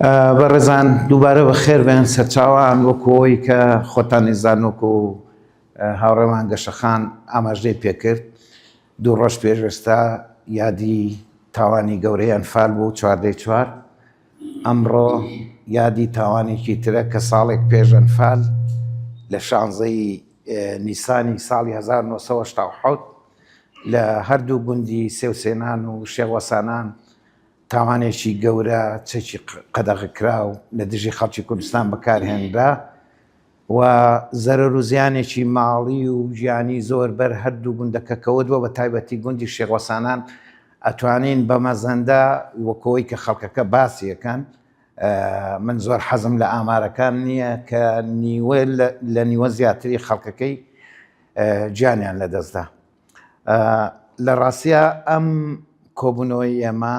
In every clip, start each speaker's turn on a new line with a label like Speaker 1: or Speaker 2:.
Speaker 1: بەڕێزان دووبارە بەخێر بێن سەرچاوان وەکو ئەوەی کە خۆتان ئیزان وەکو هاوڕێمان گەشەخان ئاماژەی پێکرد دوو ڕۆژ پێش ئێستا یادی تاوانی گەورەی ئەنفال بوو چواردەی چوار ئەمڕۆ یادی تاوانێکی ترە کە ساڵێک پێش ئەنفال لە شانزەی نیسانی ساڵی 1970 لە هەردوو گوندی سێوسێنان و شێوەسانان تاوانێکی گەورە چەکی قەدەغەکراو لە دژی خەڵکی کوردستان بەکارهێنرا و زەرەر و زیانێکی ماڵی و گیانی زۆر بەر هەردوو گوندەکە کەوت بۆ بە تایبەتی گوندی شێخوەسانان ئەتوانین بە مەزەندە وەکەوەی کە خەڵکەکە باسیەکەن من زۆر حەزم لە ئامارەکان نییە کە نیوە لە نیوە زیاتری خەڵکەکەی گیانیان لەدەستدا. لە ڕاستیا ئەم کۆبوونەوەی ئێمە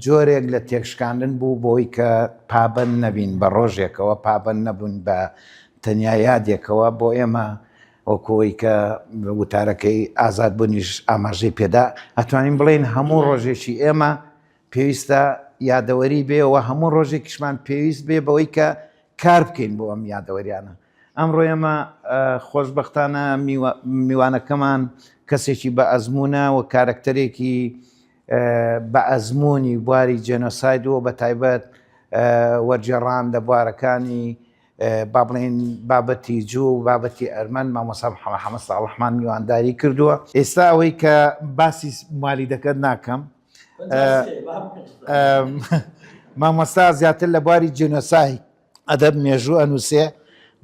Speaker 1: جۆرێک لە تێکشکاندن بوو بۆی کە پابند نەبین بە ڕۆژێکەوە پابند نەبوون بە تەنیا یادێکەوە بۆ ئێمە وەکۆی کە وتارەکەی ئازاد بوونیش ئاماژەی پێدا ئەتوانین بڵێن هەموو ڕۆژێکی ئێمە پێویستە یادەوەری بێ و هەموو ڕۆژێکیشمان پێویست بێ بەوەی کە کار بکەین بۆ ئەم یادەوەریانە ئەمڕۆ ئێمە خۆشبەختانە میوانەکەمان کەسێکی بە ئەزمونە و کارەکتەرێکی بە ئەزمموی بواری جێنۆساید و بە تایبەت وەرگێڕان لە بوارەکانی با بڵێن بابەتی جوو و بابەتی ئەرمەن مامۆسا محەممەد حەمە ساڵحمان میوانداری کردووە ئێستا ئەوەی کە باسی مالیدەکەت ناکەم مامۆستا زیاتر لە بواری جینۆساید ئەدەب مێژوو ئەنووسێ،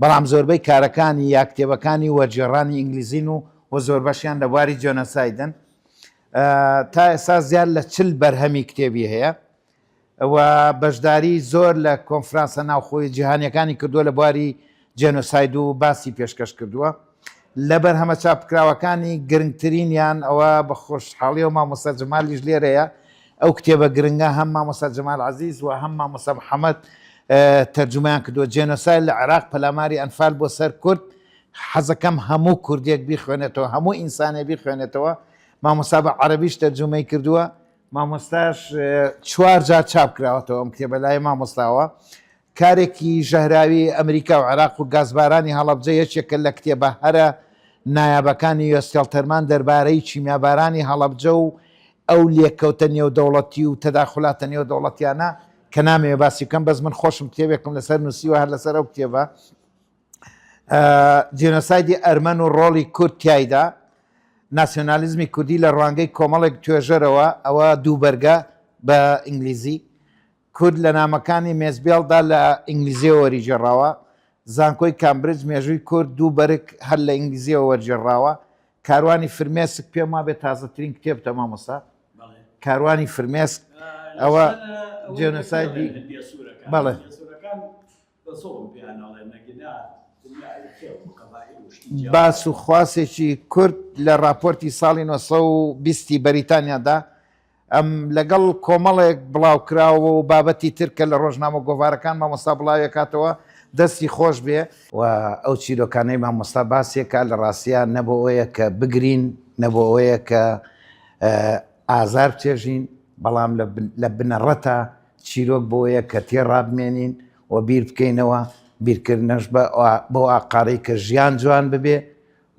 Speaker 1: بەڵام زۆربەی کارەکانی یا کتێبەکانی وەرگێڕانی ئینگلیزین و و زۆربەشیان لە بواری جێنۆسایدن. تا ئێستا زیاد لە 40 بەرهەمی کتێبی هەیە و بەشداری زۆر لە کۆنفرانسە ناوخۆی جیهانیەکانی کردووە لە بواری جێنۆساید و باسی پێشکەش کردووە. لە بەرهەمە چاپکراوەکانی گرنگترینیان ئەوە بە خۆشحاڵیەوە مامۆستا جەمالیش لێرەیە ئەو کتێبە گرنگە هەم مامۆستا جەمال عەزیز و هەم مامۆستا محەممەد تەرجومەیان کردووە جێنۆساید لە عێراق پەلاماری ئەنفال بۆ سەر کورد حەزەکەم هەموو کوردێک بیخوێنێتەوە هەموو ئینسانێ بیخوێنێتەوە مامۆستا بە عەرەبیش تەرجومەی کردووە مامۆستاش چوار جار چاپ کراوەتەوە ئەم کتێبە لای مامۆستاوە کارێکی ژەهراوی ئەمریکا و عێراق و گازبارانی هەڵەبجە یەکێکە لە کتێبە هەرە نایابەکانی یۆس کێڵتەرمان دەربارەی کیمیابارانی هەڵەبجە و ئەو لێکەوتە نێودەوڵەتی و تەداخولاتە نێودەوڵەتیانە کە نامەوێ باسی بکەم بەس من خۆشم کتێبێکم لەسەر نووسیوە هەر لەسەر ئەو کتێبە جینۆسایدی ئەرمەن و ڕۆڵی کورد تیایدا ناسیۆنالیزمی کوردی لە ڕوانگەی کۆمەڵێک توێژەرەوە ئەوە دوو بەرگە بە ئینگلیزی کورد لە نامەکانی مێزبێڵدا لە ئینگلیزییەوە وەریگێڕاوە. زانکۆی کامبرج مێژووی کورد دوو بەرگ هەر لە ئینگلیزییەوە وەرگێڕراوە. کاروانی فرمێسک پێم وابێ تازەترین کتێبتە مامۆستا. کاروانی فرمێسک ئەوە جێنۆسایدی بەڵێ. باس و خواسێکی کورد لە ڕاپۆرتی ساڵی 920 بەریتانیادا ئەم لەگەڵ کۆمەڵێک بڵاوکراوە و بابەتی تر کە لە ڕۆژنامە گۆڤارەکان مامۆستا بڵاویەکاتەوە دەستی خۆش بێ. و ئەو چیرۆکانەی مامۆستا باسیەکا لە ڕاستیا نە بۆ ئەوەیە کە بگرین نە بۆ ئەوەیە کە ئازار بچێژین بەڵام لە بنەڕەتا چیرۆک بۆیە کە تێڕابمێنین و بیر بکەینەوە بیرکردنەش بۆ ئاقارەی کە ژیان جوان ببێ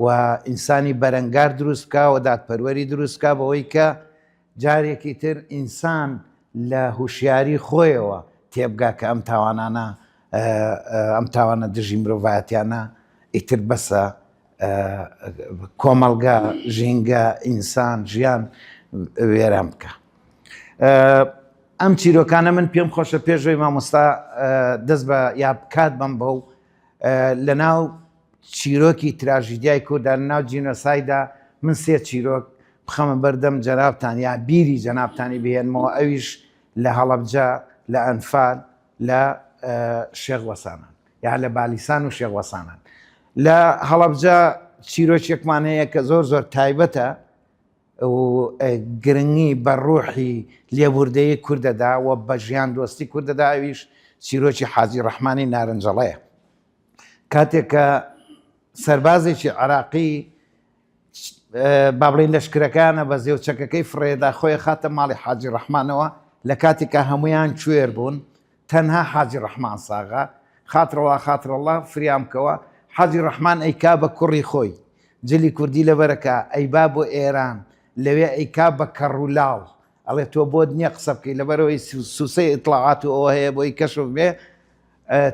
Speaker 1: و ئینسانی بەرەنگار دروست بکا و دادپەروەری دروست بکا بەوەی کە جارێکی تر ئینسان لە هوشیاری خۆیەوە تێبگا کە ئەم تاوانانە ئەم تاوانە دژی مرۆڤایەتیانە ئیتر بەسە کۆمەڵگە ژینگە ئینسان ژیان وێران بکە ئەم چیرۆکانە من پێم خۆشە پێشەوەی مامۆستا دەست بە یا بکات بم بەو لە ناو چیرۆکی تراژیدیای کورددا لە ناو جینۆسایدا من سێ چیرۆک بخەمە بەردەم جەنابتان یا بیری جەنابتانی بهێنمەوە ئەویش لە هەڵەبجە لە ئەنفال لە شێخ وەسانان یا لە بالیسان و شێخ وەسانان لە هەڵەبجە چیرۆکێکمان هەیە کە زۆر زۆر تایبەتە و گرنگی بە ڕوحی لێبوردەیی کوردەدا و بە ژیان دۆستی کوردەدا ئەویش چیرۆکی حاجی ڕەحمانی نارنجەڵەیە کاتێک کە سەربازێکی عراقی با بڵین لەشکرەکانە بە زێو چەکەکەی فڕێدا خۆی خاتە ماڵی حاجی ڕەحمانەوە لە کاتێکە هەمویان کوێر بوون. تەنها حاجی ڕەحمان ساغە، خاترەڵا خاترەڵا فریام کەوە، حاجی ڕەحمان ئەیکا بە کوڕی خۆی، جلی کوردی لەبەرەکا، ئەیبا بۆ ئێران، لەوێ ئەیکا بە کەڕ و لاڵ، ئەڵێ تۆ بۆت نییە قسە بکەی لەبەرئەوەی سوسەی ئیتڵاعات و ئەوە هەیە بۆی کەشف بێ،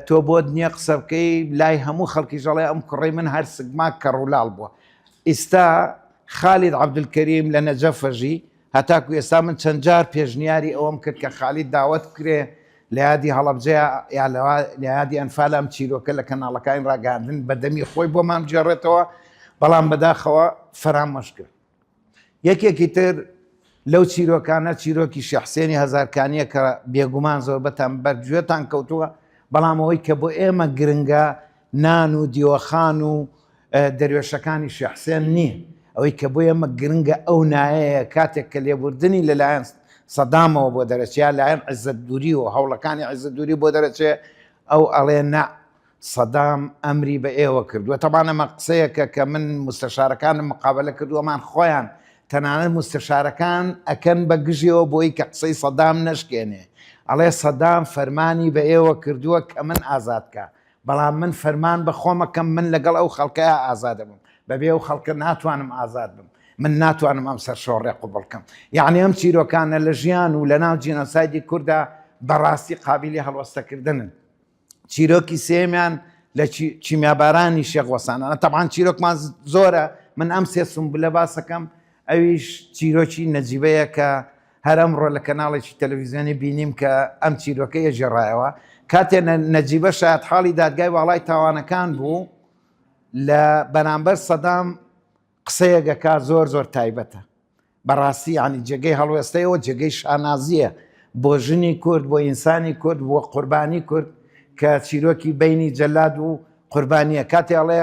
Speaker 1: تۆ بۆت نییە قسە بکەی، لای هەموو خەڵکیش ئەڵێ ئەم کوڕەی من هەر سگماک کەڕ و لاڵ بووە. ئیستا خالید عەبدولکەریم لە نەجەف ئەژی، هەتاکو ئێستا من چەند جار پێشنیاری ئەوەم کرد کە خالید داوەت بکرێ لە یادی هەڵەبجەیا یا لە یادی ئەنفال ئەم چیرۆکە لە کەناڵەکانی ڕاگەیاندن بە دەمی خۆی بۆمان بگێڕێتەوە، بەڵام بەداخەوە فەرامۆش کرد. یەکێکی تر لەو چیرۆکانە چیرۆکی شێخ حسێنی هەزارکانییە کە بێگومان زۆربەتان بەر گوێتان کەوتووە، بەڵام ئەوەی کە بۆ ئێمە گرنگە نان و دیوەخان و دەروێشەکانی شێخ حسێن نییە، ئەوەی کە بۆ ئێمە گرنگە ئەو نایەیە کاتێک کە لێبوردنی لەلایەن سەدامەوە بۆ دەرەچێ یا لایەن عیزەت دووری و هەوڵەکانی عیزەت دووری بۆ دەرەچێ ئەو ئەڵێ نا سەدام ئەمری بە ئێوە کردووە تەبان ئەمە قسەیەکە کە من مستەشارەکانم مقابلە کردووەمان خۆیان تەنانەت مستەشارەکان ئەکەن بە گژیەوە بۆی کە قسەی سەدام نەشکێنێ ئەڵێ سەدام فەرمانی بە ئێوە کردووە کە من ئازاد کە بەڵام من فەرمان بە خۆمەکەم من لەگەڵ ئەو خەڵکەیا ئازادەبم بەبێ ئەو خەڵکە ناتوانم ئازاد بم من ناتوانم ئەم سەرشۆڕێ قوبڵ کەم یعنی ئەم چیرۆکانە لە ژیان و لە ناو جینۆسایدی کووردا بەڕاستی قابلی هەڵوەستەکردنن چیرۆکی سێمیان لە کیمیابارانی شێخ وەسانانە تەبان چیرۆکمان زۆرە من ئەم سێ سمبلە باسەکەم ئەویش چیرۆکی نەجیبەیە کە هەر ئەمڕۆ لە کەناڵێکی تەلەڤیزیۆنی بینیم کە ئەم چیرۆکە یەگێڕایەوە کاتێ نەجیبە شایەتحاڵی دادگای واڵای تاوانەکان بوو لە بەرامبەر سەدام قسەیەک ئەکا زۆر زۆر تایبەتە بەڕاستی یعنی جێگەی هەڵوێستەیەوە جێگەی شانازیە بۆ ژنی کورد بۆ ئینسانی کورد بۆ قوربانی کورد کە چیرۆکی بینی جەلاد و قوربانیە کاتێ ئەڵێ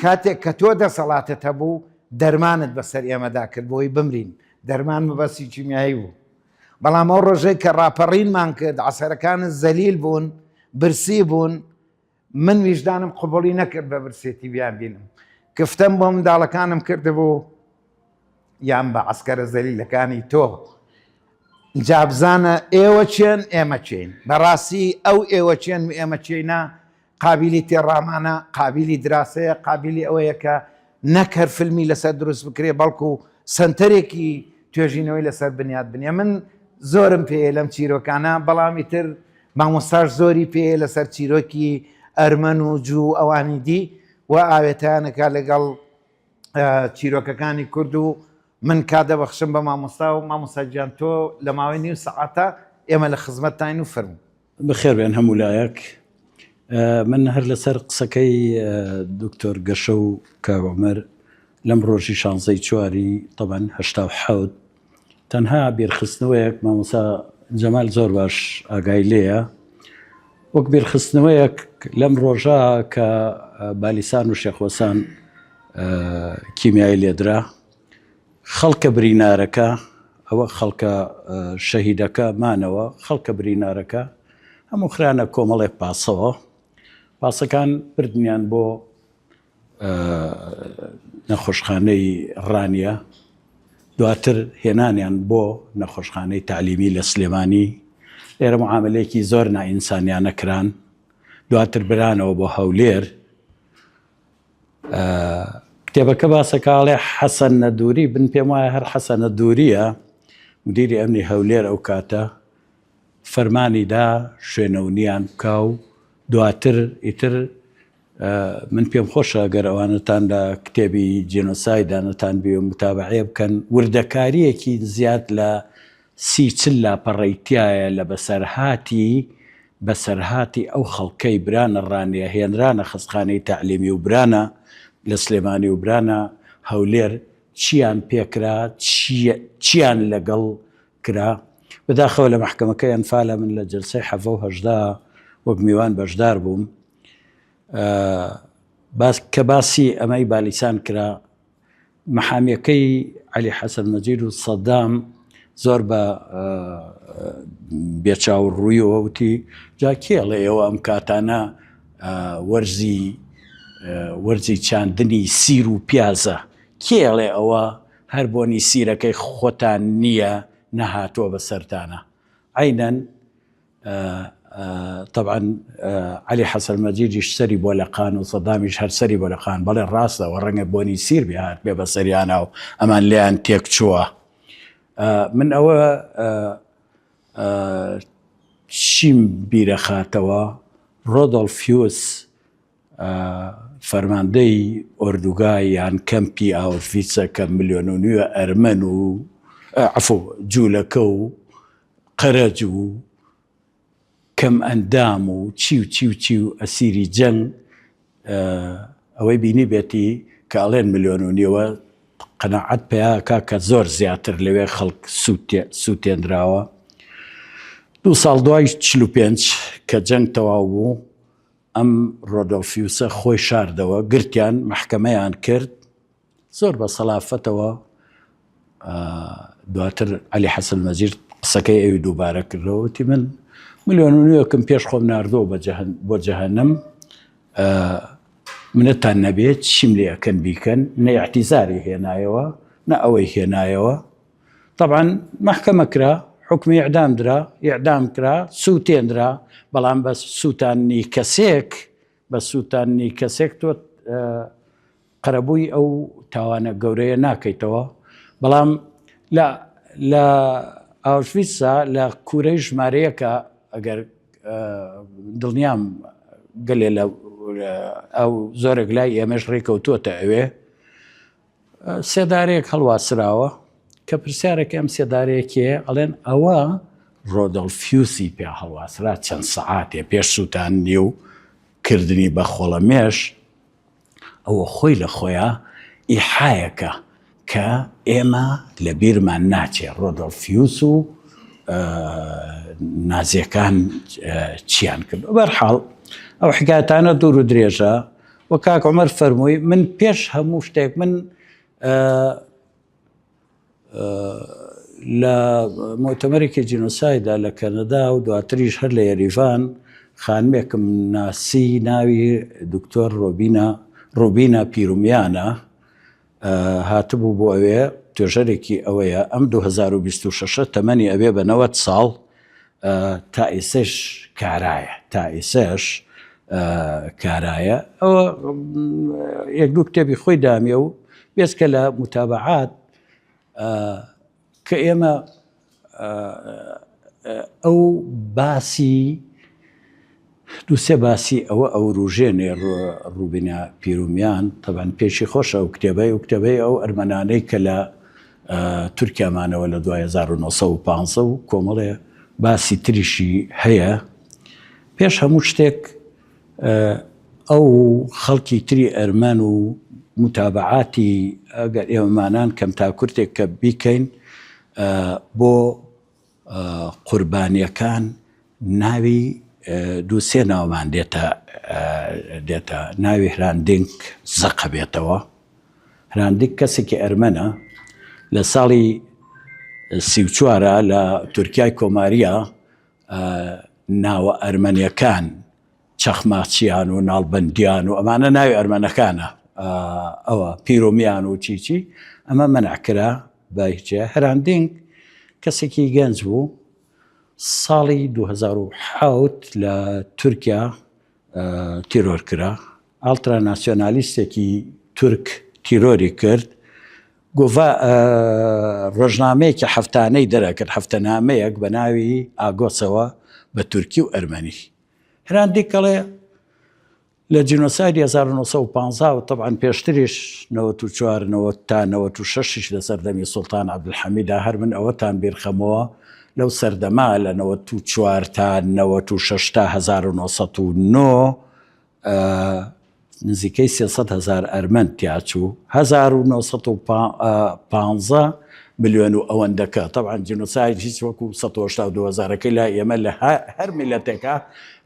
Speaker 1: کاتێک کە تۆ دەسەڵاتت هەبوو دەرمانت بەسەر ئێمەدا کرد بۆی بمرین، دەرمان مەبەستی کیمیایی بوو، بەڵام ئەو ڕۆژەی کە ڕاپەڕینمان کرد عەسەرەکانت زەلیل بوون، برسی بوون، من ویژدانم قبوڵی نەکرد بە برسێتی بیانبینم، کفتەم بۆ منداڵەکانم کردبوو یان بە عەسکەرە زەلیلەکانی تۆ. جا بزانە ئێوە کێن ئێمە کێین، بەڕاستی ئەو ئێوە کێن و ئێمە کێینە قابیلی تێڕامانە، قابیلی دراسەیە، قابیلی ئەوەیە کە نەک هەر فیلمی لەسەر دروست بکرێ بەڵکو سەنتەرێکی توێژینەوەی لەسەر بنیات بنێ. من زۆرم پێیە لەم چیرۆکانە، بەڵام ئیتر مامۆستاش زۆری پێیە لەسەر چیرۆکی ئەرمەن و جوو و ئەوانی دی و ئاوێتەیانەکە لەگەڵ چیرۆکەکانی کورد و من کات دەبەخشم بە مامۆستا و مامۆستا گیان تۆ لە ماوەی نیو سەعاتە ئێمە لە خزمەتتاین و فەرموو.
Speaker 2: بەخێربێن هەموو لایەک. من هەر لەسەر قسەکەی دکتۆر گەشە و کاک عومەر لەم ڕۆژی شانزەی چواری تەبەن 87 تەنها بیرخستنەوەیەک مامۆسا جەمال زۆر باش ئاگای لێیە وەک بیرخستنەوەیەک لەم ڕۆژە کە بالیسان و شێخوەسان کیمیایی لێدرا خەڵکە برینارەکە، ئەوە خەڵکە شەهیدەکە مانەوە، خەڵکە برینارەکە هەموو خرانە کۆمەڵێک پاسەوە، پاسەکان بردنیان بۆ نەخۆشخانەی ڕانیە، دواتر هێنانیان بۆ نەخۆشخانەی تەعلیمی لە سلێمانی، لێرە معاملەیەکی زۆر نائینسانیانە کران، دواتر برانەوە بۆ هەولێر. کتێبەکە باسەکە ئەڵێ حەسەن نەدووری بن پێم وایە هەر حەسەن نەدووریە مدیری ئەمنی هەولێر ئەو کاتە فەرمانی دا شوێنەونیان بکا و دواتر ئیتر من پێم خۆشە گەر ئەوانەتان لە کتێبی جینۆسایدانەتان بێ و متابعەیە بکەن وردەکاریەکی زیاد لە سی چل لاپەڕەی تیایە لە بەسەرهاتی بەسەرهاتی ئەو خەڵکەی برانە ڕانیە هێنرانە خەستخانەی تەعلیمی و برانە لە سلێمانی و برانە هەولێر چیان پێکرا چیان لەگەڵ کرا بەداخەوە لە مەحکەمەکەی ئەنفالە من لە جەلسەی حەڤە و هەژدە وەک میوان بەشدار بووم باس کە باسی ئەمەی بالیسان کرا محامیەکەی عەلی حەسەن مەجید و سەدام زۆر بە بێچاو ڕوویەوە وتی جا کێ ئەڵێ ئێوە ئەم کاتانە وەرزی وەرزی چاندنی سیر و پیازە کێ ئەڵێ ئەوە هەر بۆنی سیرەکەی خۆتان نییە نەهاتووە بەسەرتانە عینەن. تەبعەن عەلی حەسەن مەجیدیش سەری بۆ لەقان و سەدامیش هەر سەری بۆ لەقان، بەڵێ ڕاستە و ڕەنگە بۆنی سیر بێ هاتبێ بە سەریانا و ئەمان لێیان تێک چووە. من ئەوە چیم بیرەخاتەوە ڕۆدۆڵف هیوس فەرماندەی ئۆردوگا یان کەمپی ئاوشڤیتسە کە ملیۆن و نیوە ئەرمەن و عەفو جوولەکە و قەرەج و کەم ئەندام و چی و چی و چی و ئەسیری جەنگ ئەوەی بینیبێتی کە ئەڵێن ملیۆن و نیوە قەناعەت پەیا کا کە زۆر زیاتر لەوێ خەڵک سووتێنراوە. دوو ساڵ دوای 45 کە جەنگ تەواو بوو ئەم ڕۆدۆلفیوسە خۆی شاردەوە، گرتیان مەحکەمەیان کرد زۆر بە سەلافەتەوە دواتر عەلی حەسەن مەجید قسەکەی ئەوی دووبارە کردەوە وتی من ملیۆن و نوێکم پێش خۆم ناردووە بە جەهەن بۆ جەهەنم منەتان نەبێت چیم لێ ئەکەن بیکەن نە اعتیزاری هێنایەوە نە ئەوەی هێنایەوە طبعا محکەمە کرا حکمی ئیعدام درا ئیعدام کرا سووتێنرا بەڵام بە سووتانی کەسێک بە سووتانی کەسێک تۆ قەرەبووی ئەو تاوانە گەورەیە ناکەیتەوە، بەڵام لە لە ئاوشڤیتسا لە کوورەی ژمارەیەکە ئەگەر دڵنیام گەلێ لە ئەو زۆرێک لای ئێمەش ڕێکەوتووەتە ئەوێ سێدارەیەک هەڵواسراوە کە پرسیارێک ئەم سێدارەیە کێ ئەڵێن ئەوە ڕۆدۆڵفیوسی پێ هەڵواسرا چەند سەعاتێ پێش سووتاندنی و کردنی بە خۆڵەمێش ئەوە خۆی لە خۆیا ئیحایەکە کە ئێمە لە بیرمان ناچێ ڕۆدۆڵفیوس و نازیەکان چیان کرد. بەرحاڵ ئەو حکایەتانە دوور و درێژە و کاک عومەر فەرمووی من پێش هەموو شتێک من لە موتەمەرێکی جینۆسایدا لە کەنەدا و دواتریش هەر لە یەریڤان خانمێکم ناسی ناوی دکتۆر ڕۆبینا ڕوبینا پیرومیانە هاتبوو بۆ ئەوێ توێژەرێکی ئەوەیە ئەم 2026 تەمەنی ئەوێ بە 90 ساڵ تا ئێسش کارایە تا ئێسش کارایە ئەوە یەک دوو کتێبی خۆی دامێ و بێسکە لە متابعات کە ئێمە ئەو باسی دووسێ باسی ئەوە ئەوروژێنێ ڕوبینە پیرومیان تەبەن پێشی خۆشە ئەو کتێبەی و کتێبەی ئەو ئەرمەنانەی کە لە تورکیا مانەوە لە دوای 1915 و کۆمەڵێ باسی تریشی هەیە پێش هەموو شتێک ئەو خەڵکی تری ئەرمەن و متابعاتی ئەگەر ئێمەمانان کەم تا کورتێک کە بیکەین بۆ قوربانیەکان ناوی دووسێ ناومان دێتە دێتە ناوی هراندینک زەقە بێتەوە هراندینک کەسێکی ئەرمەنە لە ساڵی 34 لە تورکای کۆماریە ناوە ئەرمەنیەکان چەخماچیان و ناڵبەندیان و ئەمانە ناوی ئەرمەنەکانە ئەوە پیرۆمیان و چیچی ئەمە مەنعکرا بە هیچێ هەراندینگ کەسێکی گەنج بوو ساڵی 2007 لە تورکیا تیرۆر کرا ئاڵترا ناسیۆنالیستێکی تورک تیرۆری کرد گۆڤا ڕۆژنامەیەکی هەفتانەی دەرەکرد، هەفتەنامەیەک بە ناوی ئاگۆسەوە بە تورکی و ئەرمەنی. هرانت دینک ئەڵێ لە جینۆسایدی 1915 و تەبعەن پێشتریش 94 90 تا 96 یش لە سەردەمی سوڵتان عەبدولحەمیدا هەر من ئەوەتان بیرخەمەوە لەو سەردەمە لە 94 تا 96 تا 1909 نزیکەی 300 هەزار ئەرمەن تیاچوو 1915 ملیۆن و ئەوەندەکە طبعا جینۆساید هیچ وەکو 1970 هەزارەکەی لای ئێمە لە هەر میلەتێکە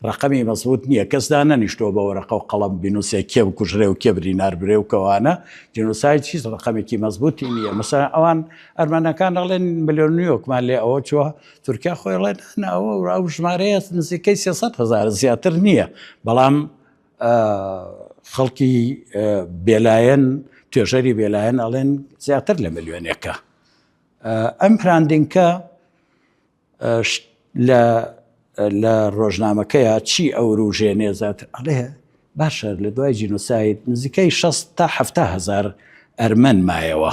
Speaker 2: ڕقەمی مەزبوط نییە کەس دانەنیشتەوە بە وەرەقە و قەڵەم بینوسێ کێ بکوژرێ و کێ برینار برێ و کەوانە جینۆساید هیچ ڕقەمێکی مەزبوطی نییە مەسەلەن ئەوان ئەرمەنەکان ئەڵێن ملیۆن نیۆکمان لێ ئەوە چووە تورکیا خۆی ئەڵێ نا ئەوە ئەو ژمارەیە نزیکەی 300 هەزار زیاتر نییە بەڵام خەڵکی بێلایەن توێژەری بێلایەن ئەڵێن زیاتر لە ملیۆنێکە ئەم پراندینکە لە لە ڕۆژنامەکەیە چی ئەوروژێنێ زیاتر ئەڵێ باشە لە دوای جینۆساید نزیکەی 60 تا 70 هزار ئەرمەن مایەوە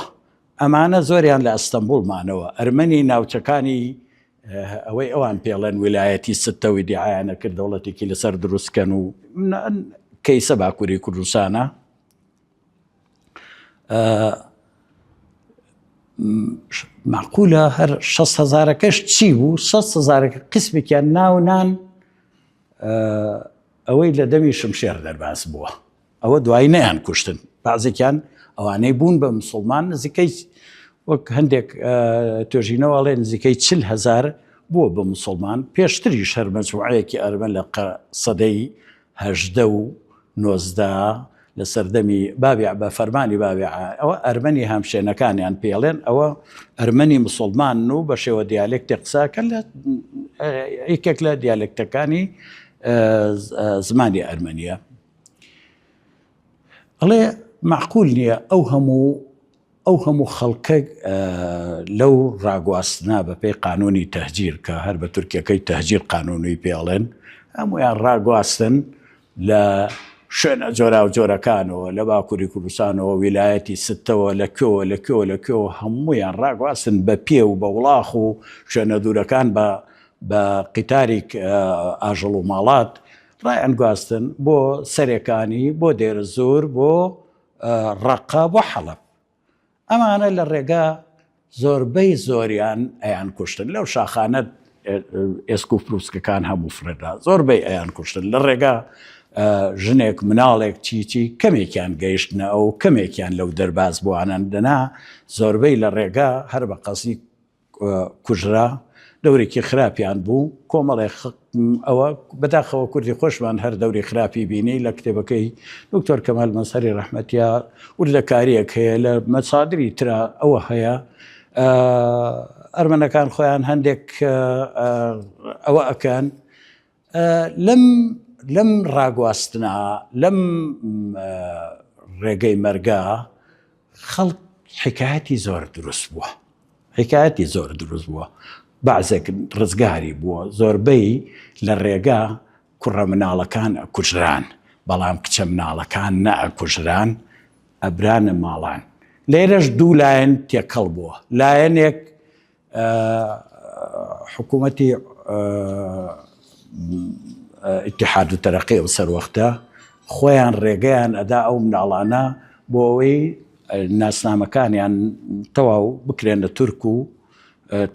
Speaker 2: ئەمانە زۆریان لە ئەستەمبوڵ مانەوە ئەرمەنی ناوچەکانی ئەوەی ئەوان پێڵێن ویلایەتی ستە و ئیدیعایانە کرد دەوڵەتێکی لەسەر دروستکەن و کەیسە باکووری کوردستانە معقولە هەر 6 هزارەکەش چی بوو 6 هزارەکە قسمێکیان ناونان ئەوەی لە دەمی شمشێر دەرباز بووە ئەوە دوایی نەیان کوشتن بەعزێکیان ئەوانەی بوون بە مسوڵمان نزیکەی وەک هەندێک توێژینەوە ئەڵێ نزیکەی چل هەزار بووە بە مسوڵمان پێشتریش هەر مەجموعەیەکی ئەرمەن لە سەدەی هەژدە و نۆزدە لە سەردەمی بابی بە فەرمانی بابی ئەوە ئەرمەنی هامشێنەکانیان پێڵێن ئەوە ئەرمەنی مسلمان و بە شێوە دیالێکتێ قساکە لە یەکێک لە دیالێکتەکانی زمانی ئەرمەنیە ئەڵێ مەعقول نییە ئەو هەموو ئەو هەموو خەڵکە لەو ڕاگواستنا بەپێی قانونی تەهجیر کە هەر بە تورکیەکەی تەهجیر قانونی پێڵێن هەمویان ڕاگواستن لە شوێنە جۆراوجۆرەکانەوە لە باکووری کوردستانەوە ویلایەتی ستەوە لە کوێوە لە کوێوە لە کوێوە هەمویان ڕاگواستن بە پێ و بە وڵاخ و شوێنە دوورەکان بە بە قیتاریک ئاژەڵ و ماڵات ڕایانگواستن بۆ سەرێکانی، بۆ دێرزور، بۆ ڕەقە، بۆ حەڵەب. ئەمانە لە ڕێگا زۆربەی زۆریان ئەیان کوشتن لەو شاخانە ئێسک و پروسکەکان هەموو فڕێدا زۆربەی ئەیان کوشتن لە ڕێگا ژنێک مناڵێک چی چی کەمێکیان گەیشتنە ئەو کەمێکیان لەو دەرباز بووانن دەنا زۆربەی لە ڕێگا هەر بە قەسی کوژرا، دەورێکی خراپیان بوو، کۆمەڵێ ئەوە بەداخەوە کوردی خۆشمان هەر دەوری خراپی بینی لە کتێبەکەی دکتۆر کەمال مەزهەری ڕەحمەتیا وردەکاریەک هەیە لە مەسادری ترا ئەوە هەیە ئەرمەنەکان خۆیان هەندێک ئەوە ئەکەن لەم لەم ڕاگواستنە لەم ڕێگەی مەرگە خەڵک حکایەتی زۆر دروست بووە حکایەتی زۆر دروست بووە بەعزێک ڕزگاری بووە زۆربەی لە ڕێگا کوڕە مناڵەکان ئەکوژران بەڵام کچە مناڵەکان نەئەکوژران ئەبرانە ماڵان لێرەش دوو لایەن تێکەڵ بووە لایەنێک حکوومەتی ئیتحاد و تەرەقی ئەو سەروەختە خۆیان ڕێگەیان ئەدا ئەو مناڵانە بۆ ئەوەی ناسنامەکانیان تەواو بکرێن لە تورک و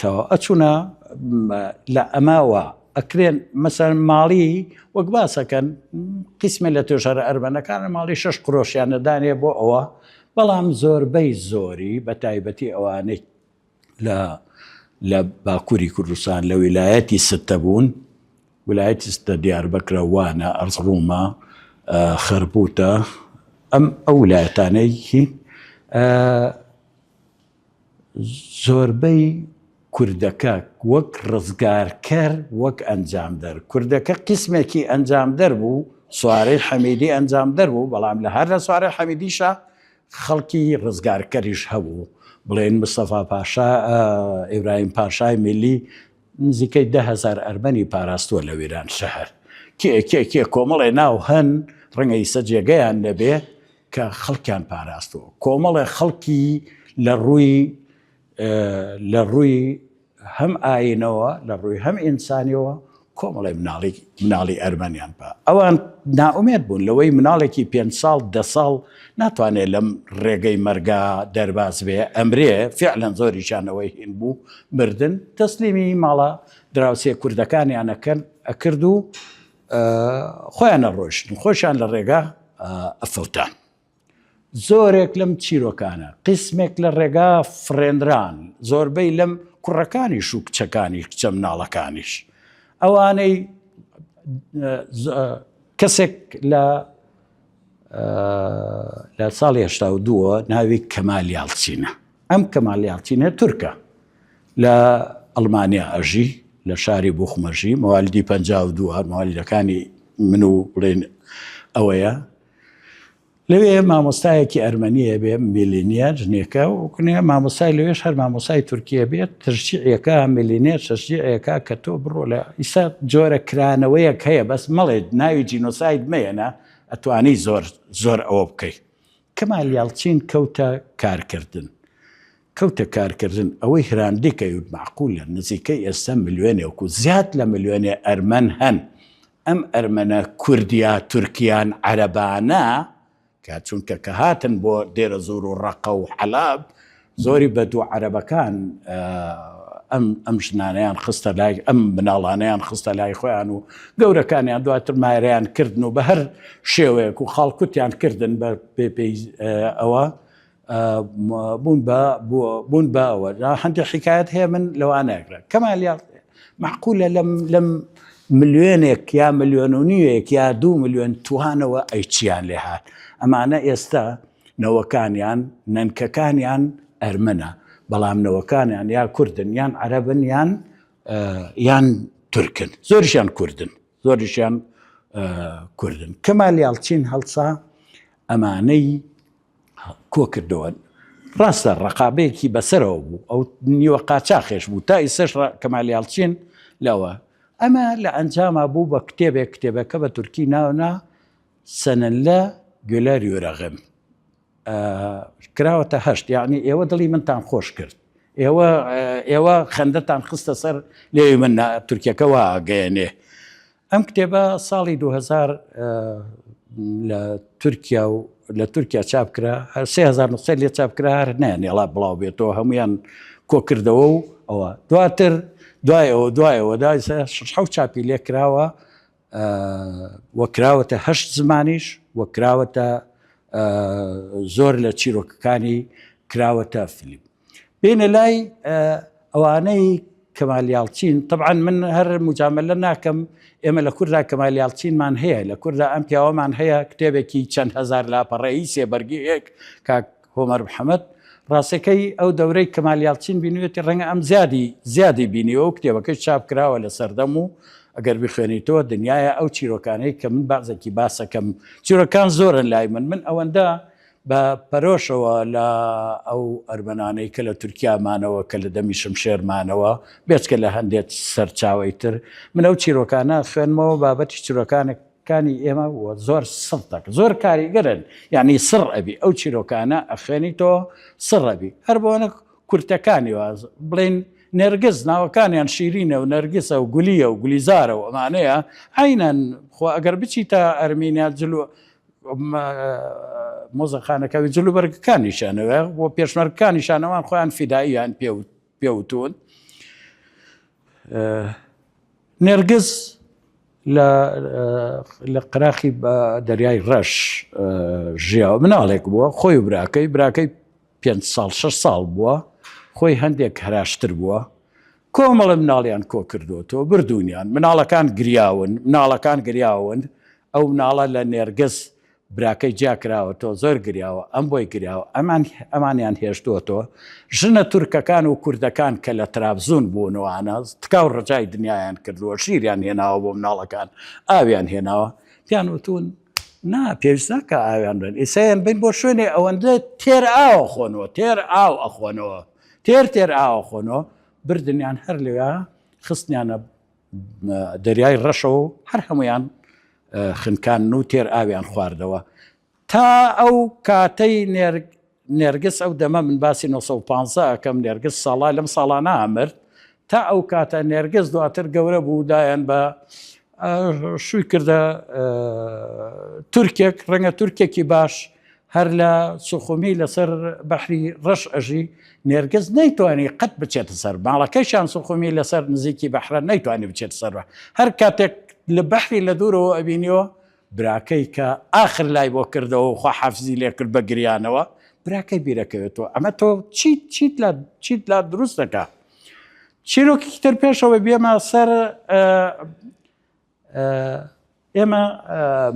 Speaker 2: تەواو ئەچوونە لە ئەماوە ئەکرێن مەسەر ماڵی وەک باسەکەن قیسمە لە توێژەرە ئەرمەنەکان ماڵی شەش قرۆشیانە دانێ بۆ ئەوە بەڵام زۆربەی زۆری بە تایبەتی ئەوانەی لە لە باکووری کوردستان لە ویلایەتی ستە بوون ولایەتی ستە دیاربەکرە وانە ئەرزڕومە خەربوتە ئەم ئەو ولایەتانەی زۆربەی کوردەکە وەک ڕزگارکەر وەک ئەنجامدەر کوردەکە قیسمێکی ئەنجامدەر بوو سوارەی حەمیدی ئەنجامدەر بوو بەڵام لە هەر لە سوارەی حەمیدیشە خەڵکی ڕزگارکەریش هەبوو، بڵێین مستەفا پاشا، ئیبراهیم پاشای میلی نزیکەی 10,000 ئەرمەنی پاراستووە لە ویران شەهر. کێ کێ کێ کۆمەڵێ ناو هەن ڕەنگە ئیسە جێگەیان نەبێ کە خەڵکیان پاراستووە. کۆمەڵێ خەڵکی لە ڕووی لە ڕووی هەم ئاینەوە لە ڕووی هەم ئینسانیەوە کۆمەڵی مناڵی مناڵی ئەرمەنیان پا ئەوان نائومێد بوون لەوەی مناڵێکی پێ ساڵ دە ساڵ ناتوانێت لەم ڕێگەی مەرگا دەرباز بێ ئەمرێ فعلەن زۆریشانەوەی هین بوو مردن تەسلیمی ماڵە دراوسێ کوردەکانیان ئەکەن ئەکرد و خۆیان نەڕۆشتن خۆشیان لە ڕێگا ئەفەوتان. زۆرێک لەم چیرۆکانە قیسمێک لە ڕێگا فڕێنران، زۆربەی لەم کوڕەکانیش و کچەکانیش، کچە مناڵەکانیش، ئەوانەی کەسێک لە لە ساڵی هەشتا و دووە ناوی کەمال یاڵچینە ئەم کەمال یاڵچینە تورکە لە ئەڵمانیا ئەژی لە شاری بوخمەژی موالیدی 52 هەر موالیدەکانی من و بڵێن ئەوەیە. لەوێ مامۆستایەکی ئەرمەنیە بێ میلینیە ژنێکە وکنێ مامۆستای لەوێش هەر مامۆستای تورکیە بێت ترشیعەکە میلینێ شەشجیعەکە کە تۆ بڕۆ لە ئیسا جۆرە کرانەوەیەک هەیە بەس مەڵێت ناوی جینۆساید مەیەنە ئەتوانی زۆر زۆر ئەوە بکەیت کەمال یاڵچین کەوتە کارکردن کەوتە کارکردن ئەوەی هراندیک ئەیوت مەعقولە نزیکەی ئێستا ملیۆنێک و زیاد لە ملیۆنێ ئەرمەن هەن ئەم ئەرمەنە کوردیا تورکیان عەرەبانە کە چونکە کە هاتن بۆ دێرەزوور و ڕەقە و حەلاب زۆری بە دوو عەرەبەکان ئەم ئەم ژنانیان خستە لای ئەم مناڵانیان خستە لای خۆیان و گەورەکانیان دواتر مایریان کردن و بە هەر شێوەیەک و خاڵکوتیان کردن بە پێی ئەوە بوون بە بوون بە ئەوە هەندێک حکایەت هەیە من لەوانەیەکرا کەمالیات معقولە لەم لەم ملیۆنێک یا ملیۆن و نیوێک یا دو ملیۆن توانەوە ئەی چیان لێ هات ئەمانە ئێستا نەوەکانیان نەنکەکانیان ئەرمەنە بەڵام نەوەکانیان یا کوردن یان عەرەبن یان یان تورکن زۆریشیان کوردن زۆریشیان کوردن کەمال یاڵچین هەڵسا ئەمانەی کۆکردەوە ڕاستە ڕقابەیەکی بەسەرەوە بوو ئەو نیوە قاچاخێش بوو تا ئیسەش کەمال یاڵچین لەوە ئەمە لە ئەنجاما بوو بە کتێبێک کتێبەکە بە تورکی ناونا Seninle Güler Yüreğim کراوەتە هەشت یعنی ئێوە دڵی منتان خۆش کرد ئێوە ئێوە خەندەتان خستە سەر لێوی من تورکیەکە وا گەیەنێ ئەم کتێبە ساڵی 2000 لە تورکیا و لە تورکیا چاپ کرا 3000 نوسخەی لێ چاپ کرا هەر نەیانێڵا بڵاو بێتەوە هەمویان کۆکردەوە و ئەوە دواتر دوای ئەوە دوای ئەوە دای شش حەوت چاپی لێ کراوە و کراوەتە هەشت زمانیش و کراوەتە زۆر لە چیرۆکەکانی کراوەتە فیلم بێنە لای ئەوانەی کەمال یاڵچین طبعا من هەر مجاملە ناکەم ئێمە لە کووردا کەمال یاڵچینمان هەیە لە کووردا ئەم پیاوەمان هەیە کتێبێکی چەند هزار لاپەڕەیی سێبەرگی یەک کاک هۆمەر محەمەد، ڕاستەکەی ئەو دەورەی کەمال یاڵچین بینیوێتی ڕەنگە ئەم زیادی زیادی بینیوە و کتێبەکەی چاپ کراوە لە سەردەم و ئەگەر بیخوێنیتەوە دنیایە ئەو چیرۆکانەی کە من بەعزێکی باسەکەم چیرۆکان زۆرن لای من من ئەوەندە بە پەرۆشەوە لە ئەو ئەرمەنانەی کە لە تورکیا مانەوە کە لە دەمی شمشێر مانەوە بێچکە لە هەندێک سەرچاوەی تر من ئەو چیرۆکانە خوێنمەوە بابەتی چیرۆکانێک کانی ئێمە و زۆر سڕ دەکە زۆر کاریگەرن یعنی سڕ ئەبی ئەو چیرۆکانە ئەخوێنیتەوە سڕ ئەبی هەر بۆنە کورتەکانی واز بڵێن نێرگز ناوەکانیان شیرینە و نەرگسە و گولیە و گولیزارە و ئەمانەیە عینەن خۆ ئەگەر بچیتە ئەرمینیا جل و مۆزەخانەکەوی جل و بەرگەکانیشانەوە بۆ پێشمەرگەکانیشانەوان خۆیان فیداییان پێوتون نێرگز لە لە قراخی دەریای ڕەش ژیاوە مناڵێک بووە خۆی و براکەی براکەی پێ ساڵ شش ساڵ بووە خۆی هەندێک هەراشتر بووە کۆمەڵە مناڵیان کۆ کردوەوە بردوونیان مناڵەکان گریاون مناڵەکان گریاون ئەو مناڵە لە نێرگز براکەی جیا کراوەتەوە زۆر گریاوە ئەم بۆی گریاوە ئەمان ئەمانیان هێشتووەتەوە ژنە تورکەکان و کوردەکان کە لە ترابزون بوون و ئانە تکا و ڕجای دنیایان کردووە شیریان هێناوە بۆ مناڵەکان ئاویان هێناوە پیان وتون نا پێویست ناکە ئاویان بن ئیسایان بین بۆ شوێنێ ئەوەندە تێر ئاوە خۆنەوە تێر ئاو ئەخۆنەوە تێر تێر ئاوە خۆنەوە بردنیان هەر لەوێ خستنیانە دەریای ڕەشەوە و هەر هەمویان خنکان و تێر ئاویان خواردەوە تا ئەو کاتەی نێرگس ئەو دەمە من باسی 915 ئەەکەم نێرگس ساڵا لەم ساڵانە ئەمرد تا ئەو کاتە نێرگس دواتر گەورە بوو دایان بە شووی کردە تورکێک ڕەنگە تورکێکی باش هەر لە سوخومی لەسەر بەحری ڕەش ئەژی، نێرگز نەیتوانی قەت بچێتە سەر ماڵەکەیشیان سوخومی لەسەر نزیکی بەحرە نەیتوانی بچێتە سەر بەحر هەر کاتێک لە بەحری لە دوورەوە ئەبینیەوە براکەی کە ئاخر لای بۆ کردەوە و خواحافزی لێ کرد بە گریانەوە براکەی بیرەکەوێتەوە ئەمە تۆ چیت چیت لا چیت لا دروست دەکا چیرۆکی تر پێشەوە بێمە سەر ئێمە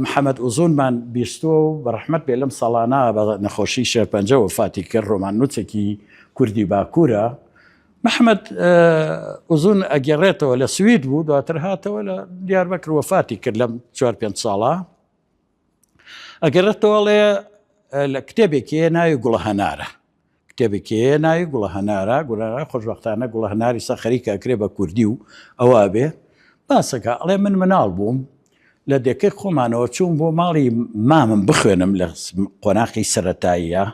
Speaker 2: محەمەد ئوزونمان بیستووە و بە ڕەحمەت بێ لەم ساڵانە بە نەخۆشی شێرپەنجە وەفاتی کرد، ڕۆماننووسێکی کوردی باکوورە. محەمەد ئوزون ئەگەڕێتەوە لە سوید بوو، دواتر هاتەوە لە دیاربەکر وەفاتی کرد لەم چوار پێنج ساڵە. ئەگەڕێتەوە ئەڵێ. لە کتێبێکی هەیە ناوی گوڵە هەنارە کتێبێکی هەیە ناوی گوڵە هەنارە گوڵە خۆشبەختانە گوڵە هەناری سە خەریکە ئەکرێ بە کوردی و ئەوە بێ باسەکە ئەڵێ من مناڵ بووم لە دێکەی خۆمانەوە چووم بۆ ماڵی مامم بخوێنم لە قۆناخی سەرەتاییە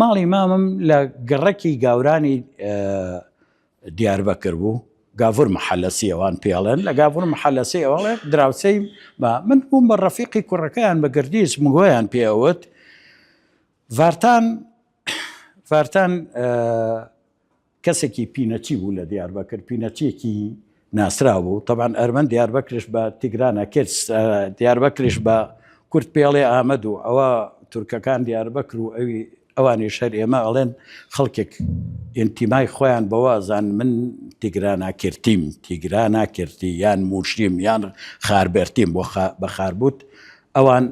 Speaker 2: ماڵی مامم لە گەڕەکی گاورانی دیاربەکر بوو گاڤور محەلەسی ئەوان پێڵێن لە گاڤور محەلەسی ئەوڵێ دراوسەی بە من بووم بە ڕەفیقی کوڕەکەیان بە گردیس مگۆیان پێوت ڤارتان ڤارتان کەسێکی پینەچی بوو لە دیاربەکر، پینەچییەکی ناسراو بوو، تەبعەن ئەرمەن دیاربەکریش بە تیگرانە کرد، دیاربەکریش بە کورد پێڵێ ئامەد و ئەوە تورکەکان دیاربەکر و ئەوی ئەوانیش هەر ئێمە ئەڵێن خەڵکێک ئینتیمای خۆیان بەوە ئەزان من تیگراناکرتیم، تیگراناکرتی یان مووشیم یان خاربێرتیم بۆ بە خاربوت ئەوان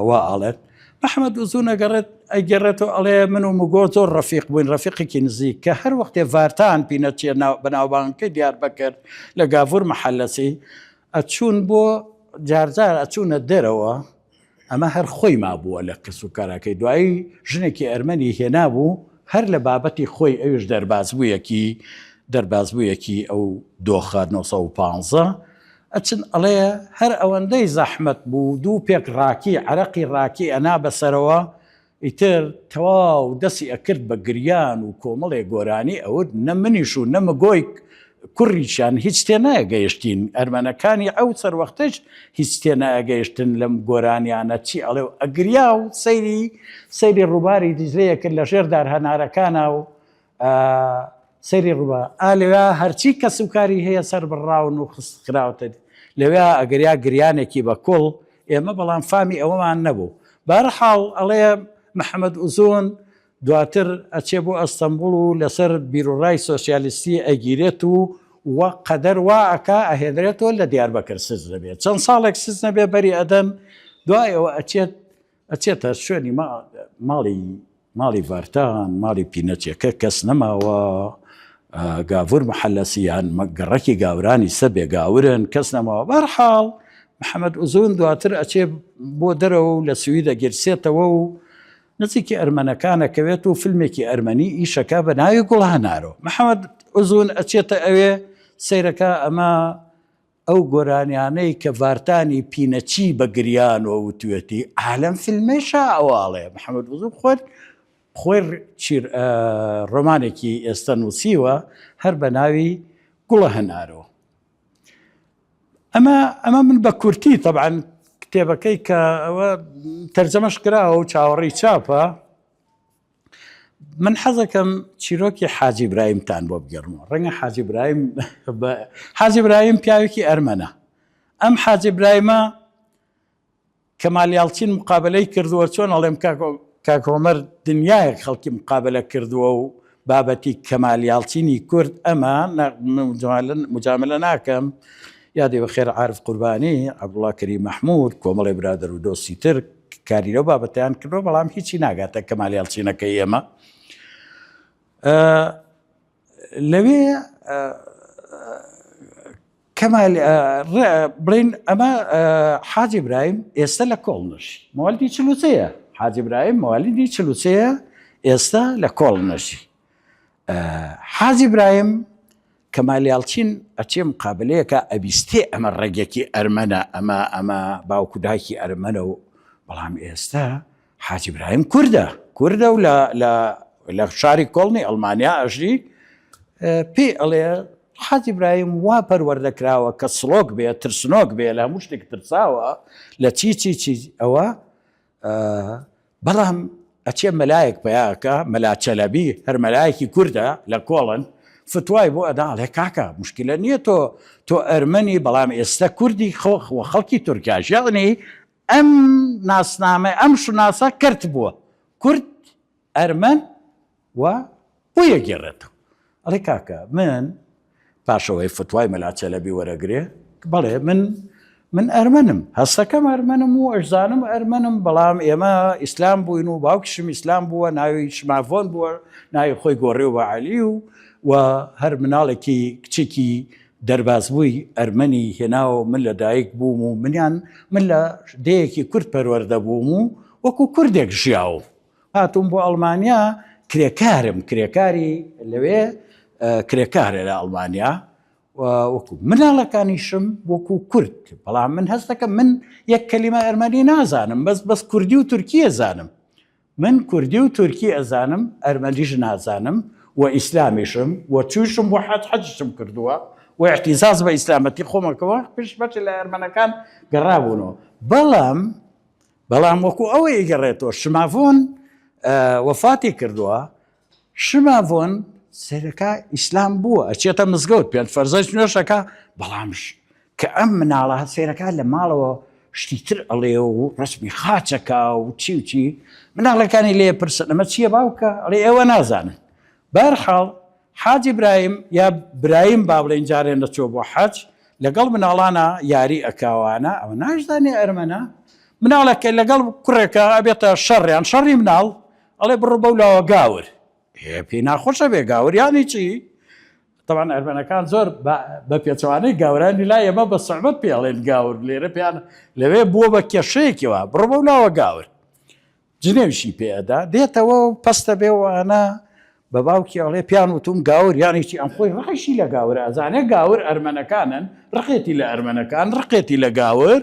Speaker 2: وا ئەڵێن. محەمەد ئوزون ئەگەڕێت ئەگەڕێتەوە ئەڵێ من و مگۆ زۆر ڕەفیق بووین ڕەفیقێکی نزیک کە هەر وەختێ ڤارتان پینەچیە ناو بەناوبانگەکەی دیاربەکر لە گاڤور مەحەلەسی ئەچوون بۆ جارجار ئەچوونە دەرەوە ئەمە هەر خۆی مابووە لە کەس و کارەکەی دوایی ژنێکی ئەرمەنی هێنابوو هەر لە بابەتی خۆی ئەویش دەربازبوویەکی دەربازبوویەکی ئەو دۆخە 915 ئەچن ئەڵێ هەر ئەوەندەی زەحمەت بوو دوو پێک ڕاکی عەرەقی ڕاکی ئەنا بەسەرەوە ئیتر تەواو دەسی ئەکرد بە گریان و کۆمەڵێ گۆرانی ئەوت نە منیش و نە مگۆی کوڕیشیان هیچ تێ نایەگەیشتین ئەرمەنەکانی ئەو سەروەختەش هیچ تێ نایەگەیشتن لەم گۆرانیانە چی ئەڵێ و ئەگریا و سەیری سەیری ڕووباری دیجلەیە کرد لە ژێر دار هەنارەکانا و سەیری ڕووبا ئا لەوێ هەرچی کەس و کاری هەیە سەر بڕاون و خست خراوتە لەوێ ئەگەریا گریانێکی بە کوڵ ئێمە بەڵام فامی ئەوەمان نەبوو بارحاڵ ئەڵێ محەممەد ئوزون دواتر ئەچێ بۆ ئەستەمبوڵ و لەسەر بیروڕای سۆسیالیستی ئەگیرێت و و قەدەر وا ئەکا ئەهێنرێتەوە لە دیاربەکر سز دەبێت چەند ساڵێک سز نەبێ بەری ئەدەن دوای ئەوە ئەچێت ئەچێتە شوێنی ماڵی ماڵی ڤارتان ماڵی پینەچێکە کەس نەماوە گاور محەلەسی یان گەڕەکی گاورانی سەبێ گاورن کەس نەماوە بەرحاڵ محەممەد ئوزون دواتر ئەچێ بۆ دەرەوە و لە سویدە گیرسێتەوە و نزیکی ئەرمەنەکانەکەوێت و فیلمێکی ئەرمەنی ئیشەکە بە ناوی گوڵهەنارۆ محەممەد ئوزون ئەچێتە ئەوێ سەیرەکە ئەمە ئەو گۆرانیانەی کە ڤارتانی پینەچی بە گریانەوە وتوێتی ئالەم فیلمەیشا ئەوە ئەڵێ محەممەد وزوو خۆت خۆی چیر ڕۆمانێکی ئێستا نووسیوە هەر بە ناوی گوڵە هەنارۆ ئەمە ئەمە من بە کورتی تەبعەن کتێبەکەی کە ئەوە تەرجەمەش کراوە و چاوەڕێی چاپە من حەزەکەم چیرۆکی حاجی برایمتان بۆ بگێڕمەوە ڕەنگە حاجی برایم حاجی برایم پیاوێکی ئەرمەنە ئەم حاجی برایمە کەمال یاڵچین مقابەلەی کردووە چۆن ئەڵێم کاک هۆمەر دنیایەک خەڵکی مقابەلە کردووە و بابەتی کەمال یاڵچینی کورد ئەمە مجاملە ناکەم یادی بەخێر عارف قوربانی عەبدوڵا کەریم مەحمود کۆمەڵی برادەر و دۆستی تر کاری لەو بابەتیان کردووە بەڵام هیچی ناگاتە کەمال یاڵچینەکەی ئێمە لەوێ کەمال بڵین ئەمە حاجی برایم ئێستا لە کۆڵ نەژی موالیدی چلوسەیە حاجی برایم موالیدی چلوسەیە ئێستا لە کۆڵ نەژی حاجی برایم کەمال یاڵچین ئەچێ مقابلەیەکە ئەبیستێ ئەمە ڕێگێکی ئەرمەنە ئەمە ئەمە باوکو دایکی ئەرمەنە و بەڵام ئێستا حاجی برایم کوردە کوردە و لە لە لە شاری کۆڵنی ئەڵمانیا ئەژی پێی ئەڵێ حاجی برایم وا پەروەردە کراوە کە سڵۆک بێ ترسنۆک بێ لە هەموو شتێک ترساوە لە چی چی چی ئەوە بەڵام ئەچێ مەلایەک پیاکە مەلا چەلەبی هەر مەلایەکی کوردە لە کۆڵن فتوای بۆ ئەدا ئەڵێ کاکە مشکلە نییە تۆ تۆ ئەرمەنی بەڵام ئێستا کوردی خۆ خەڵکی تورکیاش یعنی ئەم ناسنامە ئەم شوناسە کەرت بووە کورد ئەرمەن و بۆی ئەگێڕێتەوە ئەڵێ کاکە من پاشەوەی فتوای مەلا چەلەبی وەرەگرێ بەڵێ من من ئەرمەنم هەستەکەم ئەرمەنم و ئەشزانم ئەرمەنم بەڵام ئێمە ئیسلام بووین و باوکیشم ئیسلام بووە ناوی شمافۆن بووە ناوی خۆی گۆڕی و بە عەلی و و هەر مناڵێکی کچێکی دەربازبووی ئەرمەنی هێناوە و من لە دایک بووم و منیان من لە دێیەکی کورد پەروەردە بووم و وەکو کوردێک ژیاوم. هاتووم بۆ ئەڵمانیا کرێکارم، کرێکاری لەوێ کرێکارە لە ئەڵمانیا وەکو مناڵەکانیشم وەکو کورد، بەڵام من هەستەکەم من یەک کەلیمە ئەرمەنی نازانم، بەس بەس کوردی و تورکی ئەزانم. من کوردی و تورکی ئەزانم، ئەرمەنیش نازانم و ئیسلامیشم و چوویشم بۆ حەج، حەجیشم کردووە و ئیعتیزاز بە ئیسلامەتی خۆمەکەوە پشت بەشێ لە ئەرمەنەکان گەڕابوونەوە. بەڵام بەڵام وەکو ئەوەی ئەیگەڕێتەوە شماڤۆن وەفاتی کردووە، شماڤۆن سەرەکە ئیسلام بووە ئەچێتە مزگەوت پێنج فەرزەش نوێژەکە بەڵام کە ئەم مناڵە سەیرەکە لە ماڵەوە شتی تر ئەڵێ و ڕسمی خاچەکە و چی و چی مناڵەکانی لێ پرسن ئەمە چییە باوکە ئەڵێ ئێوە نازانن بەرحاڵ حاجی برایم یا برایم با بڵێین جارێ نەچووە بۆ حەج لەگەڵ مناڵانە یاری ئەکاوانە ئەوە ناشزانێ ئەرمەنە مناڵێکە لەگەڵ کوڕێکە ئەبێتە شەڕیان شەڕی مناڵ ئەڵێ بڕۆ بەو لاوە گاور ئێ پێی ناخۆشە بێ گاور یانی چی طبعا ئەرمەنەکان زۆر بە پێچەوانەی گاورانی لای ئێمە بە سەعبەت پێ ئەڵێن گاور لێرە پێیان لەوێ بووە بە کێشەیەکیەوە بڕۆ بەو لاوە گاور جنێویشی پێ ئەدا دێتەوە و پەستە بێ وانە بە باوکی ئەڵێ پیان وتوم گاور یانی چی ئەم خۆی ڕقیشی لە گاورە ئەزانێ گاور ئەرمەنەکانن ڕقێتی لە ئەرمەنەکان ڕقێتی لە گاور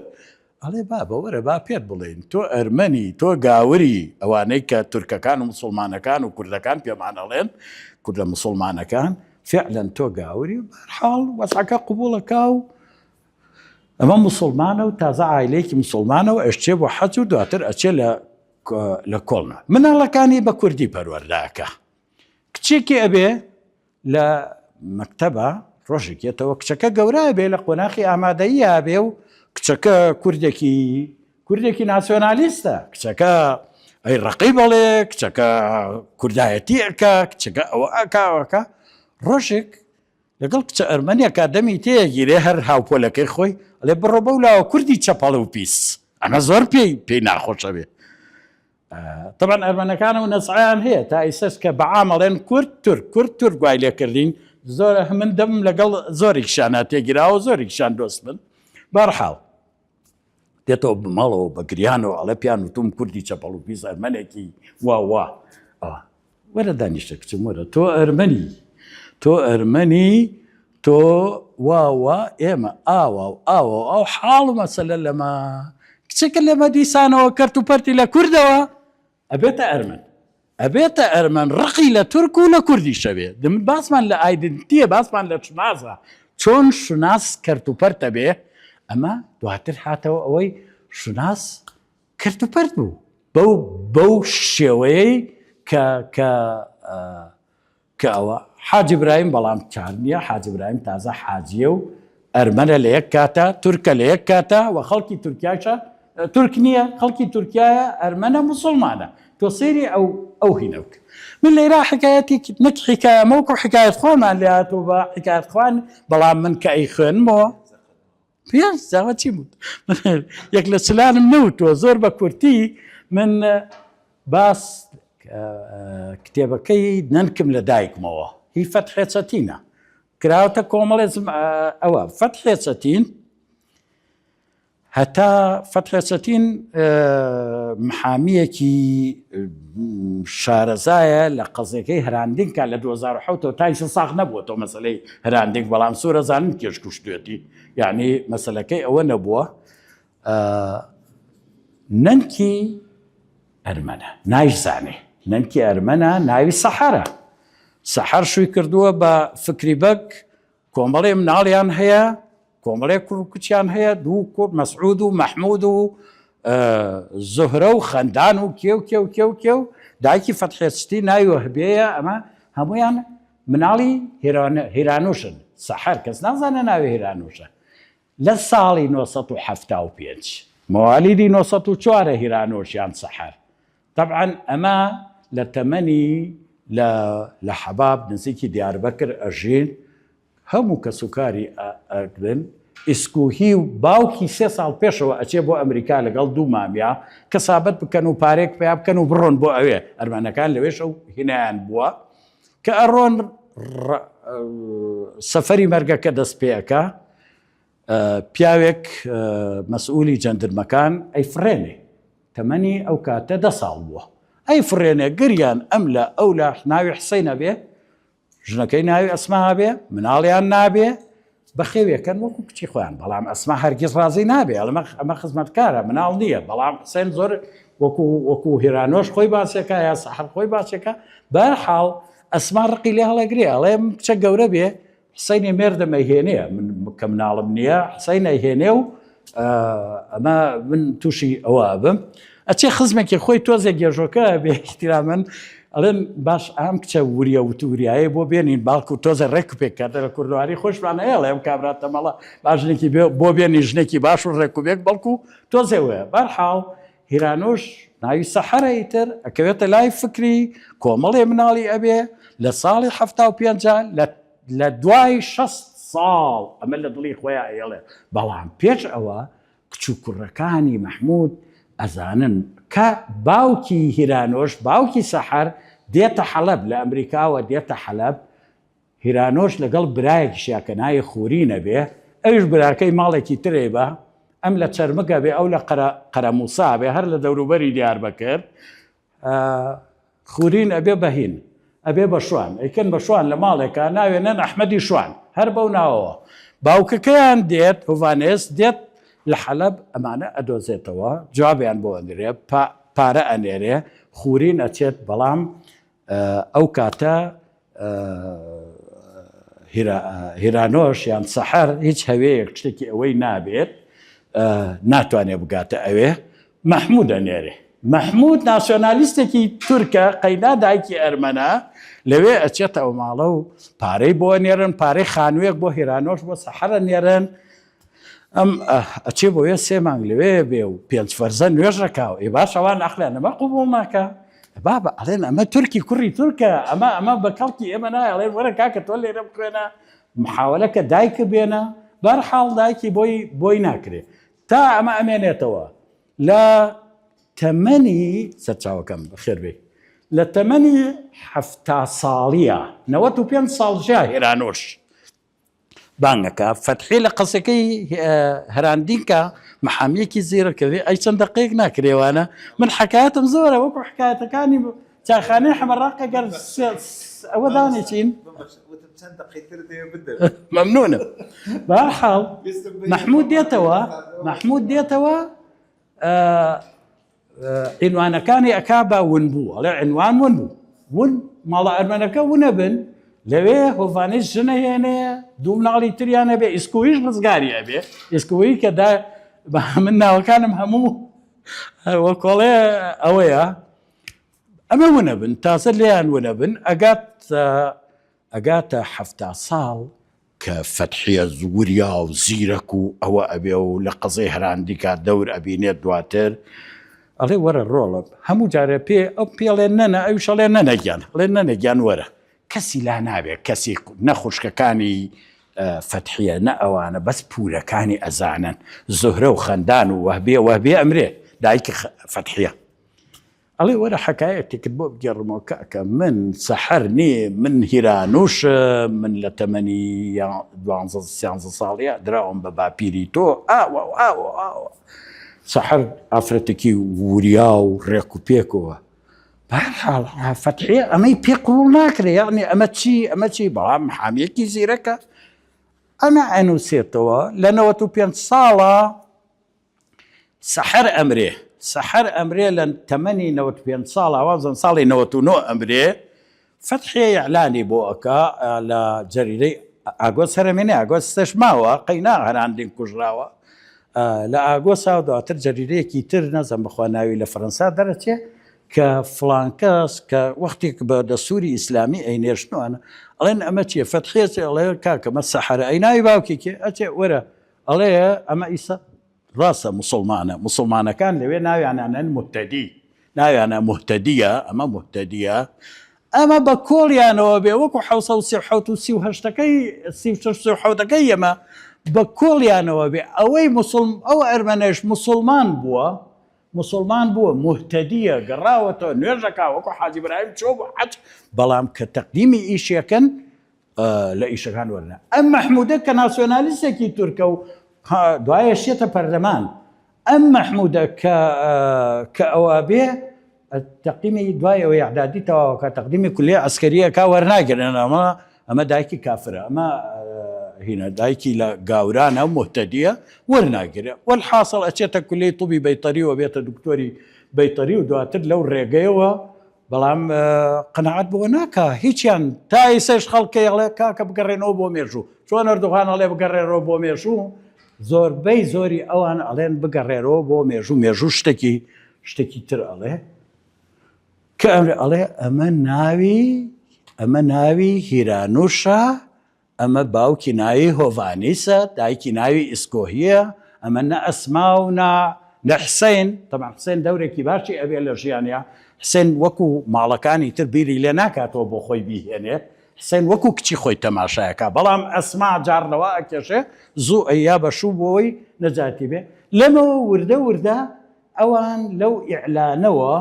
Speaker 2: ئەڵێ بابە وەرە با پێت بڵێین تۆ ئەرمەنی تۆ گاوری ئەوانەی کە تورکەکان و مسلمانەکان و کوردەکان پێمان ئەڵێن کوردە مسلمانەکان فعلا تۆ گاوری بەرحاڵ وەزعەکە قبوڵەکە و ئەمە مسلمانە و تازە عایلەیەکی مسلمانە و ئەشچێ بۆ حەج و دواتر ئەچێ لە لە کۆڵنا مناڵەکانی بە کوردی پەروەردەکە کچێکی ئەبێ لە مەکتەبە ڕۆژێک یەتەوە کچەکە گەورە بێ لە قۆناخی ئامادەیی بێ و کچەکە کوردێکی کوردێکی ناسیۆنالیستە کچەکە ئەی ڕقی بەڵێ کچەکە کوردایەتی ئەکا کچەکە ئەوە ئەکاوەکە ڕۆژێک لەگەڵ کچە ئەرمەنیەکا دەمی تێگیرێ هەر هاوپۆلەکەی خۆی ئەڵێ بڕۆ بەو لاوە کوردی چەپەڵ و پیس ئەمە زۆر پێی پێی ناخۆشە بێ طبعا ئەرمەنەکان و نەزعیان هەیە تا ئیسەش کە بەعام ئەڵێن کورد تورک کورد تورک وای لێکردین زۆر من دەم لەگەڵ زۆرێکیشانە تێگیراوە زۆرێکیشان دۆست بن بەرحاڵ دێتەوە بماڵەوە بە گریانەوە ئەڵێ پیان وتوم کوردی چەپەڵ و پیس ئەرمەنێکی وا وا وەرە دانیشتە کچم وەرە تۆ ئەرمەنی تۆ ئەرمەنی تۆ وا وا ئێمە ئاوا و ئاوا و ئەو حاڵ و مەسەلە لەمە کچەکە لەمە دیسانەوە کەرت و پەرتی لە کوردەوە ئەبێتە ئەرمەن ئەبێتە ئەرمەن ڕقی لە تورک و لە کوردیشە بێ باسمان لە identity یە باسمان لە شوناسە چۆن شوناس کەرت و پەرتە بێ ئەمە دواتر هاتەوە ئەوەی شوناس کەرت و پەرت بوو بەو بەو شێوەیەی کە کە کە ئەوە حاجی برایم بەڵام چار نییە حاجی برایم تازە حاجیە و ئەرمەنە لە یەک کاتە تورکە لە یەک کاتە و خەڵکی تورکیاشە تورک نییە خەڵکی تورکایە ئەرمەنە مسلمانە تۆ سەیری ئەو ئەو هینە بکە من لێرا حکایەتی نەک حکایە مەوکو حکایەت خۆمان لێ هاتوو بە حکایەت خوان بەڵام من کە ئەی خوێنمەوە پێنج جاوە چی بوو یەک لە چلانم نەوتووە زۆر بە کورتی من باس کتێبەکەی نەنکم لە دایکمەوە هی فەتحێ چەتینە کراوەتە کۆمەڵێ ئەوە فەتحێ چەتین هەتا فەتحێ چەتین محامیەکی شارەزایە لە قەزیەکەی هراندینکا لە 2007 ەوە تا ئیستا ساغ نەبووەتەوە مەسەلەی هراندینک بەڵام سوورە زانن کێش کوشتوێتی یعنی مەسەلەکەی ئەوە نەبووە نەنکی ئەرمەنە نایزانێ نەنکی ئەرمەنە ناوی سەحرە سەحەر شووی کردووە بە فکری بەگ کۆمەڵێ مناڵیان هەیە کۆمەڵێک کوڕ و کچیان هەیە دوو کوڕ مەسعود و مەحمود و زوهرە و خەندان و کێ و کێ و کێ و کێ و دایکی فەتحێ چتی ناوی وەهبێیە ئەمە هەمویان مناڵی هیرانوشن سەحەر کەس نازانێ ناوی هیرانوشە لە ساڵی 975 موالیدی 904 هیرانوش یان سەحەر تەبعەن ئەمە لە تەمەنی لە لە حەباب نزیکی دیاربەکر ئەژین هەموو کەسوکاری ئەگرن ئیسکوهی و باوکی سێ ساڵ پێشەوە ئەچێ بۆ ئەمریکا لەگەڵ دوو مامیا کەسابەت بکەن و پارێک پیا بکەن و بڕۆن بۆ ئەوێ ئەرمەنەکان لەوێش ئەو هینایان بووە کە ئەڕۆن سەفەری مەرگەکە دەست پێ ئەکا پیاوێک مەسئولی جەندرمەکان ئەیفڕێنێ تەمەنی ئەو کاتە دە ساڵ بووە. ئەی فڕێنێ گریان ئەم لە ئەو لە ناوی حسینە بێ ژنەکەی ناوی ئەسما هەبێ مناڵیان نابێ بەخێویەکەن وەکو کچی خۆیان بەڵام ئەسما هەرگیز ڕازی نابێ ئەڵێ ئەمە خزمەتکارە مناڵ نییە بەڵام حسێن زۆر وەکو وەکو هێرانۆش خۆی باسێکە یا سەحر خۆی باسێکە بەرحاڵ ئەسما ڕقی لێ هەڵەگرێ ئەڵێ کچە گەورە بێ حسینی مێردم ئەیهێنێ من کە مناڵم نییە حسین ئەیهێنێ و ئەمە من تووشی ئەوە بم ئەچێ خزمێکی خۆی تۆزێک گێژۆکە بێ احترامن ئەڵێن باش ئەم کچە وریە وتوریایە بۆ بێنین باڵکو تۆزە ڕێک پێک کاتە لە کوردواری خۆشمان ئەیڵێ ئەم کابرا تەمەڵە باشنێکی بۆ بێنی ژنێکی باش و ڕێک و بێک بەڵکو تۆزێ وەیە بەرحاڵ هیرانوش ناوی سەحەرە ئیتر ئەکەوێتە لای فکری کۆمەڵێ مناڵی ئەبێ لە ساڵی حەفتا و پێنجا لە لە دوای 6 ساڵ ئەمە لە دڵی خۆیان ئەیڵێ بەڵام پێش ئەوە کچ و کوڕەکانی مەحمود ئەزانن کە باوکی هیرانۆش باوکی سەحەر دێتە حەلەب لە ئەمریکاوە دێتە حەلەب هیرانۆش لەگەڵ برایەکیشیا کە ناوی خورین ئەبێ ئەویش براکەی ماڵێکی ترێ بە ئەم لە چەرمگ ئەبێ ئەو لە قەرە قەرەموسا ئەبێ هەر لە دەوروبەری دیاربەکر خورین ئەبێ بە هین ئەبێ بە شوان ئەیکەن بە شوان لە ماڵێکا ناوێنن ئەحمەدی شوان هەر بەو ناوەوە باوکەکەیان دێت هۆڤانێس دێت لە حەلەب ئەمانە ئەدۆزێتەوە جوابیان بۆ ئەنرێ پارە ئەنێرێ خورین ئەچێت بەڵام ئەو کاتە هیرانۆش یان سەحەر هیچ هەوەیەک شتێکی ئەوەی نابێت ناتوانێت بگاتە ئەوێ مەحموود ئەنێرێ مەحموود ناسیۆنالیستێکی تورکە قەینا دایکی ئەرمەنە لەوێ ئەچێتە ئەو ماڵە و پارەی بۆ نێرن پارەی خانوویەک بۆ هیرانۆش بۆ سەحەرە نێرن ئەم ئەچێ بۆیە سێ مانگ لەوێ بێ و پێنج فەرزە نوێژەکە و ئێ باش ئەوان ئەخلیان ئەمە قوبوڵ ناکە بابە ئەڵێن ئەمە تورکی کوڕی تورکە ئەمە ئەمە بە کەڵکی ئێمە نایڵێن وەرە کاکە تۆ لێرە بخوێنە محاولەکە دایکە بێنە بەرحاڵ دایکی بۆی بۆی ناکرێ تا ئەمە ئەمێنێتەوە لە تەمەنی سەرچاوەکەم بەخێر بێی لە تەمەنی حەفتا ساڵیە 95 ساڵ ژیا هێرانۆش بانگەکە فەتحی لە قەسەکەی هەراندینکە محامیەکی زیرەکە ئەی چەند دقەیەک ناکرێوانە من حکایەتم زۆرە وەکو حکایەتەکانی چاخانەی حەمەڕاقە گەر ئەوە دانیچین مەمنونم بەهەرحاڵ مەحمود دێتەوە مەحمود دێتەوە عینوانەکانی ئەکا بە ون بوو ئەڵێ عنوان ون بوو ون ماڵە ئەرمەنەکە ونە بن لەوێ هۆڤانەی ژنە هێنێ دوو مناڵی تریان هەبێ ئیسکۆیش ڕزگاری ئەبێ ئیسکۆیی کە دا من ناوەکانم هەموو وەکۆڵێ ئەوەیە ئەمە ونە بن تازە لێیان ونە بن ئەگات ئەگاتە حەفتا ساڵ کە فەتحیە وریا و زیرەک و ئەوە ئەبێ و لە قەزەی هەراندیکا دەور ئەبینێت دواتر ئەڵێ وەرە ڕۆڵە هەموو جارێ پێ ئەو پێڵێ نەنە ئەویش ئەڵێ نەنە گیان ئەڵێ نەنە گیان وەرە کەسی لا نابێ کەسی نە خوشکەکانی فەتحیە نە ئەوانە بەس پورەکانی ئەزانن زوهرە و خەندان و وەهبیە وەهبیە ئەمرێ دایکی فەتحیە ئەڵێ وەرە حەکایەتێکت بۆ بگێڕمەوە کاکە من سەحەر نیم من هیرانوشم من لە تەمەنی دوانزە سیانزە ساڵیە دراوم بە باپیری تۆ ئاوە و ئاوە ئاوە سەحەر ئافرەتێکی وریا و ڕێک و پێکەوە بەهەرحاڵ فەتحیە ئەمەی پێ قبوڵ ناکرێ یعنی ئەمە چی ئەمە چی بەڵام حامیەکی زیرەکە ئەمە ئەنووسێتەوە لە 95 ساڵە سەحەر ئەمرێ سەحەر ئەمرێ لە تەمەنی 95 ساڵ ئاوازن ساڵی 99 ئەمرێ فەتحێ ئیعلانی بۆ ئەکا لە جەریدەی ئاگۆس هەرەمێنێ ئاگۆس سێش ماوە قەینا هەراندین کوژراوە لە ئاگۆسا و دواتر جەریدەیەکی تر نەزەم بخوا ناوی لە فەرەنسا دەرەچێ کە فڵانکەس کە وەختێک بە دەستوری ئیسلامی ئەینێژنوانە ئەڵێن ئەمە چیە فەتحێ ئەڵێ کاکەمە سەحەرە ئەی ناوی باوکی کێ ئەچێ وەرە ئەڵێ ئەمە ئیسا ڕاستە موسڵمانە موسڵمانەکان لەوێ ناویانانەن موهتەدی ناویانە موهتەدیە ئەمە موهتەدیە ئەمە بە کۆڵیانەوە بێ وەکو حوسە و سی و هەشتەکەی سی و شەش سی و حەوتەکەی ئێمە بە کۆڵیانەوە بێ ئەوەی موسڵ ئەو ئەرمەنەش موسڵمان بووە موسڵمان بووە موهتەدیە گەڕاوەتەوە نوێژەکە وەکو حاجی برایم چۆ بۆ حەج بەڵام کە تەقدیمی ئیشەکەن لە ئیشەکان وەرنە. ئەم مەحمودە کە ناسیۆنالیستێکی تورکە و دوایە شێتە پەرلەمان. ئەم مەحمودە کە کە ئەوە بێ. تەقدیمی دوای ئەوەی ئەعدادی تەواوەکە تەقدیمی کولیە عەسکەریەکە وەرناگرن ئەمە ئەمە دایکی کافرە ئەمە هینە دایکی لە گاورانە و مهتەدیە وەرناگرێ وەلحاسڵ ئەچێتە کولیەی طبی بەیتەری و بێتە دکتۆری بەیتەری و دواتر لەو ڕێگەیەوە بەڵام قەناعەت بۆ ناکا هیچیان تا ئیسەش خەڵکەی ئەڵێ کاکە بگەڕێنەوە بۆ مێژوو چۆن ئەردۆغان ئەڵێ بگەڕێرەوە بۆ مێژوو زۆربەی زۆری ئەوان ئەڵێن بگەڕێرەوە بۆ مێژوو مێژوو شتێکی شتێکی تر ئەڵێ کە ئەمر ئەڵێ ئەمە ناوی ئەمە ناوی هیرانوشە ئەمە باوکی ناوی هۆڤانیسە، دایکی ناوی ئیسکۆهیە، ئەمە نە ئەسما و نا نە حسین، تەبعەن حسین دەورێکی باشی ئەبێ لە ژیانیا، حسین وەکو ماڵەکانی تر بیری لێ ناکاتەوە بۆ خۆی بیهێنێ، حسین وەکو کچی خۆی تەماشایەکا، بەڵام ئەسما جار لەوە ئەکێشێ زوو ئەیا بە شوو بۆی نەجاتی بێ، لەمەوە وردە وردە ئەوان لەو ئیعلانەوە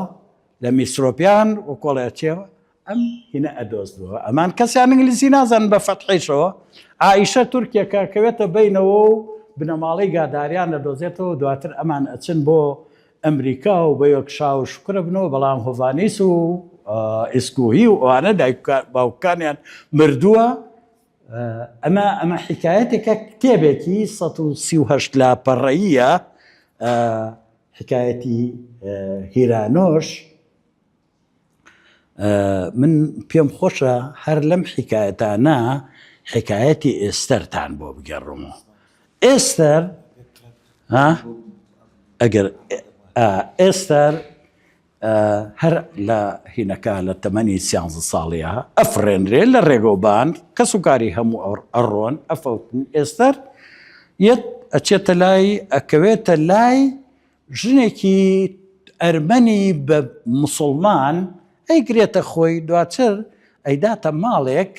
Speaker 2: لە میسرۆپیان وەکۆڵێ ئەچێ ئەم هینە ئەدۆزنەوە ئەمان کەسیان ئینگلیزی نازانن بە فەتحیشەوە عائیشە تورکێکە کەوێتە بینەوە و بنەماڵەی گاداریان ئەدۆزێتەوە دواتر ئەمان ئەچن بۆ ئەمریکا و بە یەکشا و شکرە بنەوە بەڵام هۆڤانیس و ئیسکوهی و ئەوانە دایک باوکانیان مردووە ئەمە ئەمە حکایەتێکە کتێبێکی 138 لاپەڕەیە حکایەتی هیرانۆش من پێم خۆشە هەر لەم حیکایەتانە حیکایەتی ئێستەرتان بۆ بگێڕمەوە. ئێستەر ها ئەگەر ئێستەر هەر لە هینەکە لە تەمەنی سیانزە ساڵیە ئەفرێنرێ لە ڕێگەوبان کەس و کاری هەموو ئەڕۆن ئەفەوتن ئێستەر یەت ئەچێتە لای ئەکەوێتە لای ژنێکی ئەرمەنی بە موسڵمان ئەیگرێتە خۆی دواتر ئەیداتە ماڵێک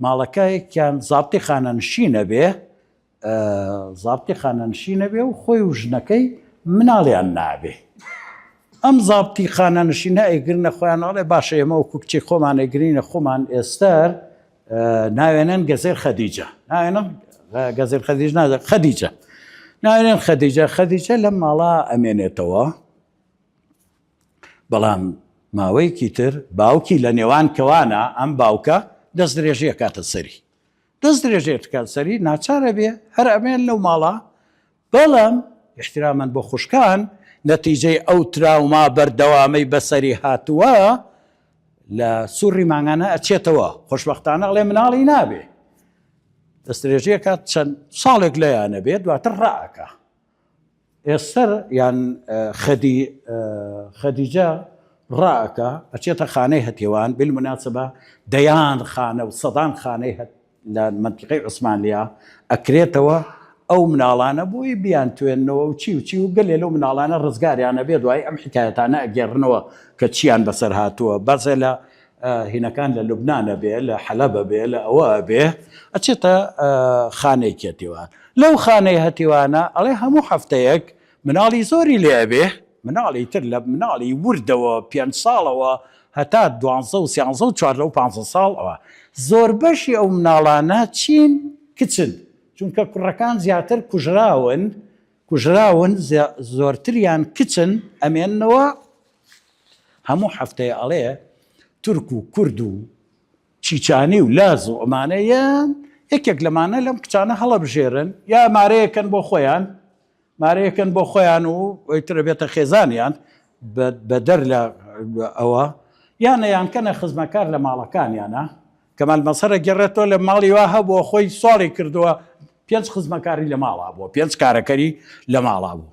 Speaker 2: ماڵەکەیان زابتی خانەنشینە بێ زابتی خانەنشینە بێ و خۆی و ژنەکەی مناڵیان نابێ ئەم زابتی خانەنشینە ئەیگرنە خۆیان ئەڵێ باشە ئێمە وەکو کچی خۆمان ئەیگرینە خۆمان ئێستەر ناوێنن گەزێر خەدیجە ناوێنم گەزێر خەدیج نازە خەدیجە ناوێنن خەدیجە خەدیجە لەم ماڵا ئەمێنێتەوە بەڵام ماوەیەکی تر باوکی لە نێوان کەوانە ئەم باوکە دەست درێژیە کاتە سەری دەست درێژێت کات سەری ناچارە بێ هەر ئەمێن لەو ماڵە بەڵام ئیحترامەن بۆ خوشکان، نەتیجەی ئەو تراوما بەردەوامەی بەسەری هاتووە لە سوڕی مانگانە ئەچێتەوە، خۆشبەختانە ئەڵێ مناڵی نابێ، دەستدرێژی ئەکات چەند ساڵێک لێیانە بێ دواتر ڕائەکا. ئێستەر یان خەدی خەدیجە ڕائەکا ئەچێتە خانەی هەتیوان، بالمناسبە دەیان خانە و سەدان خانەی هەت لە مەنتیقەی عوسمانلیا ئەکرێتەوە ئەو مناڵانە بۆی بیان توێننەوە و چی و چی و گەلێ لەو مناڵانە ڕزگاریان ئەبێ دوایی ئەم حیکایەتانە ئەگێڕنەوە کە چیان بەسەر هاتووە بەزێ لە هینەکان لە لوبنان ئەبێ لە حەلەب ئەبێ لە ئەوە ئەبێ ئەچێتە خانەی کێتیوان لەو خانەی هەتیوانە ئەڵێ هەموو هەفتەیەک مناڵی زۆری لێ ئەبێ، مناڵی تر لە مناڵی وردەوە پێنج ساڵەوە هەتا دوانزە و سیانزە و چواردە و پانزە ساڵ ئەوە زۆربەشی ئەو مناڵانە چین کچن چونکە کوڕەکان زیاتر کوژراون کوژراون زۆرتریان کچن ئەمێننەوە هەموو هەفتەیە ئەڵێ تورک و کورد و چیچانی و لاز و ئەمانە یان یەکێک لەمانە لەم کچانە هەڵەبژێرن یا مارەیەکەن بۆ خۆیان مارەیەکەن بۆ خۆیان و ئیتر بێتە خێزانیان بەدەر لە ئەوە یان یانکەنە خزمەکار لە ماڵەکانیانە کەمال مەسەرە گەڕێتەوە لە ماڵی وا هەبووە خۆی ساڵی کردووە پێنج خزمەکاری لە ماڵا بووە پێنج کارەکەری لە ماڵا بوو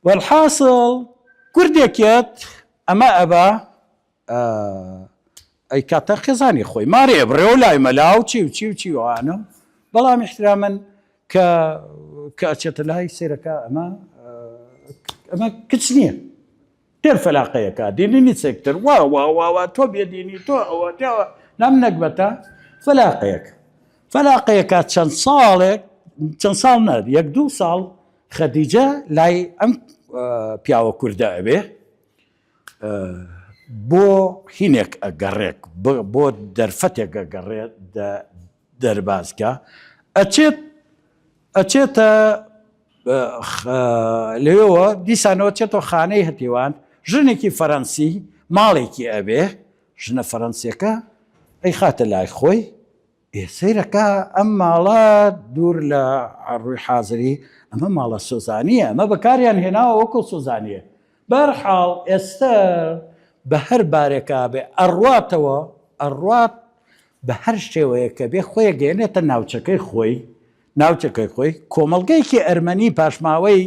Speaker 2: وەلحاسڵ کوردێکێت ئەمە ئەبا ئەیکاتە خێزانی خۆی مارێ بڕێ و لای مەلا و چی و چی و چی وانە بەڵام احترامن کە کە ئەچێتە لای سێرەکە ئەمە ئەمە کچ نییە تێر فەلاقەیەکە دینی نیسێکتر وا وا وا وا تۆ بێدینی تۆ ئەوە تێوە نام نەگبەتە فەلاقەیەک فەلاقەیەکە چەند ساڵێک چەند ساڵ نەر یەک دوو ساڵ خەدیجە لای ئەم پیاوە کوردە ئەبێ بۆ هینێک ئەگەڕێک بۆ دەرفەتێک ئەگەڕێت دەربازکە ئەچێت ئەچێتە لەوێوە دیسانەوە چێتەوە خانەی هەتیوان. ژنێکی فەرەنسی ماڵێکی ئەبێ، ژنە فەرەنسیەکە ئەیخاتە لای خۆی، ئێ سەیرەکە ئەم ماڵە دوور لە ڕووی حازری ئەمە ماڵە سۆزانیە ئەمە بەکاریان هێناوە وەکو سۆزانیە بەرحاڵ ئێستا بە هەر بارێکا بێ ئەڕواتەوە ئەڕوات بە هەر شێوەیە کە بێ خۆی گەێنێتە ناوچەکەی خۆی ناوچەکەی خۆی کۆمەڵگەیەکی ئەرمەنی پاشماوەی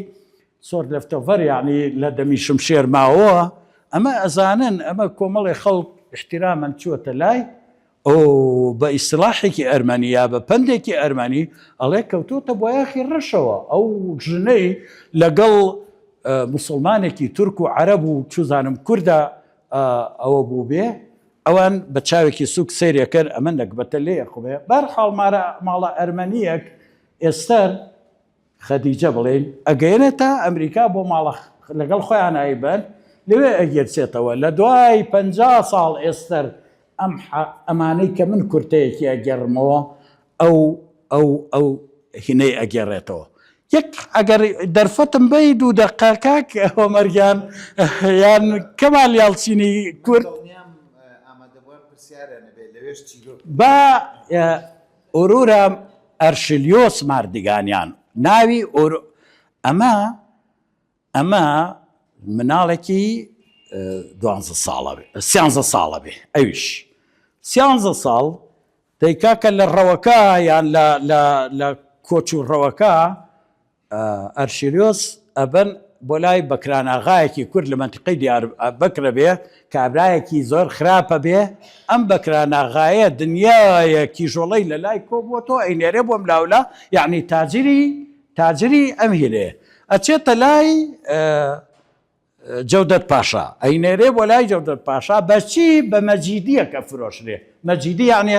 Speaker 2: sword leftover یانی لە دەمی شمشێر ماوە ئەمە ئەزانن ئەمە کۆمەڵی خەڵک احترامەن چووەتە لای ئۆ بە ئیستلاحێکی ئەرمەنی یا بە پەندێکی ئەرمەنی ئەڵێ کەوتۆتە بۆیاخی ڕەشەوە ئەو ژنەی لەگەڵ موسڵمانێکی تورک و عەرەب و چوزانم کوردە ئەوە بوو بێ ئەوان بە چاوێکی سوک سەیرەکەن ئەمە نەگبەتە لێ خوێ بەرحاڵ ماڵە ئەرمەنیەک ئێستەر خەدیجە بڵێین ئەگەیەنێتە ئەمریکا بۆ ماڵە لەگەڵ خۆیان ئەیبەن لەوێ ئەگێرسێتەوە لە دوای 50 ساڵ ئێستەر ئەم ئەمانەی کە من کورتەیەکی ئەگێڕمەوە ئەو ئەو ئەو هینەی ئەگێڕێتەوە یەک ئەگەر دەرفەتم بەی دوو دەقە کاک هۆمەرگیان یان کەمال یاڵچینی کورد با ئۆرۆرا ئەرشلیۆس ماردیگانیان ناوی ئەمە ئەمە مناڵێکی دوانزە ساڵە بێ سیانزە ساڵە بێ ئەویش سیانزە ساڵ دەیکا کە لە ڕەوەکە یان لە لە لە کۆچ و ڕەوەکە ئەرشیلیۆس ئەبەن بۆ لای بەکراناغایەکی کورد لە مەنتیقەی دیاربەکرە بێ، کابرایەکی زۆر خراپە بێ، ئەم بەکراناغایە دنیایە کیژۆڵەی لە لای کۆ بووەتەوە ئەینێرێ بۆ ئەملاولا، یەعنی تاجری تاجری ئەم هینەیە. ئەچێتە لای جەودەت پاشا ئەینێرێ بۆ لای جەودەت پاشا بە چی؟ بە مەجیدیەک ئەفرۆشرێ، مەجیدی یەعنی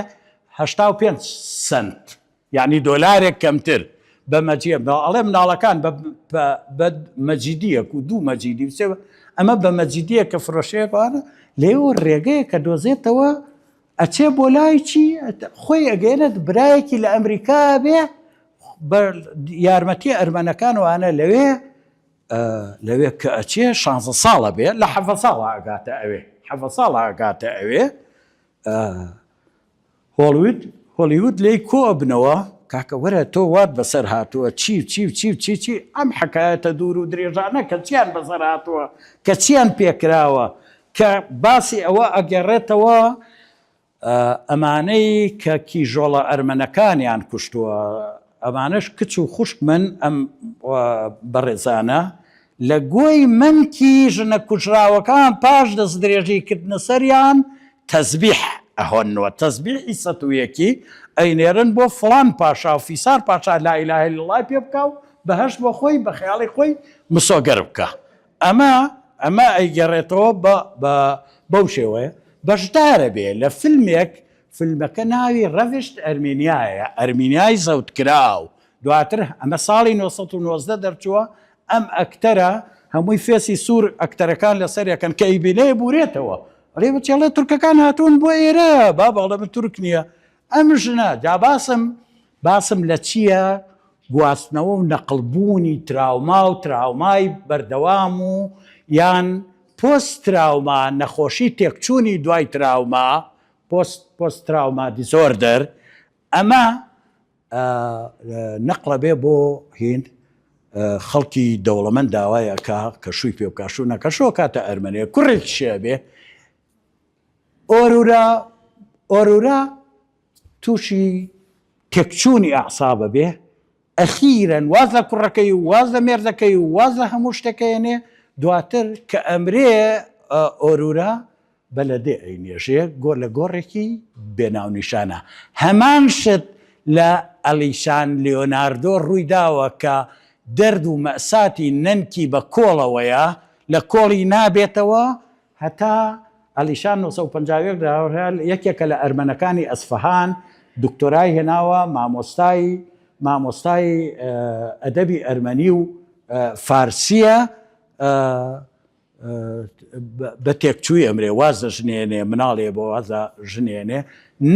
Speaker 2: 85 سەنت یەعنی دۆلارێک کەمتر بە مەجیە ئەڵێ مناڵەکان بە مەجیدیەک و دوو مەجیدی و سێ ئەمە بە مەجیدیە کە فرۆشەیەکوانە لێوە ڕێگەیە کە دۆزێتەوە ئەچێ بۆ لای چی خۆی ئەگەێنێت برایەکی لە ئەمریکا بێ بە یارمەتی ئەرمەنەکان وانە لەوێ لەوێ کە ئەچێ شانزە ساڵە بێ لە حەڤە ساڵە ئەگاتە ئەوێ حەڤە ساڵە ئەگاتە ئەوێ هۆڵوید هۆلیوود لێی کۆ ئەبنەوە کاکە وەرە تۆ وات بەسەر هاتووە چی و چی و چی و چی چی ئەم حەکایەتە دوور و درێژانە کە چیان بەسەر هاتووە کە چیان پێکراوە کە باسی ئەوە ئەگەڕێتەوە ئەمانەی کە کیژۆڵە ئەرمەنەکانیان کوشتووە، ئەمانەش کچ و خوشکمن ئەم بەڕێزانە لە گۆی مەمکی ژنە کوژراوەکان پاش دەستدرێژی کردنە سەریان تەزبیح ئەهۆننەوە، تەزبیحی سەت و یەکی ئەینێرن بۆ فڵان پاشا و فیسار پاشا لا الە الا اللە پێ بکا و بەهەشت بۆ خۆی بە خەیاڵی خۆی مسۆگەر بکا. ئەمە ئەمە ئەیگەڕێتەوە بە بە بەو شێوەیە بەشدارە بێ لە فیلمێک فیلمەکە ناوی ڕەڤشت ئەرمینیایە ئەرمینیای زەوتکراو دواتر ئەمە ساڵی 919 دەرچووە ئەم ئەکتەرە هەمووی فێسی سوور ئەکتەرەکان لەسەر یەکەن کە ئەیبینێ بورێتەوە ئەڵێ بچێ ئەڵێ تورکەکان هاتوون بۆ ئێرە بابە ئەڵێ من تورک نییە ئەم ژنە جا باسم باسم لە چییە گواستنەوە و نەقڵ بوونی تراوما و تراومای بەردەوام و یان پۆست تراوما نەخۆشی تێکچوونی دوای تراوما post post trauma disorder ئەمە نەقڵە بێ بۆ هیند خەڵکی دەوڵەمەند داوای ئەکا کە شووی پێ بکا شوو نەکا شوو ئەکاتە ئەرمەنێ کوڕێکیشی ئەبێ ئۆرورا ئۆرورا تووشی تێکچوونی ئەعسابە بێ ئەخیرەن واز لە کوڕەکەی و واز لە مێردەکەی و واز لە هەموو شتەکەیەنێ دواتر کە ئەمرێ ئۆرورا بە لە دێ ئەینێژێ گۆ لە گۆڕێکی بێ ناونیشانە هەمان شت لە ئەلیشان لیۆناردۆ ڕووی داوە کە دەرد و مەساتی نەنکی بە کۆڵەوەیە لە کۆڵی نابێتەوە هەتا ئەلیشان 951 یەکێکە لە ئەرمەنەکانی ئەسفەهان دکتۆرای هێناوە مامۆستای مامۆستای ئەدەبی ئەرمەنی و فارسیە بە تێکچووی ئەمرێ واز لە ژنێنێ مناڵێ بۆ واز لە ژنێنێ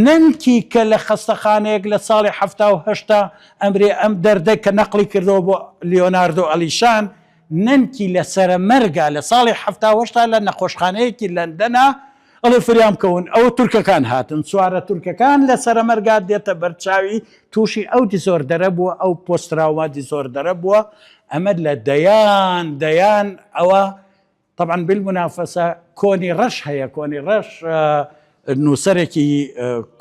Speaker 2: نەنکی کە لە خەستەخانەیەک لە ساڵی حەفتا و هەشتا ئەمرێ ئەم دەردە کە نەقڵی کردەوە بۆ لیۆناردۆ ئەلیشان. نەنکی لە سەرە مەرگا لە ساڵی حەفتا لە نەخۆشخانەیەکی لەندەنا ئەڵێ فریام کەون ئەوە تورکەکان هاتن سوارە تورکەکان لە سەرەمەرگا دێتە بەرچاوی تووشی ئەو disorder ە بووە ئەو post-trauma disorder ە بووە ئەمە لە دەیان دەیان ئەوە طبعا بالمناسبە کۆنی ڕەش هەیە کۆنی ڕەش نووسەرێکی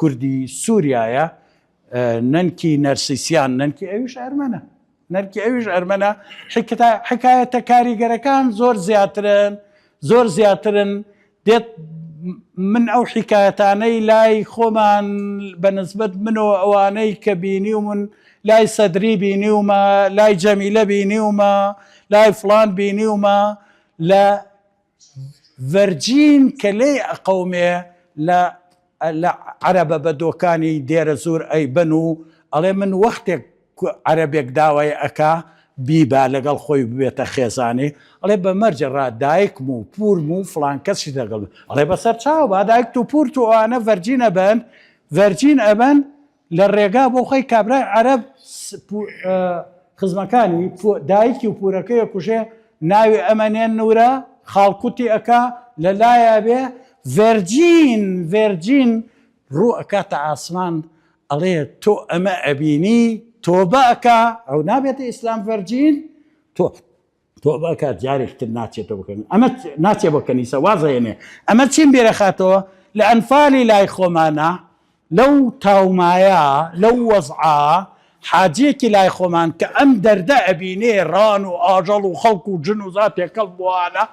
Speaker 2: کوردی سووریایە نەنکی نەرسیسیان نەنکی ئەویش ئەرمەنە نەرکی ئەویش ئەرمەنە حکایەتە کاریگەرەکان زۆر زیاترن زۆر زیاترن دێت من ئەو حکایەتانەی لای خۆمان بە نسبەت منەوە ئەوانەی کە بینیومن لای سەدری بینیومە لای جەمیلە بینیومە لای فلان بینیومە لە ڤەرجین کە لێی ئەقەومێ لە لە عەرەبە بەدۆکانی دێرەزوور ئەیبەن و ئەڵێ من وەختێک عەرەبێک داوای ئەکا بیبا لەگەڵ خۆی ببێتە خێزانی ئەڵێ بە مەرجێ ڕا دایکم و پوورم و فڵان کەسیش لەگەڵ بێ ئەڵێ بەسەر چاو با دایکت و پوورت و ئەوانە ڤەرجین ئەبن ڤەرجین ئەبن لە ڕێگا بۆ خۆی کابرای عەرەب خزمەکانی دایکی و پورەکەی ئەکوژێ ناوی ئەمەنێن نورە خاڵکوتی ئەکا لە لایا بێ ڤێرجین ڤێرجین ڕوو ئەکاتە ئاسمان ئەڵێ تۆ ئەمە ئەبینی تۆبە ئەکا ئەو نابێتە ئیسلام ڤێرجین تۆ تۆبە ئەکات جارێکی تر ناچێتەوە بۆ کەنیسە ئەمە ناچێ بۆ کەنیسە وازەێنێ ئەمە چیم بێرەخاتەوە لە ئەنفالی لای خۆمانە لەو تاومایە لەو وەزعە حاجیەکی لای خۆمان کە ئەم دەردە ئەبینێ ڕان و ئاژەڵ و خەڵک و جن و زا تێکەڵ بووانە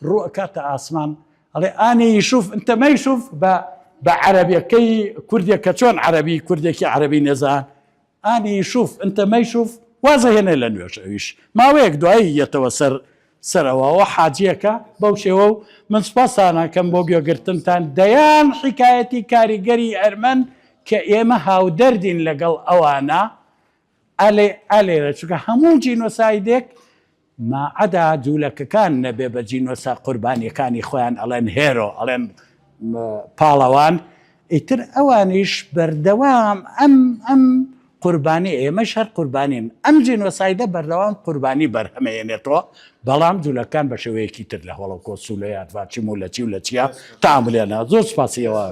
Speaker 2: ڕوو ئەکاتە ئاسمان ئەڵێ ئانی یشوف انت مەیشوف بە بە عەرەبیەکەی کوردێک کە چۆن عەرەبی کوردێکی عەرەبی نەزان ئانی یشوف انت مەیشوف وازەهێنێ لە نوێژ ئەویش ماوەیەک دوایی یەتەوە سەر سەرەوە ئەوە حاجیەکە بەو شێوە و من سوپاستان ئەکەم بۆ گوێگرتنتان دەیان حیکایەتی کاریگەری ئەرمەن کە ئێمە هاودەردین لەگەڵ ئەوانە ئەلێ ئەلێرە چونکە هەموو جینۆسایدێک ماعەدا جولەکەکان نەبێ بە جینۆسا قوربانیەکانی خۆیان ئەڵێن hero ئەڵێن پاڵەوان ئیتر ئەوانیش بەردەوام ئەم ئەم قوربانی ئێمەش هەر قوربانین ئەم جینۆسایدە بەردەوام قوربانی بەرهەمەیەنێتەوە بەڵام جولەکان بە شێوەیەکی تر لە هۆڵۆکۆست و لە یادڤاچیم و لە چی و لە چیا تەعامولیان زۆر سوپاسی ئێوە.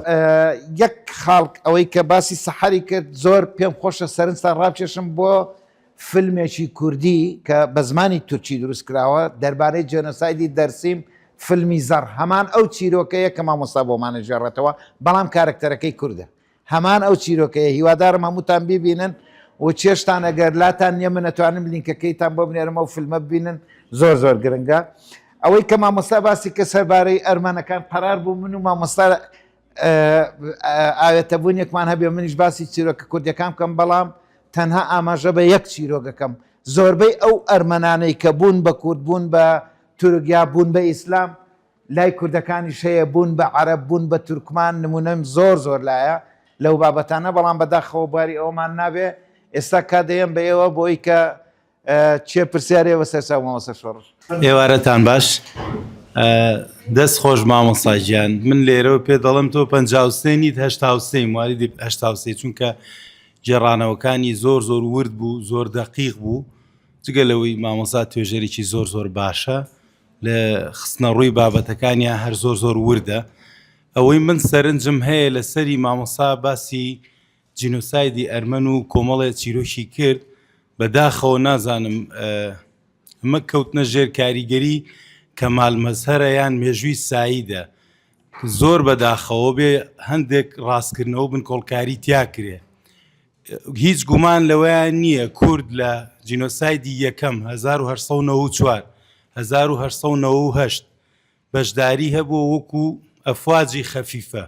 Speaker 1: یەک خاڵ ئەوەی کە باسی سەحەری کرد زۆر پێم خۆشە سەرنجتان ڕابکێشم بۆ فیلمێکی کوردی کە بە زمانی تورکی دروست کراوە دەربارەی جێنۆسایدی دەرسیم فیلمی زەڕ هەمان ئەو چیرۆکەیە کە مامۆستا بۆمانە ژێڕێتەوە بەڵام کارەکتەرەکەی کوردە هەمان ئەو چیرۆکەیە هیوادارم هەمووتان بیبینن و چێشتان ئەگەر لاتان نییە من ئەتوانم لینکەکەیتان بۆ بنێرم ئەو فیلمە ببینن زۆر زۆر گرنگە ئەوەی کە مامۆستا باسی کە سەربارەی ئەرمەنەکان قەرار بوو من و مامۆستا ئاوێتەبوونێکمان هەبێ منیش باسی چیرۆکە کوردیەکان بکەم بەڵام تەنها ئاماژە بە یەک چیرۆکەکەم زۆربەی ئەو ئەرمەنانەی کە بوون بە کورد بوون بە تورک یا بوون بە ئیسلام لای کوردەکانیش هەیە بوون بە عەرەب بوون بە تورکمان نمونەم زۆر زۆر لایە لەو بابەتانە بەڵام بەداخەوە بواری ئەوەمان نابێ ئێستا کات دەیەم بە ئێوە بۆی کە چێ پرسیارێ وە سەرچاو مامۆستا شۆڕش.
Speaker 3: ئێوارەتان باش دەست خۆش مامۆستا گیان من لێرەوە پێ دەڵێم تۆ 53 نیت 83 موالیدی 83 چونکە گێڕانەوەکانی زۆر زۆر ورد بوو زۆر دەقیق بوو جگە لەوەی مامۆستا توێژەرێکی زۆر زۆر باشە لە خستنە ڕووی بابەتەکانیان هەر زۆر زۆر وردە ئەوەی من سەرنجم هەیە لەسەری مامۆستا باسی جینۆسایدی ئەرمەن و کۆمەڵێ چیرۆکی کرد بە داخەوە نازانم ئەمە کەوتنە ژێر کاریگەری کەمال مەزهەرە یان مێژووی سایدە زۆر بەداخەوە بێ هەندێک ڕاستکردنەوە بنکۆڵکاری تیا کرێ هیچ گومان لەوەیان نییە کورد لە جینۆسایدی یەکەم 1994 1998 بەشداری هەبووە وەکو ئەفواجی خەفیفە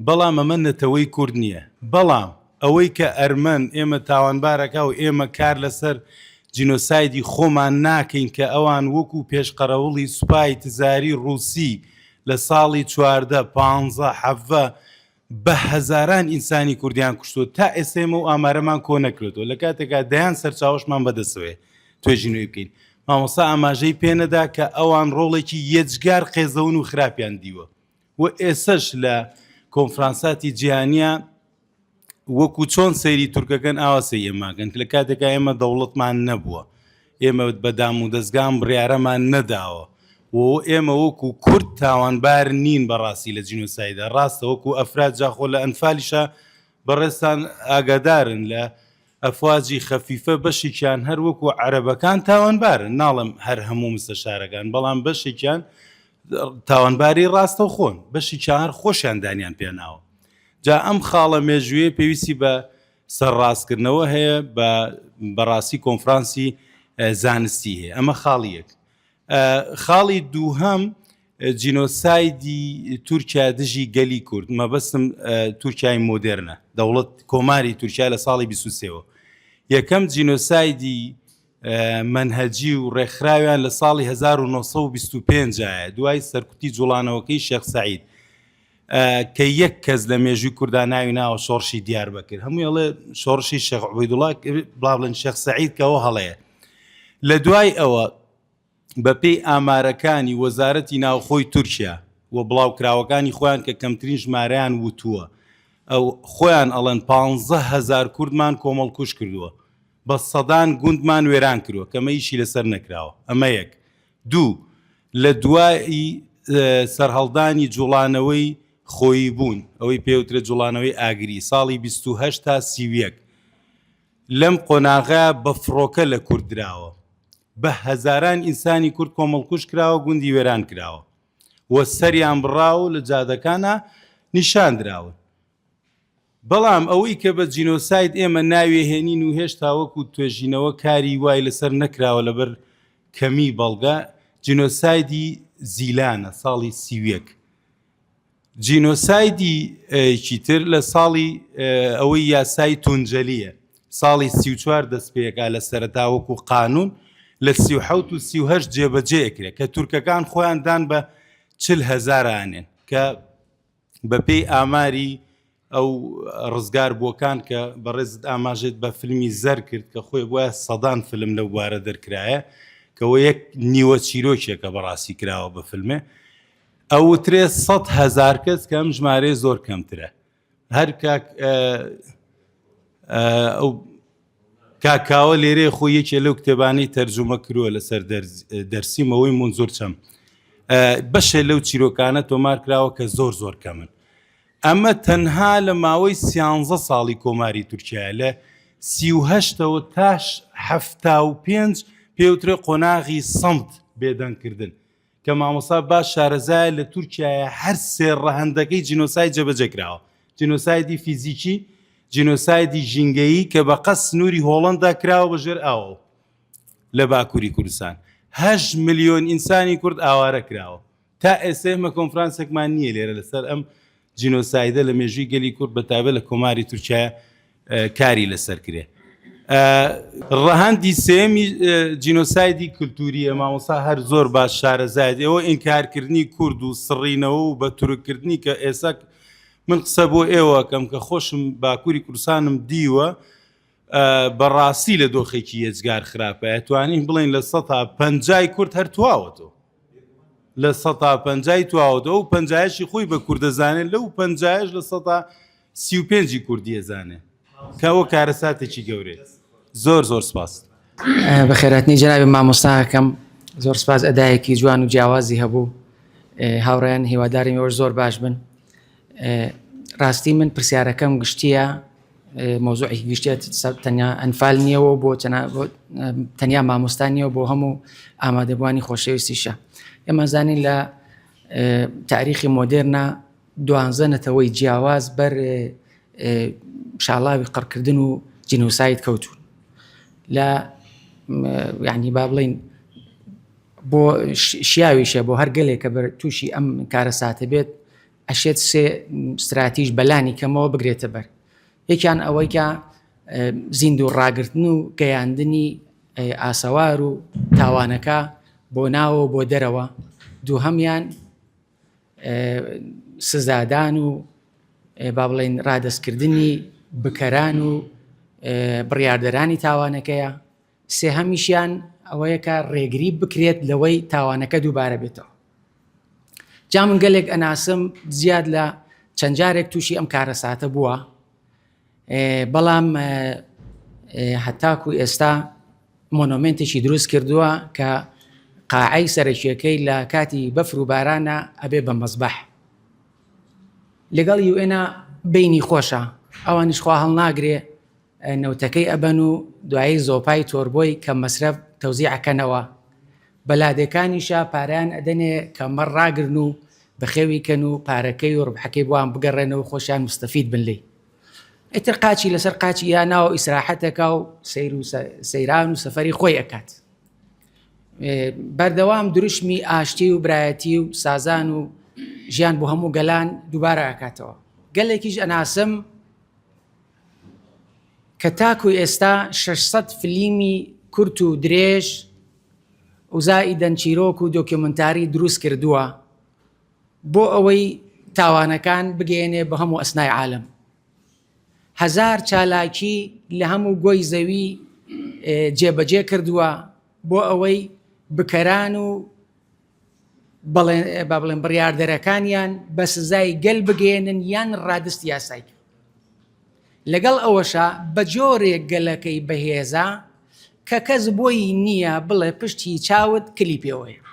Speaker 3: بەڵام ئەمە نەتەوەی کورد نییە بەڵام ئەوەی کە ئەرمەن ئێمە تاوانبارەکا و ئێمە کار لەسەر جینۆسایدی خۆمان ناکەین کە ئەوان وەکو پێشقەرەوڵی سوپای تزاری ڕووسی لە ساڵی 14 پانزە حەڤە بە هەزاران ئینسانی کوردیان کوشتووە تا ئێستا ئێمە و ئامارەمان کۆ نەکرێتەوە لە کاتێکا دەیان سەرچاوەشمان بەدەستەوەیە توێژینەوەی بکەین مامۆستا ئاماژەی پێ نەدا کە ئەوان ڕۆڵێکی یەجگار قێزەون و خراپیان دیوە و ئێسەش لە کۆنفرانساتی جیهانیە وەکو چۆن سەیری تورکەکەن ئاوا سەی ئێماکەن لە کاتێکا ئێمە دەوڵەتمان نەبووە. ئێمە بە دام و دەزگا ئەم بڕیارەمان نەداوە و ئێمە وەکو کورد تاوانبار نین بەڕاستی لە جینۆسایدا ڕاستە وەکو ئەفراد جا خۆ لە ئەنفالیشا بەڕێزتان ئاگادارن لە ئەفواجی خەفیفە بەشێکیان هەر وەکو عەرەبەکان تاوانبارن ناڵێم هەر هەموو مستەشارەکان بەڵام بەشێکیان تاوانباری ڕاستەوخۆن بەشێکیان هەر خۆشیان دانیان پێناوە جا ئەم خاڵە مێژوویە پێویستی بە سەرڕاستکردنەوە هەیە بە بەڕاستی کۆنفرانسی زانستی هەیە ئەمە خاڵی یەک خاڵی دووهەم جینۆسایدی تورکیا دژی گەلی کورد مەبەستم تورکیای مۆدێرنە دەوڵەت کۆماری تورکیا لە ساڵی 23ەوە یەکەم جینۆسایدی مەنهەجی و ڕێکخراویان لە ساڵی 1925 ئایە دوای سەرکوتی جوڵانەوەکەی شێخ سەعید کە یەک کەس لە مێژووی کوردا ناوی ناوە شۆڕشی دیاربەکر هەمووی ئەڵێ شۆڕشی شێخ عوبەیدوڵا بڵا بڵێن شێخ سەعید کەەوە هەڵەیە لە دوای ئەوە بەپێی ئامارەکانی وەزارەتی ناوخۆی تورکیا و بڵاوکراوەکانی خۆیان کە کەمترین ژمارەیان وتووە ئەو خۆیان ئەڵێن 15 هەزار کوردمان کۆمەڵکوژ کردووە بە سەدان گوندمان وێران کردووە کەمە ئیشی لەسەر نەکراوە ئەمە یەک دوو لە دوای سەرهەڵدانی جوڵانەوەی خۆیی بوون ئەوەی پێوترێت جوڵانەوەی ئاگری ساڵی 28 تا 31 لەم قۆناغە بە فڕۆکە لە کورد دراوە بە هەزاران ئینسانی کورد کۆمەڵکوژ کراوە گوندی وێران کراوە و سەریان بڕاوە و لە جادەکانا نیشان دراون. بەڵام ئەوەی کە بە جینۆساید ئێمە ناوی هێنین و هێشتا وەکو توێژینەوە کاری وای لەسەر نەکراوە لەبەر کەمی بەڵگە، جینۆسایدی زیلانە ساڵی 31. جینۆسایدی ێکی تر لە ساڵی ئەوەی یاسای تونجەلیە ساڵی 34 دەست پێکا لە سەرەتا وەکو قانون لە 37 و 38 جێبەجێ ئەکرێ کە تورکەکان خۆیان دان بە 40 هەزار ئانێن کە بەپێی ئاماری ئەو ڕزگار بووەکان کە بەڕێزت ئاماژێت بە فیلمی زەر کرد کە خۆی بواە سەدان فیلم لەو بوارە دەرکرایە کەەوە یەک نیوە چیرۆکێکە بەڕاستی کراوە بە فیلمێ ئەوترێ 100 هەزار کەس کە ئەم ژمارەیە زۆر کەمترە هەر کاک ئەو کاک کاوە لێرەیە خۆی یەکێ لەو کتێبانەی تەرجومە کرووە لەسەر دەرسیم ئەوەی مونزور چەم بەشێ لەو چیرۆکانە تۆمار کراوە کە زۆر زۆر کەمن ئەمە تەنها لە ماوەی سیانزە ساڵی کۆماری تورکیا لە سیهشتەوە تاش 75 پێوترێ قۆناغی سەمت بێدەنگکردن کە مامۆستا باش شارەزایە لە تورکیایە هەر سێ ڕەهەندەکەی جینۆساید جێبەجێ کراوە، جینۆسایدی فیزیکی، جینۆسایدی ژینگەیی کە بە قەست سنووری هۆڵەندا کراوە بە ژێر ئاوەوە لە باکووری کوردستان هەشت ملیۆن ئینسانی کورد ئاوارە کراوە تا ئێستا ئێمە کۆنفرانسێکمان نییە لێرە لەسەر ئەم جینۆسایدە لە مێژووی گەلی کورد بە تایبەت لە کۆماری تورکیا کاری لەسەر کرێ. ڕەهەندی سێیەمی جینۆسایدی کولتووریە مامۆستا هەر زۆر باش شارەزایت ئێوە ئینکارکردنی کورد و سڕینەوە و بە تورککردنی کە ئێستا من قسە بۆ ئێوە کەم کە خۆشم باکووری کوردستانم دیوە بەڕاستی لە دۆخێکی یەجگار خراپە توانین بڵین لە سەتا پەنجای کورد هەر تواوەتەوە لە سەتا پەنجای تواوەتەوە ئەو پەنجایەشی خۆی بە کوردەزانێت لەو پەنجایش لە سەتا 35ی کوردیەزانێ کە ئەوە کارەساتێکی گەورەیە زۆر زۆر سپاس.
Speaker 4: بەخێرهاتنی جەنابی مامۆستا ئەکەم زۆر سپاس ئەدایەکی جوان و جیاوازی هەبوو هاوڕێیان هیوادارم ئێوەش زۆر باش بن ڕاستی من پرسیارەکەم گشتیە مەوزوعێکی گشتیە تەنیا ئەنفال نییەوە بۆ تەنیا مامۆستا نییە بۆ هەموو ئامادەبووانی خۆشەویستیشە ئێمە زانین لە تاریخی مۆدێرنا دوانزە نەتەوەی جیاواز بەر شاڵاوی قڕکردن و جینۆساید کەوتون لە یعنی با بڵین بۆ شیاویشە بۆ هەر گەلێک کە بەر تووشی ئەم کارەساتە بێت ئەشێت سێ ستراتیژ بەلانی کەمەوە بگرێتە بەر یەکیان ئەوەی کە زیندوو ڕاگرتن و گەیاندنی ئاسەوار و تاوانەکە بۆ ناوە و بۆ دەرەوە دووهەمیان سزادان و با بڵێین ڕادەستکردنی بکەران و بڕیاردەرانی تاوانەکەیە سێهەمیشیان ئەوەیە کە ڕێگری بکرێت لەوەی تاوانەکە دووبارە بێتەوە جا من گەلێک ئەناسم زیاد لە چەند جارێک تووشی ئەم کارەساتە بووە بەڵام هەتاکو ئێستا monument ێکی دروست کردووە کە قاعەی سەرەکیەکەی لە کاتی بەفر و بارانە ئەبێ بە مەزبەح. لەگەڵ UN ا بەینی خۆشە ئەوانیش خوا هەڵناگرێ نەوتەکەی ئەبەن و دوایی زۆپای تۆربۆی کەم مەسرەف تەوزیع ئەکەنەوە بە لادێکانیشا پارەیان ئەدەنێ کە مەڕ ڕاگرن و بەخێوی کەن و پارەکەی و ڕبحەکەی بۆیان بگەڕێنەوە خۆشیان مستەفید بن لێی ئیتر قاچی لەسەر قاچی یا ناوە ئیسراحەتەکە و سەیر و سەیران و سەفەری خۆی ئەکات بەردەوام دروشمی ئاشتی و برایەتی و سازان و ژیان بۆ هەموو گەلان دووبارە ئەکاتەوە گەلێکیش ئەناسم کە تاکو ئێستا 600 فلیمی کورت و درێژ و زائیدەن چیرۆک و دۆکیۆمنتاری دروست کردووە بۆ ئەوەی تاوانەکان بگەیەنێ بە هەموو ئەسنای عالەم. هەزار چالاکی لە هەموو گۆی زەوی جێبەجێ کردووە بۆ ئەوەی بکەران و با بڵێن بڕیاردەرەکانیان بە سزای گەل بگەێنن یان ڕادست یاسای لەگەڵ ئەوەشا بە جۆرێک گەلەکەی بەهێزە کە کەس بۆی نییە بڵێ پشتی چاوت کلی پێوەیە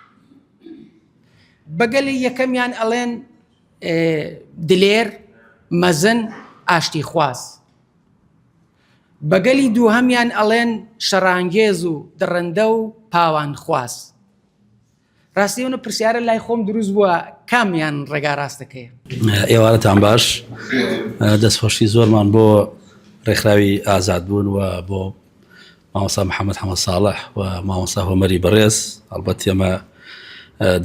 Speaker 4: بەگەلی یەکەمیان ئەڵێن دلێر، مەزن، ئاشتیخواز. بە گەلی دووهەمیان ئەڵێن شەڕانگێز و دڕندە و پاوانخواز. ڕاستی ئەو پرسیارە لای خۆم دروست بووە کامیان ڕێگا ڕاستەکەیە؟
Speaker 2: ئێوارەتان باش دەستخۆشی زۆرمان بۆ ڕێکخراوی ئازادبوون و بۆ مامۆستا محەممەد حەمە ساڵح و مامۆستا هۆمەری بەڕێز ئەڵبەت ئێمە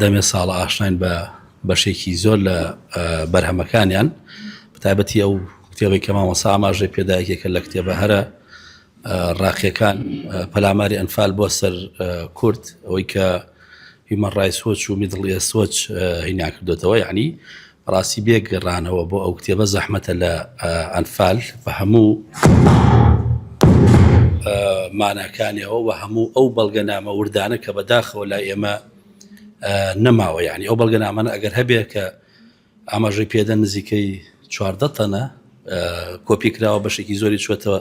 Speaker 2: دەمێ ساڵە ئاشناین بە بەشێکی زۆر لە بەرهەمەکانیان بەتایبەتی ئەو کتێبەی کە مامۆستا ئاماژەی پێدا یەکێکە لە کتێبە هەرە ڕاقیەکان پەلاماری ئەنفال بۆ سەر کورد ئەوەی کە هیومەن ڕایتس وۆچ و میدڵ ئێست وۆچ هینیان کردوێتەوە یعنی بەڕاستی بێ گەڕانەوە بۆ ئەو کتێبە زەحمەتە لە ئەنفال بە هەموو ماناکانیەوە و هەموو ئەو بەڵگەنامە وردانە کە بەداخەوە لای ئێمە نەماوە یعنی ئەو بەڵگەنامانە ئەگەر هەبێ کە ئاماژەی پێدە نزیکەی 14 تەنە کۆپی کراوە بەشێکی زۆری چوەتەوە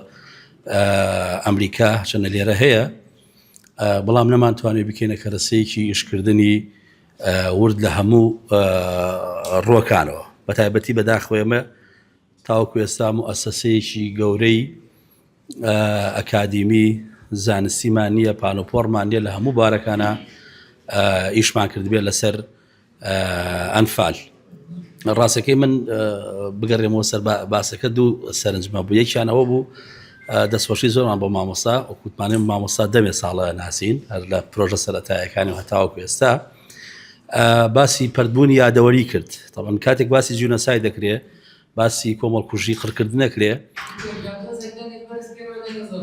Speaker 2: ئەمریکا چەنە لێرە هەیە بەڵام نەمانتوانێت بکەینە کەرەسەیەکی ئیشکردنی ورد لە هەموو ڕووەکانەوە بەتایبەتی بەداخەوە ئێمە تاوەکو ئێستا موئەسەسەیەکی گەورەی ئەکادیمی زانستیمان نییە پانۆپۆڕمان نییە لە هەموو بارەکانە ئیشمان کردبێت لەسەر ئەنفال ڕاستەکەی من بگەڕێمەوە سەر باسەکە دوو سەرنجمە بوو یەکیان ئەوە بوو دەستخۆشی زۆرمان بۆ مامۆستا وەکوتمانێ مامۆستا دەمێ ساڵە ناسین هەر لە پرۆژە سەرەتایەکانی و هەتاوەکو ئێستا باسی پردبوونی یادەوەری کرد تەڵەن کاتێک باسی جینۆساید دەکرێ باسی کۆمەڵکوژی قڕکردن نەکرێ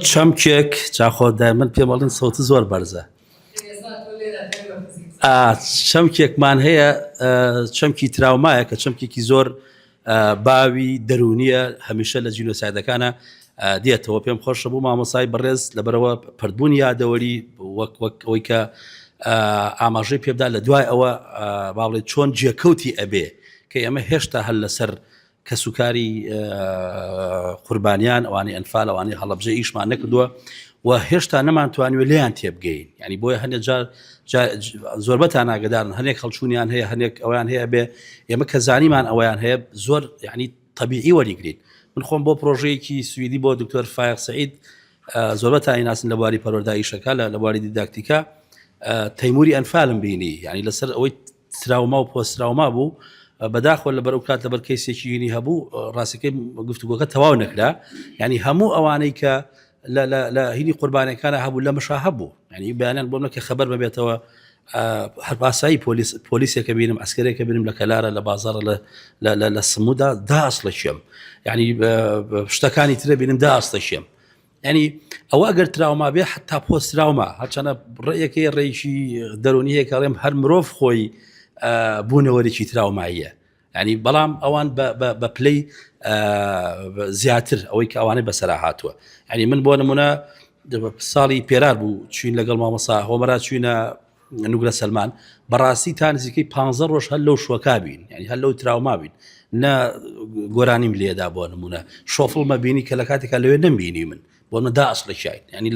Speaker 2: چەمکێک چاخۆ دایمن پێمەڵن سەوت زۆر بەرزە چەمکێکمان هەیە چەمکی تراومایە کە چەمکێکی زۆر باوی دەرونیە هەمیشە لە جینۆسایدەکانە دێتەوە پێم خۆشە بوو مامۆسای بەڕێز لەبەرەوە پردبوونی یادەوەری وەک وەک ئەوەی کە ئاماژەی پێبدا لە دوای ئەوە باڵێ چۆن جێکەوتی ئەبێ کە ئێمە هێشتا هەر لەسەر کەسوکاری قوربانیان ئەوانەی ئەنفال ئەوانەی هەڵەبجە ئیشمان نەکردووە و هێشتا نەمانتوانیوە لێیان تێبگەین ینی بۆیە هەندێک جار زۆربەتان ئاگدارن هەنێک هەڵچوونیان هەیە هەنێک ئەویان هەیە بێ ئێمە کە زانیمان ئەویان هەیە زۆر یعنی طببیعی وەریگرین من خۆم بۆ پرۆژەیەکی سوئدی بۆ دکتۆر فایق سعید زۆربەتانی ناسن لە بواری پەروەردە ئیشەکە لە بواری دیداکتیکا تەیموری ئەنفالم بینی یعنی لەسەر ئەوەی تراوما و پۆست تراوما بوو بەداخەوە لەبەر ئەو کات لەبەر کەیسێکی هینی هەبوو ڕاستەکەی گفتوگۆکە تەواو نەکرا یعنی هەموو ئەوانەی کە لە هینی قوربانەکانە هەبوو لە مشا هەبوو ینی بەیانیان بۆ کە خەبەر ببێتەوە هەر پاسایی پۆلیس پۆلیسێکە بینم ئەسکەرێکە بینم لە کەلارە لە بازارە لە سمودا دا ئەسڵەکێم یعنی شتەکانی ترە بینم دا ئەسڵەکێم یانی ئەوە ئەگەر تراوما بێ حتا پۆست تراوما هەرچەنە ڕێیەکەی ڕێکی دەرونی هەیە کە ڵێم هەر مرۆڤ خۆی بوونەوەرێکی تراوماییە ینی بەڵام ئەوان بە پلەی زیاتر ئەوەی کە ئەوانەی بەسەرا هاتووە ینی من بۆ نمونە ساڵی پێرار بوو چوین لەگەڵ مامۆسا هۆمەرا چوینە نوگرە سەلمان بەڕاستی تا نزیکەی پ ڕۆژ هەر لەو شۆکا بین یعنی هەر لەو تراوما بین نە گۆرانیم لێدا بۆ نمونە شۆفڵمە بینی کە لە کاتێکا لەوێ نەمبینی من.
Speaker 5: بۆ من دا ئەسڵێکیین ینی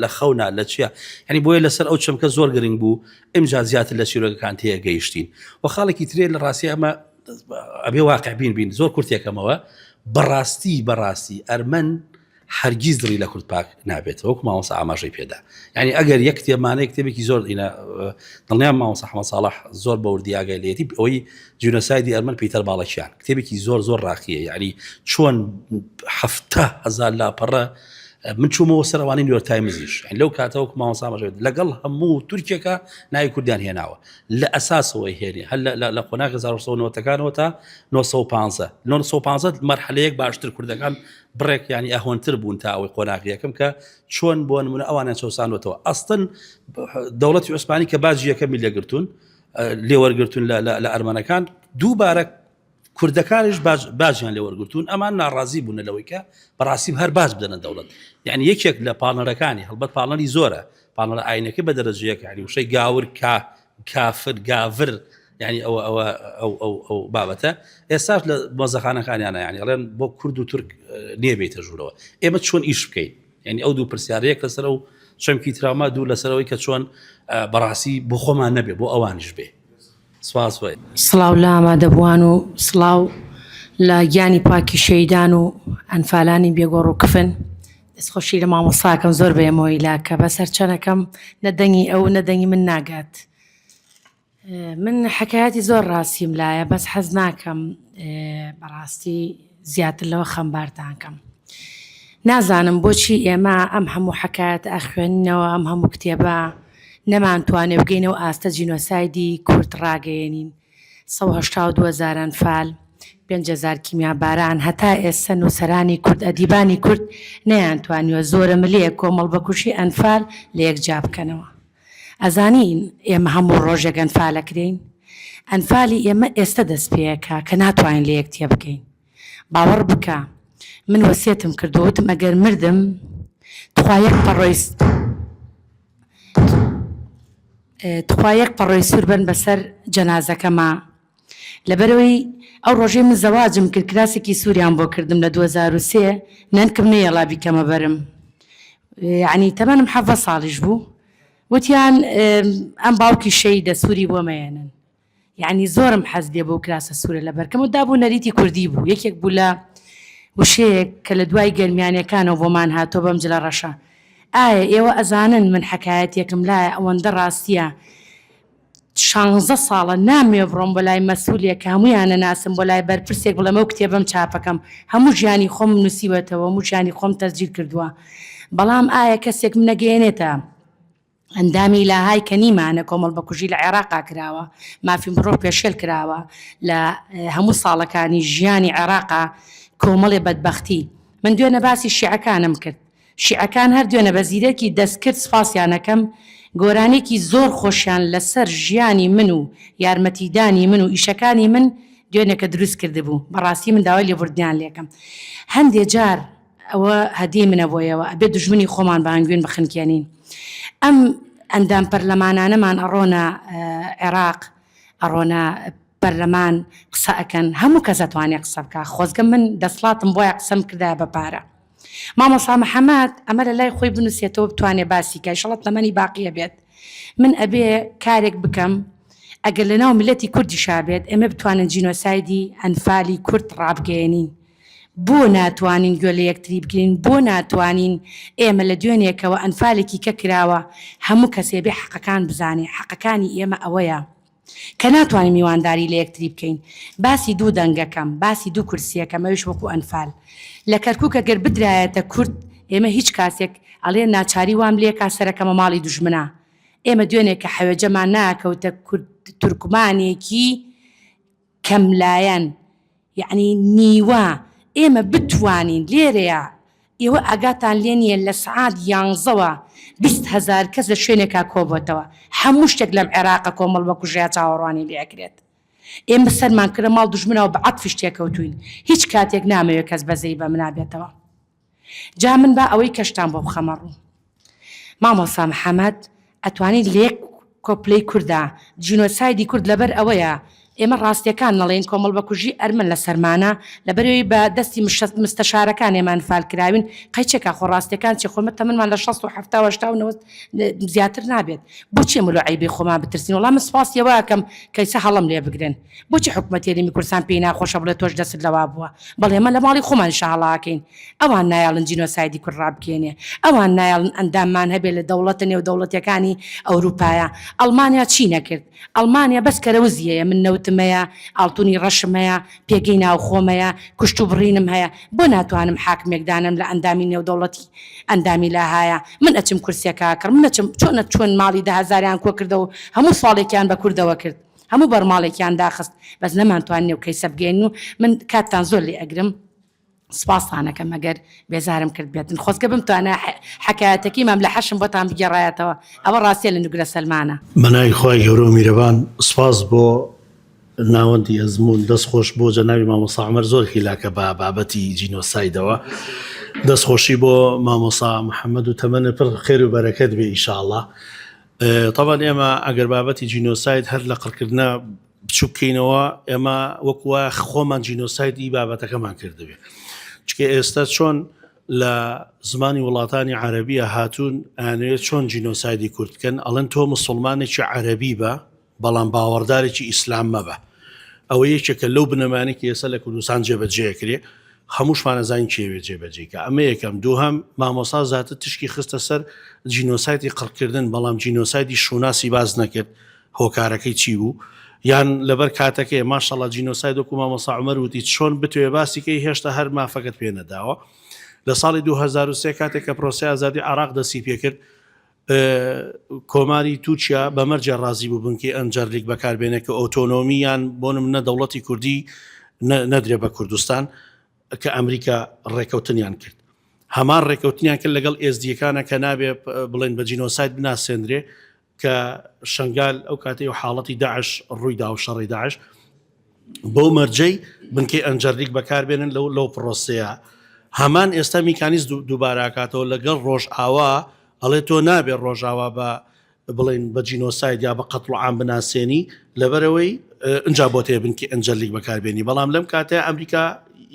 Speaker 5: لە خەونا لە چیە ینی بۆیە لەسەر ئەو چەمکە زۆر گرنگ بوو ئمجا زیاتر لە چیرۆکەکان تێ گەیشتین و خاڵێکی ترێ لە ڕاستی ئەمە ئەبێ واقع بین بین زۆر کورتێکەمەوە بەڕاستی بەڕاستی ئەرمەن هەرگیز دڵی لە کورد پاک نابێتەوە وەکو مامۆستا ئاماژەی پێدا یعنی ئەگەر یەک کتێبمانەیە کتێبێکی زۆر ئینە دڵنیام مامۆستا حەمە ساڵح زۆر بە وردی ئاگای لێتی ئەوەی جینۆسایدی ئەرمەن پیتەر باڵەکیان کتێبێکی زۆر زۆر ڕاقیە یعنی چۆن 70هزار لاپەڕە من چوومەوە سەر ئەوانەی نیویۆرک تایمزیش یعنی لەو کاتەوە وەکو مامۆستا ئاماژەی پێدا لەگەڵ هەموو تورکێکە ناوی کوردیان هێناوە لە ئەساسەوەی هێنێ هەر لە قۆناغی 1990ەکانەوە تا 915 915 مەرحەلەیەک باشتر کوردەکان بڕێک یانی ئەهۆنتر بوون تا ئەوەی قۆناغی یەکەم کە چۆن بۆ نمونە ئەوانیان چەوسانەوەتەوە ئەستن دەوڵەتی عوسمانی کە باجی یەکەمی لێگرتوون لێوەرگتون لە ئەرمەنەکان دووبارە کوردەکانیش باجیان لێوەرگتون ئەمان ناڕازی بوون لەوەی کە بەڕاستی هەر باج بدەنە دەوڵەت یعنی یەکێک لە پاڵنەرەکانی هەڵبەت پاڵنەری زۆرە پاڵنەرە ئاینەکەی بە دەرەجەیەک یعنی وشەی گاور کا کافر گاور یعنی ئەوە ئەوە ئەو ئەو ئەو بابەتە ئێستاش لە مۆزەخانەکانیانە یعنی ئەڵێن بۆ کورد و تورک نییە بێتە ژوورەوە ئێمە چۆن ئیش بکەین یعنی ئەو دوو پرسیارەیەک لەسەر ئەو چەمکی تراما دوو لەسەرەوەی کە چۆن بەڕاستی بۆ خۆمان نەبێ بۆ ئەوانیش بێ سپاس بۆ
Speaker 6: سڵاو لە ئامادەبووان و سڵاو لە گیانی پاکی شەیدان و ئەنفالانی بێگۆڕ و کفن دەستخۆشی لە مامۆستاکەم زۆر بە ئێمەوە هیلاکە بەس هەرچەنەکەم نە دەنگی ئەو نە دەنگی من ناگات من حکایەتی زۆر ڕاستیم لایە بەس حەز ناکەم بەڕاستی زیاتر لەوە خەمبارتان کەم نازانم بۆچی ئێمە ئەم هەموو حکایەت ئەخوێنینەوە ئەم هەموو کتێبە نەمانتوانێ بگەینەوە ئاستە جینۆسایدی کورد ڕاگەیەنین 182 هەزار ئەنفال، 5000 کیمیاباران، هەتا ئێستە نووسەرانی کورد، ئەدیبانی کورد نەیانتوانیوە زۆرەملێ کۆمەڵبکوژی ئەنفال لە یەک جیا بکەنەوە. ئەزانین ئێمە هەموو ڕۆژێک ئەنفال ئەکرێین؟ ئەنفالی ئێمە ئێستە دەست پێ ئەکا کە ناتوانین لە یەک تێبگەین. باوەڕ بکە من وەسیەتم کردووە وتم ئەگەر مردم تخوا یەک پەڕۆی تخوا یەک پەڕۆی سوور بەن بەسەر جەنازەکەما لەبەرئەوەی ئەو ڕۆژەی من زەواجم کرد کراسێکی سووریان بۆ کردم لە 2003 نەنکم نەیەڵا بیکەمە بەرم یعنی تەمەنم حەڤە ساڵیش بوو وتیان ئەم باوکی شەیدە سووری بۆ مەیەنن یعنی زۆرم حەز لێ بۆ کراسە سوورە لەبەرکەم و دابوو نەریتی کوردی بوو یەکێک بوو لە وشەیەک کە لە دوای گەرمیانەکانەوە بۆمان هاتۆ بەم جلە ڕەشە ئایا ئێوە ئەزانن من حەکایەتێکم لایە ئەوەندە ڕاستیە شانزە ساڵە نامەوێ بڕۆم بۆ لای مەسولێک کە هەموویان ئەناسم بۆ لای بەرپرسێک بڵێم ئەو کتێبەم چاپەکەم هەموو ژیانی خۆمم نووسیوەتەوە هەموو ژیانی خۆم تەسجیل کردووە بەڵام ئایا کەسێک منەگەیەنێتە ئەندامی لاهای کە نیمانە کۆمەڵ بەکوژی لە عێراقا کراوە مافی مرۆڤ پێشێل کراوە لە هەموو ساڵەکانی ژیانی عێراقا کۆمەڵێ بەدبەختی من دوێنە باسی شیعەکانم کرد شیعەکان هەر دوێنە بە زیرەکی دەستکرد سپاسیان ئەکەم، گۆرانیەکی زۆر خۆشیان لەسەر ژیانی من و یارمەتیدانی من و ئیشەکانی من دوێنێکە دروست کردبوو، بەڕاستی من داوای لێبوردنیان لێکەم. هەندێ جار ئەوە هەدیەی منە بۆ ئێوە، ئەبێ دوژمنی خۆمان بە هەنگوین بخنکێنین. ئەم ئەندام پەرلەمانانەمان ئەڕۆنە عێراق، ئەڕۆنە پەرلەمان قسە ئەکەن، هەموو کەس ئەتوانێ قسە بکا، خۆزگە من دەسڵاتم بوایە قسەم کردایە بە پارە. مامۆستا محەمەد ئەمە لە لای خۆی بنووسێتەوە بتوانێ باسی کا ئیشەڵا تەمەنی باقیە بێت من ئەبێ کارێک بکەم ئەگەر لە ناو میللەتی کوردیشا بێت ئێمە بتوانن جینۆسایدی ئەنفالی کورد ڕابگەیەنین بۆ ناتوانین گوێ لە یەکتری بگرین بۆ ناتوانین ئێمە لە دوێنێکەوە ئەنفالێکی کە کراوە هەموو کەسێ بێ حەقەکان بزانێ حەقەکانی ئێمە ئەوەیە کە ناتوانین میوانداری لە یەکتری بکەین باسی دوو دەنگەکەم باسی دوو کورسیەکەم ئەویش وەکو ئەنفال لە کەرکوک ئەگەر بدرایەتە کورد ئێمە هیچ کاسێک ئەڵێ ناچاری وام لێکا سەرەکەمە ماڵی دوژمنا ئێمە دوێنێ کە حەوێجەمان ناکەوتە کورد تورکمانێکی کەم لایەن یەعنی نیوە ئێمە بتوانین لێرەیا ئێوە ئاگاتان لێ نییە لە سعات یانزەوە 20 هەزار کەس لە شوێنێکا کۆبۆتەوە هەموو شتێک لەم عێراقە کۆمەڵ بەکوژەیە چاوەڕوانی لێ ئەکرێت ئێمە سەرمان کردە ماڵ دوژمنەوە بە عەتفیش تێکەوتوین هیچ کاتێک نامەوێت کەس بەزەی بە منا بێتەوە جا من با ئەوەی کەشتان بۆ بخەمە ڕوو مامۆستا محەمەد ئەتوانی لە یەک کۆپلەی کوردا جینۆسایدی کورد لەبەر ئەوەیە. ئێمە ڕاستیەکان نەڵێین کۆمەڵ بەکوژی ئەرمەن لەسەرمانە لەبەرئەوەی بە دەستی مستەشارەکان ئێمە ئەنفال کراوین قەیچێکا خۆ ڕاستیەکان چیە خۆ ئێمە تەمەنمان لە 60 و 70 و 80 و 90 زیاتر نابێت بۆچی ئێمە لۆ عەیبەی خۆمان بترسین وەڵا من سوپاسی ئەوە ئەکەم کە ئیستا هەڵەم لێ بگرن بۆچی حکومەتی هەرێمی کوردستان پێی ناخۆشە بڵێ تۆش دەستت لەوا بووە بەڵێ ئێمە لە ماڵی خۆمانیشا هەڵە ئەکەین ئەوان نایەڵن جینۆسایدی کورد ڕابگەیەنێ ئەوان نایەڵن ئەنداممان هەبێ لە دەوڵەتە نێودەوڵەتیەکانی ئەوروپایە ئەڵمانیا چی نەکرد ئەڵمانیا بەس کەرەوزی هەیە من نەوتم هەیە ئاڵتونی ڕەشم هەیە پێگەی ناوخۆم هەیە کوشت و بڕینم هەیە بۆ ناتوانم حاکمێک دانەم لە ئەندامی نێودەوڵەتی ئەندامی لاهایە من ئەچم کورسیەکە ئەکڕم من ئەچم چۆن چۆن ماڵی دەهەزاریان کۆکردەوە هەموو سواڵێکیان بە کوردەوە کرد هەموو بەرماڵێکیان داخست بەس نەمانتوانی نێو کەیسە بگەین و من کاتتان زۆر لێ ئەگرم. سپاستان ئەکەم ئەگەر بێزارم کرد بێتن خۆزگە بمتوانایە حەکایەتەکەی مام لە حەشم بۆتان بگێڕایەتەوە ئەوە ڕاستیە لە نوگرە سەلمانە.
Speaker 7: بەناوی خوای گەورەو میرەبان سوپاس بۆ ناوەندی ئەزموون دەست خۆش بۆ جەنابی مامۆستا عومەر زۆر هیلاکە بە بابەتی جینۆسایدەوە دەست خۆشی بۆ مامۆستا محەممەد و تەمەنە پڕ خێر و بەرەکەت بێ ئیشاڵڵا تەبعەن ئێمە ئەگەر بابەتی جینۆساید هەر لە قڕکردنە بچوک کەینەوە ئێمە وەکو وایە خۆمان جینۆسایدی بابەتەکەمان کردبێ چکە ئێستا چۆن لە زمانی وڵاتانی عەربیە هاتوون ئەیانەوێت چۆن جینۆسایدی کورد بکەن ئەڵێن تۆ مسلمانێکی عەربی بە بەڵام باوەڕدارێکی ئیسلام مەبە ئەوە یەکێکە لەو بنەمانێک ئێستا لە کوردستان جێبەجێکرێ هەمووشمان ئەزانین کێ جێبەجێی کا ئەمە یەکەم دووهەم مامۆستا زیاتر تشکی خستە سەر جینۆسایدی قڕکردن بەڵام جینۆسایدی شوناسی باس نەکرد هۆکارەکەی چی بوو یان لەبەر کاتەکەی ماشەڵا جینۆساید وەکو مامۆستا عومەر وتی چۆن بتوێ باسی کەی هێشتا هەر مافەکەت پێ نەداوە لە ساڵی 2023 کاتێک کە پرۆسەی ئازادی عراق دەستی پێکرد کۆماری تورکیا بە مەرجێ ڕازی بوو بنکەی ئەنجەرلیک بەکاربێنێ کە ئۆتۆنۆمی یان بۆ نمونە دەوڵەتی کوردی نەدرێ بە کوردستان کە ئەمریکا ڕێکەوتنیان کرد هەمان ڕێکەوتنیان کرد لەگەڵ ئێزدیەکانە کە نابێ بڵێن بە جینۆساید بناسێنرێ کە شنگال ئەو کاتەی و حاڵەتی داعش ڕوویدا و شەڕی داعش بەو مەرجەی بنکەی ئەنجەرلیک بەکاربێنن لەو لەو پرۆسەیە هەمان ئێستا میکانیز دووباراکاتەوە لەگەڵ ڕۆژئاوا ئەڵێ تۆ نابێ ڕۆژاوا بە بڵێن بە جینۆساید یا بە قەتڵ عام بناسێنی لەبەرەوەی ئەجا بۆ تێ بنکی ئەنجەرلیک بەکاربێنی بەڵام لەم کاتەیە ئەمریکا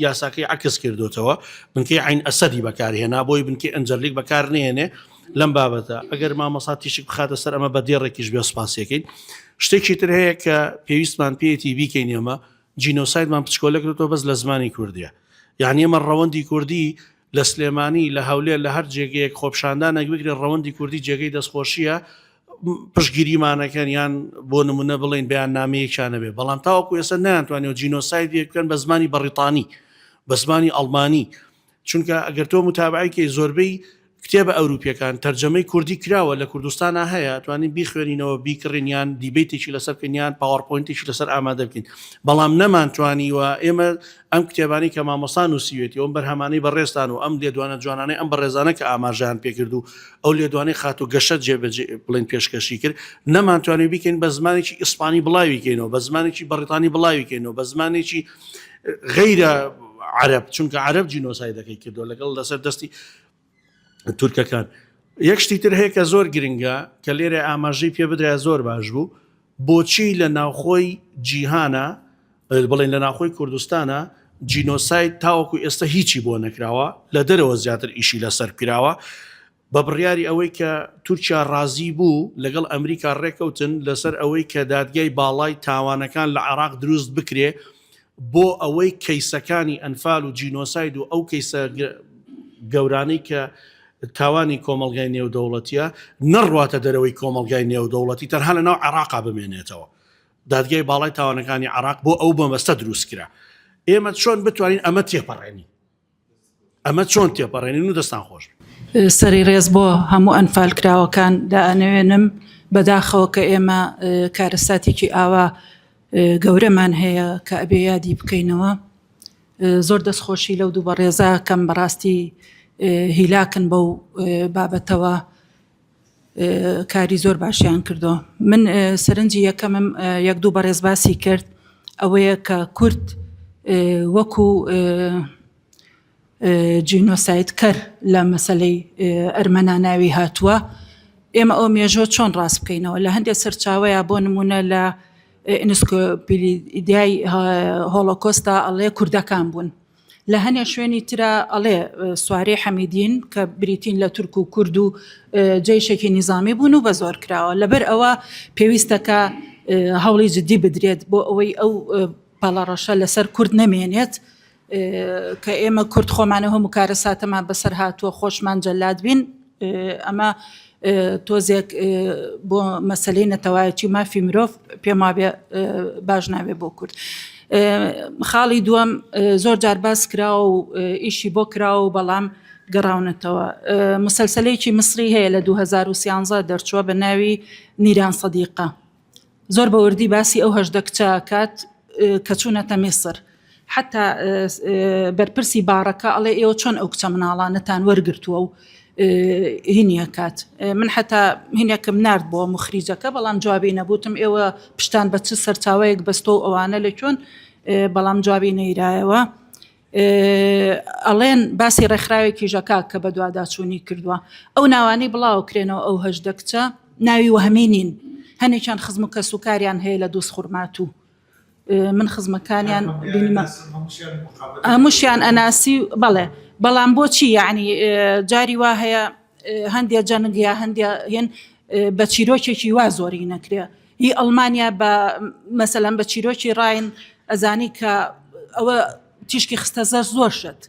Speaker 7: یاساکەی عکس کردوتەوە بنکەی عین ئەسەدی بەکارهێنا بۆی بنکەی ئەنجەرلیک بەکار نێنێ لەم بابەتە ئەگەر مامۆستا تیشک بخاتە سەر ئەمە بە دێڕێکیش بێ سوپاسیەکەین شتێکی تر هەیە کە پێویستمان پێیەتی بیکەین ئێمە جینۆسایدمان پچکۆلە کردەوە بەس لە زمانی کوردیە یعنی ئێمە ڕەوەندی کوردی لە سلێمانی لە هەولێر لە هەر جێگەیەک خۆپشاندانێک بگرێت ڕەوەندی کوردی جێگەی دەستخۆشیە پشگیریمانەکەن یان بۆ نمونە بڵین بەیان نامەیەکیانە بێ بەڵام تاوەکو ئێستا نەیانتوانیەوە جینۆساید بکەن بە زمانی بەڕیتانی بە زمانی ئەڵمانی چونکە ئەگەر تۆ متابعەی کەی زۆربەی کتێبە ئەوروپیەکان تەرجەمەی کوردی کراوە لە کوردستانا هەیە توانین بیخوێنینەوە بیکڕین یان debate ێکی لەسەر بکەین یان PowerPoint ێکی لەسەر ئامادە بکەین بەڵام نەمانتوانیوە ئێمە ئەم کتێبانەی کە مامۆستا نووسیوێتی ئەم بەرهەمانەی بەڕێزتان و ئەم لێدوانە جوانانەی ئەم بەڕێزانە کە ئاماژەیان پێکرد و ئەو لێدوانەی خاتوو گەشە جێبەجێ بڵێن پێشکەشی کرد نەمانتوانی بیکەین بە زمانێکی ئیسپانی بڵاوی کەینەوە بە زمانێکی بەڕیتانی بڵاوی کەینەوە بە زمانێکی غەیرە عەرەب چونکە عەرەب جینۆسایدەکەی کردووە لەگەڵ لەسەر دەستی تورکەکان یەک شتی تر هەیە کە زۆر گرنگە کە لێرە ئاماژەی پێ بدرای زۆر باش بوو بۆچی لە ناوخۆی جیهانە بڵێن لە ناوخۆی کوردستانە جینۆساید تاوەکو ئێستا هیچی بۆ نەکراوە لە دەرەوە زیاتر ئیشی لەسەر کراوە بە بڕیاری ئەوەی کە تورکیا ڕازی بوو لەگەڵ ئەمریکا ڕێکەوتن لەسەر ئەوەی کە دادگای باڵای تاوانەکان لە عێراق دروست بکرێ بۆ ئەوەی کەیسەکانی ئەنفال و جینۆساید و ئەو کەیسە گەورانەی کە تاوانی کۆمەڵگای نێودەوڵەتیە نەڕواتە دەرەوەی کۆمەڵگای نێودەوڵەتی تەنها لەناو عێراقا بمێنێتەوە. دادگای باڵای تاوانەکانی عێراق بۆ ئەو مەبەستە دروست کرا. ئێمە چۆن بتوانین ئەمە تێپەڕێنین؟ ئەمە چۆن تێپەڕێنین و دەستان خۆش بێت.
Speaker 8: سەری ڕێز بۆ هەموو ئەنفالکراوەکان دائەنەوێنم، بەداخەوە کە ئێمە کارەساتێکی ئاوا گەورەمان هەیە کە ئەبێ یادی بکەینەوە. زۆر دەستخۆشی لەو دوو بەڕێزە کەم بەڕاستی هیلاکن بەو بابەتەوە. کاری زۆر باشیان کردووە من سەرنجی یەکەمم یەک دوو بەڕێز باسی کرد ئەوەیە کە کورد وەکو جینۆسایدکەر لە مەسلەی ئەرمەنا ناوی هاتووە ئێمە ئەو مێژۆ چۆن ڕاست بکەینەوە لە هەندێک سەرچاوەیە بۆ نمونە لە. ئینسکۆپیدیای هۆڵۆکۆستا ئەڵێ کوردەکان بوون. لە هەنێ شوێنی ترا ئەڵێ سوارەی حەمیدین کە بریتین لە تورک و کورد و جەیشێکی نیزامی بوون و بە زۆر کراوە. لەبەر ئەوە پێویستە کە هەوڵی جدی بدرێت بۆ ئەوەی ئەو پەڵە ڕەشە لەسەر کورد نەمێنێت کە ئێمە کورد خۆمانە هەموو کارەساتەمان بەسەر هاتووە خۆشمان جەلاد بین ئەمە تۆزێک بۆ مەسلەی نەتەوایەتی و مافی مرۆڤ پێم وابێ باش نابێ بۆ کورد. خاڵی دووەم زۆر جار باس کراوە و ئیشی بۆ کراوە و بەڵام گەڕاونەتەوە مسلسلەیەکی میسری هەیە لە 2013 دەرچووە بە ناوی نیران سەدیقە زۆر بە وردی باسی ئەو 18 کچە کات کە چوونەتە میسر حتا بەرپرسی باڕەکە ئەڵێ ئێوە چۆن ئەو کچە مناڵانەتان وەرگرتووە و هینیەکات من حتا هینێکم نرد بۆ مخریجەکە بەڵام جوابی نەبووتم ئێوە پشتان بە چ سەرچاوەیەک بەستۆ ئەوانە لە کوێن بەڵام جوابی نەیرایەوە ئەڵێن باسی ڕێکخراوێکی ژەکا کە بەدواداچوونی کردووە ئەو ناوانەی بڵاوکرێنەوە ئەو 18 کچە ناوی وەهمی نین هەنێکیان خزم و کەس و کاریان هەیە لە دووس خورماتوو من خزمەکانیان بینیمە هەمووشیان ئەناسی بەڵێ بەڵام بۆچی یعنی جاری وا هەیە هەندێ جەنگ یا هەندێ هێن بە چیرۆکێکی وا زۆری نەکرێ هی ئەڵمانیا بە مەسەلەن بە چیرۆکی ڕاین ئەزانی کە ئەوە تیشکی خستە زەر زۆر شت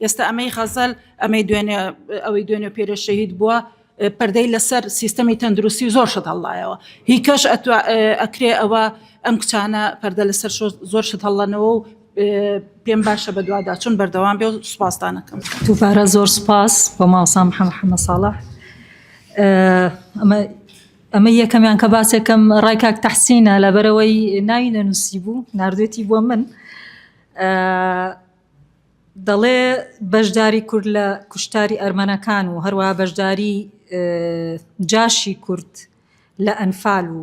Speaker 8: ئێستا ئەمەی غەزەل ئەمەی دوێنێ ئەوەی دوێنێ پێرە شەهید بووە پەردەی لەسەر سیستەمی تەندروستی زۆر شت هەڵایەوە هی کەش ئەکرێ ئەوە ئەم کچانە پەردە لەسەر زۆر شت هەڵەنەوە و پێم باشە بە دوادا چون بەردەوام بێ و سوپاستانەکەم.
Speaker 9: دووبارە زۆر سوپاس بۆ مامۆستا محەممەد حەمە ساڵح. ئەمە ئەمە یەکەمیان کە باسێکم ڕای کاک تەحسینە لەبەرەوەی ناوی نەنووسی بوو ناردوێتی بۆ من دەڵێ بەشداری کورد لە کوشتاری ئەرمەنەکان و هەروەها بەشداری جاشی کورد لە ئەنفال و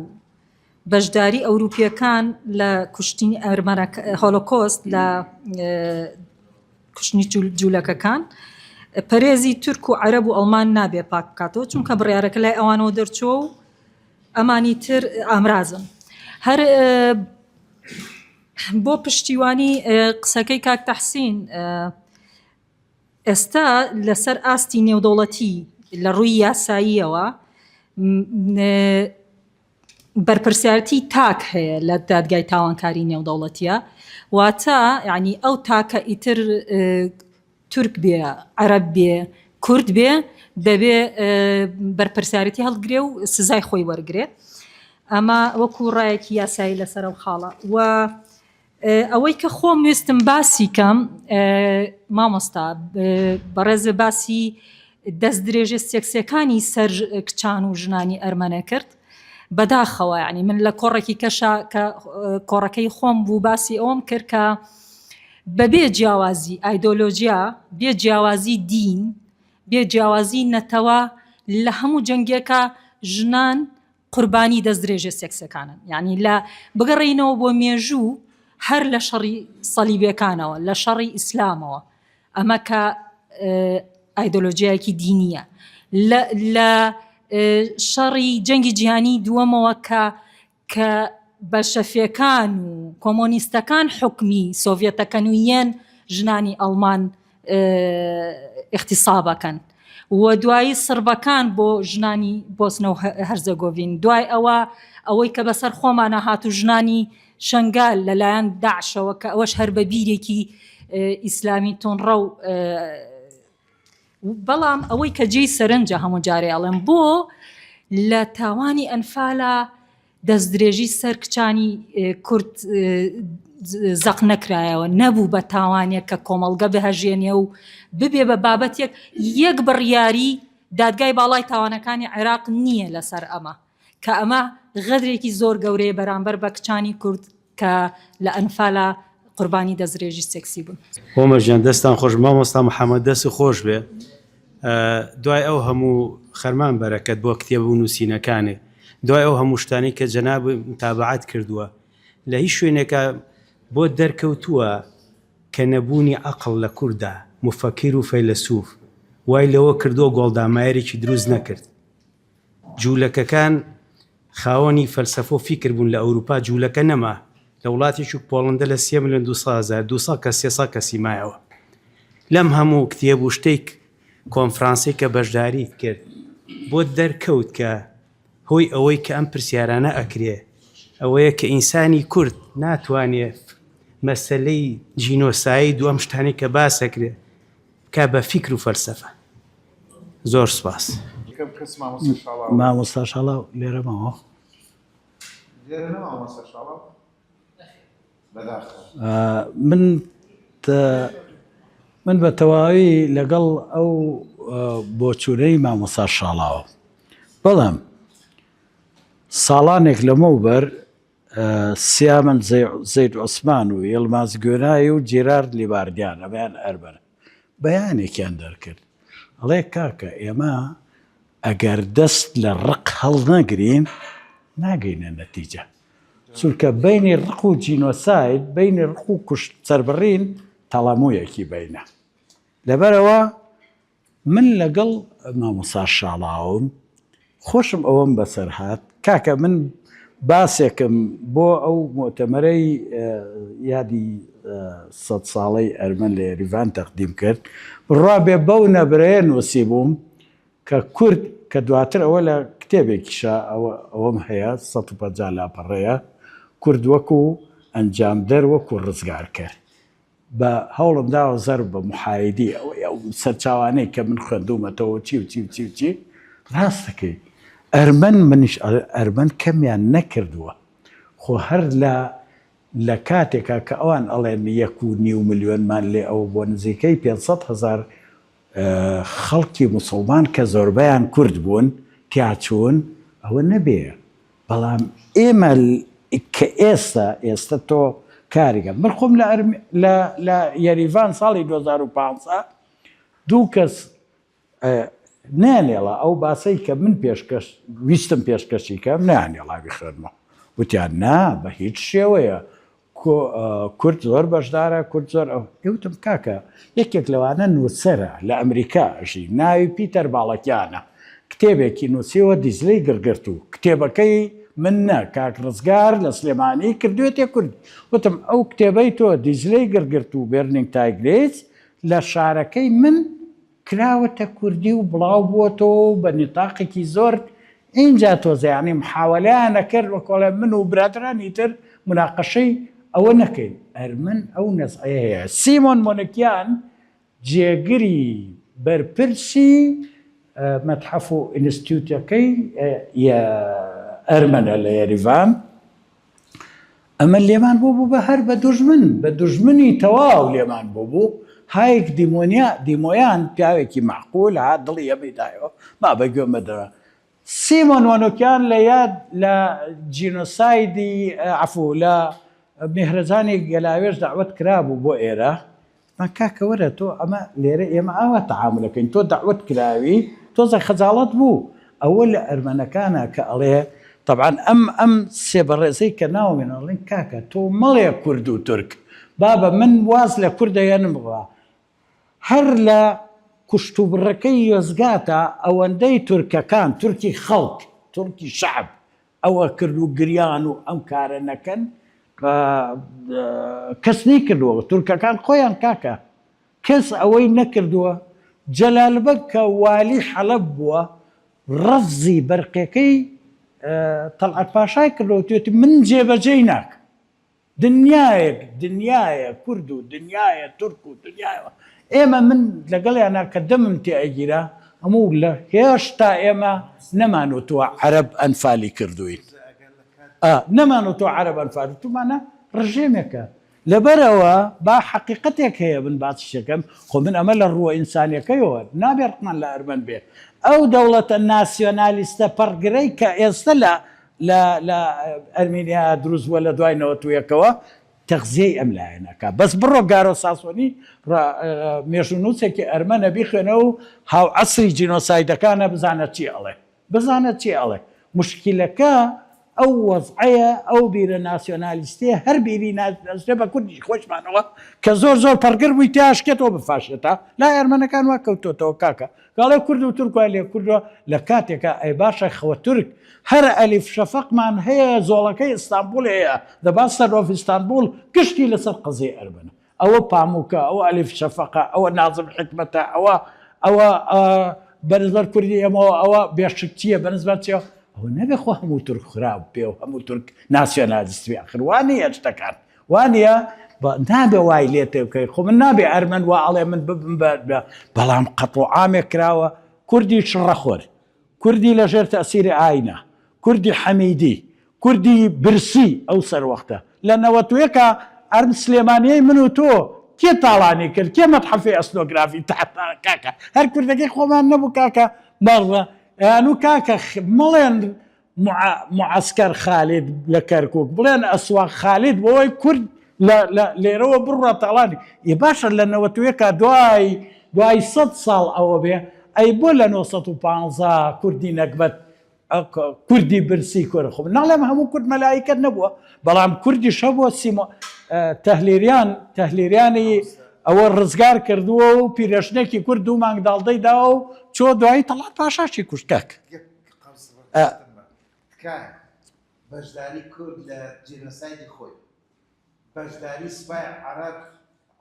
Speaker 9: بەشداری ئەوروپیەکان لە کوشتنی ئەرمەنەکە هۆلۆکۆست لە کوشتنی جوولەکەکان پەرێزی تورک و عەرەب و ئەڵمان نابێ پاک بکاتەوە چونکە بڕیارەکە لای ئەوانەوە دەرچووە و ئەمانی تر ئامرازن هەر بۆ پشتیوانی قسەکەی کاک تەحسین ئێستا لەسەر ئاستی نێودەوڵەتی لە ڕووی یاساییەوە بەرپرسیارەتی تاک هەیە لە دادگای تاوانکاری نێودەوڵەتیە واتە یعنی ئەو تاکە ئیتر تورک بێ عەرەب بێ کورد بێ دەبێ بەرپرسیارەتی هەڵگرێ و سزای خۆی وەرگێ ئەمە وەکو ڕایەکی یاسایی لەسەر ئەو خاڵە و ئەوەی کە خۆم ویستم باسی کەم مامۆستا بەڕێزە باسی دەست درێژە سێکسەکانی سەر کچان و ژنانی ئەرمەنە کرد بەداخەوە ینی من لە کۆڕێکی کەشا کە کۆڕەکەی خۆم بوو باسی ئەوم کرد کە بەبێ جیاوازی ئایدۆلۆژیا بێ جیاوازی دین بێ جیاوازی نەتەوە لە هەموو جەنگێکە ژنان قوربانی دەستدرێژە سێکسەکانن یعنی لە بگەڕێینەوە بۆ مێژوو هەر لە شەڕی سەلیبەکانەوە لە شەڕی ئیسلامەوە ئەمە کە ئایدۆلۆژیایەکی دینیە لە شەڕی جەنگی جیهانی دووەمەوە کە کە بەلشەفیەکان و کۆمۆنیستەکان حوکمی سۆڤیەتەکەن و یەن ژنانی ئەڵمان ئیغتیسابەکەن و دوایی سڕبەکان بۆ ژنانی بۆسنە و هەرزەگۆڤین دوای ئەوە ئەوەی کە بەسەر خۆمانە هات و ژنانی شنگال لەلایەن داعشەوە کە ئەوەش هەر بە بیرێکی ئیسلامی تونڕە و بەڵام ئەوەی کە جێی سەرنجە هەموو جارێ ئەڵێم بۆ لە تاوانی ئەنفالا دەستدرێژی سەر کچانی کورد زەق نەکرایەوە نەبوو بە تاوانێک کە کۆمەڵگە بهەژێنێ و ببێ بە بابەتێک یەک بڕیاری دادگای باڵای تاوانەکانی عێراق نییە لەسەر ئەمە کە ئەمە غەدرێکی زۆر گەورەیە بەرامبەر بە کچانی کورد کە لە ئەنفالا قوربانی دەستدرێژی سێکسی بوون.
Speaker 3: هۆمەر گیان دەستان خۆش مامۆستا محمد دەست خۆش بێ دوای ئەو هەموو خەرمان بەرەکەت بۆ کتێب و نووسینەکانێ دوای ئەو هەموو شتانەی کە جەناب متابعەت کردووە لە هیچ شوێنێکا بۆت دەرکەوتووە کە نەبوونی عەقڵ لە کوردا مفەکیر و فەیلەسوف وای لەوە کردووە گۆڵدامایەرێکی دروست نەکرد جوولەکەکان.
Speaker 10: خاوەنی فەلسەفە و فیکر بوون لە ئەوروپا جوولەکە نەما لە وڵاتێکی وەک پۆڵەندە لە سێ ملیۆن 200 هەزار 200 کەس 300 کەسی مایەوە لەم هەموو کتێب و شتێک کۆنفرانسەی کە بەشداریت کرد بۆت دەرکەوت کە هۆی ئەوەی کە ئەم پرسیارانە ئەکرێ ئەوەیە کە ئینسانی کورد ناتوانێ مەسەلەی جینۆساید و ئەم شتانەی کە باس ئەکرێ بکا بە فیکر و فەلسەفە. زۆر سپاس.
Speaker 1: یەکەم کەس مامۆستا شاڵاو.
Speaker 2: مامۆستا شاڵاو لێرە ماوە؟
Speaker 1: لێرە نەما مامۆستا شاڵاو؟ بەداخەوە.
Speaker 2: من من بە تەواوی لەگەڵ ئەو بۆچوونەی مامۆستا شاڵاوە بەڵام ساڵانێک لەمەوبەر سیامەند زەید عوسمان و یڵماز گۆنای و جیرارد لیباردیان ئەمەیان ئەرمەن بەیانێکیان دەرکرد ئەڵێ کاکە ئێمە ئەگەر دەست لە ڕق هەڵنەگرین ناگەینە نەتیجە چونکە بینی ڕق و جینۆساید بینی ڕق و کوشت سەربڕین تەڵەموویەکی بینە لەبەرەوە من لەگەڵ مامۆستا شاڵاوم خۆشم ئەوەم بەسەر هات کاکە من باسێکم بۆ ئەو مۆتەمەرەی یادی سەد ساڵەی ئەرمەن لە یەریڤان تەقدیم کرد بڕوا بێ بەو نەبرەیە نووسی بووم کە کورد کە دواتر ئەوە لە کتێبێکیشە ئەوەم هەیە 150 لاپەڕەیە کورد وەکو ئەنجامدەر وەکو ڕزگارکەر بە هەوڵم داوە زەرب بە محایدی ئەوەی ئەو سەرچاوانەی کە من خوێندوومەتەوە چی و چی و چی و چی ڕاست دەکەی ئەرمەن منیش ئەرمەن کەمیان نەکردووە خۆ هەر لە لە کاتێکا کە ئەوان ئەڵێن یەک و نیو ملیۆنمان لێ ئەوە بۆ نزیکەی 500 هەزار خەڵکی موسڵمان کە زۆربەیان کورد بوون تیاچوون ئەوە نەبێ بەڵام ئێمە کە ئێستا ئێستا تۆ کاریگە من خۆم لە لە لە یەریڤان ساڵی 2015 دوو کەس نانێڵا ئەو باسەی کە من پێشکەش ویستم پێشکەشی کەم نانێڵا بیخوێنمەوە وتیان نا بە هیچ شێوەیە کورد زۆر بەشدارە کورد زۆر ئەو وتم کاکە یەکێک لەوانە نووسەرە لە ئەمریکا ئەژی ناوی پیتەر باڵەکیانە کتێبێکی نووسیوە دیجلەی گڕگرتوو کتێبەکەی من نە کاک ڕزگار لە سلێمانی کردوێتێ کورد وتم ئەو کتێبەی تۆ دیجلەی گڕگرتوو Burning Tigris لە شارەکەی من کراوەتە کوردی و بڵاو بووەتەوە و بە نیتاقێکی زۆر ئینجا تۆزێ یانی محاوەلەیان ئەکرد وەک ئەڵێ من و برادەرانی تر موناقەشەی ئەوە نەکەین ئەرمەن ئەو نەزعەیە هەیە سیمۆن مۆنکیان جێگری بەرپرسی مەتحەف و ئینستیتوتەکەی ئەرمەنە لە یەریڤان ئەمە لێمان بۆ بوو بە هەر بە دوژمن، بە دوژمنی تەواو لێمان بۆ بوو، هایک دیمۆنیا دیمۆیان پیاوێکی مەعقول هات دڵی ئێمەی دایەوە، با بە گوێ مەدەرە. سیمۆن وەنۆکیان لە یاد لە جینۆسایدی عەفوو لە میهرەجانی گەلاوێژ دەعوەت کرابوو بۆ ئێرە، ما کاکە وەرە تۆ ئەمە لێرە ئێمە ئاوا تەعامولەکەین تۆ دەعوەت کراوی تۆزێک خەجاڵەت بوو ئەوە لە ئەرمەنەکانە کە ئەڵێ تەبعەن ئەم ئەم سێ بەڕێزەی کە ناوم هێنا ئەڵێن کاکە تۆ مەڵێ کورد و تورک بابە من واز لە کورد دەهێنم بڕا هەر لە کوشتوبڕەکەی یۆزگاتە ئەوەندەی تورکەکان تورکی خەڵک تورکی شەعب ئەوە کرد و گریان و ئەم کارە نەکەن کەس نەیکردووە تورکەکان خۆیان کاکە کەس ئەوەی نەکردووە جەلال بەگ کە والی حەلەب بووە ڕەفزی بەرقەکەی تەڵعەت پاشای کردەوە توێتی من جێبەجێی ناکەم دنیایەک دنیایە کورد و دنیایە تورک و دنیایە ئێمە من لەگەڵیانا کە دەمم تێ ئەگیرا هەموو لە هێشتا ئێمە نەمانوتووە عەرەب ئەنفالی کردووین ئا نەمانوتووە عەرەب ئەنفالی تومانە ڕژێمێکە لەبەرئەوە با حەقیقەتێک هەیە من باسیشەکەم خۆ من ئەمە لە ڕووە ئینسانیەکەیەوە نابێ ڕقمان لە ئەرمەن بێ ئەو دەوڵەتە ناسیۆنالیستە پەڕگرەی کە ئێستە لە لە لە ئەرمینیا دروست بووە لە دوای نەوەتویەکەوە تەغزیەی ئەم لایەنە ئەکا بەس بڕۆ گارۆ ساسۆنی مێژوونووسێکی ئەرمەنە بیخوێنە و هاوعەسری جینۆسایدەکانە بزانە چی ئەڵێ بزانە چی ئەڵێ موشکیلەکە. ئەو وەزعەیە، ئەو بیرە ناسیۆنالیستیە هەر بیری ناسیۆنالیستیە بە کوردیش خۆشمانەوە کە زۆر زۆر پەڕگر بووی تیا شکێتەوە بە فاشێتا لای ئەرمەنەکان وا کەوتۆتەوە کاکە گاڵێ کورد و تورک وای لێ کوردوە لە کاتێکا ئەی باشە خۆ تورک هەر ئەلیف شەفەقمان هەیە زۆڵەکەی ئیستانبوڵ هەیە The Bastard of Istanbul گشتی لەسەر قەزیەی ئەرمەنە ئەوە پاموکە، ئەوە ئەلیف شەفەقە، ئەوە نازم حیکمەتە، ئەوە ئەوە بەنسبەت کوردی ئێمەوە ئەوە بێشکچییە بەنسبەت چییە ئەوە نەبێ خۆ هەموو تورک خراپ بێ و هەموو تورک ناسیۆنالیست بێ ئەخر وا نییە شتەکان وا نییە نابێ وای لێ تێ بکەی خۆ من نابێ ئەرمەن وا ئەڵێ من ببم بە بەڵام قەتڵ و عامێک کراوە کوردی شڕەخۆر کوردی لە ژێر تەئسیری ئاینە، کوردی حەمیدی، کوردی برسی ئەو سەروەختە. لە نەوەتویەکا ئەم سلێمانیەی من و تۆ کێ تاڵانی کرد، کێ مەتحەفی ئەسنۆگرافی تا کاکە هەر کوردەکەی خۆمان نەبوو کاکە مەڕ ئەیانوو کاکە مەڵێن معەسکەر خالید لە کەرکوک بڵێن ئەسواق خالید بۆی کورد لە لێرەوە بڕوا تاڵانی ئێ باشە لە نەوەتویەکا دوای دوای سەد ساڵ ئەوە بێ ئەی بۆ لە 915 کوردی نەگبەت کوردی برسی کورە خۆ ناڵێم هەموو کورد مەلایکەت نەبووە بەڵام کوردیش هەبووە سیمۆ تەهلیریان تەهلیریانی ئەوە ڕزگار کردووە و پیرەژنێکی کورد دوو مانگ داڵدەی داوە و چۆ دوایی تەڵات پاشاشی کوشت کاک
Speaker 1: تکایە بەشداری کورد لە جینۆسایدی خۆی بەشداری سوپای عەرەب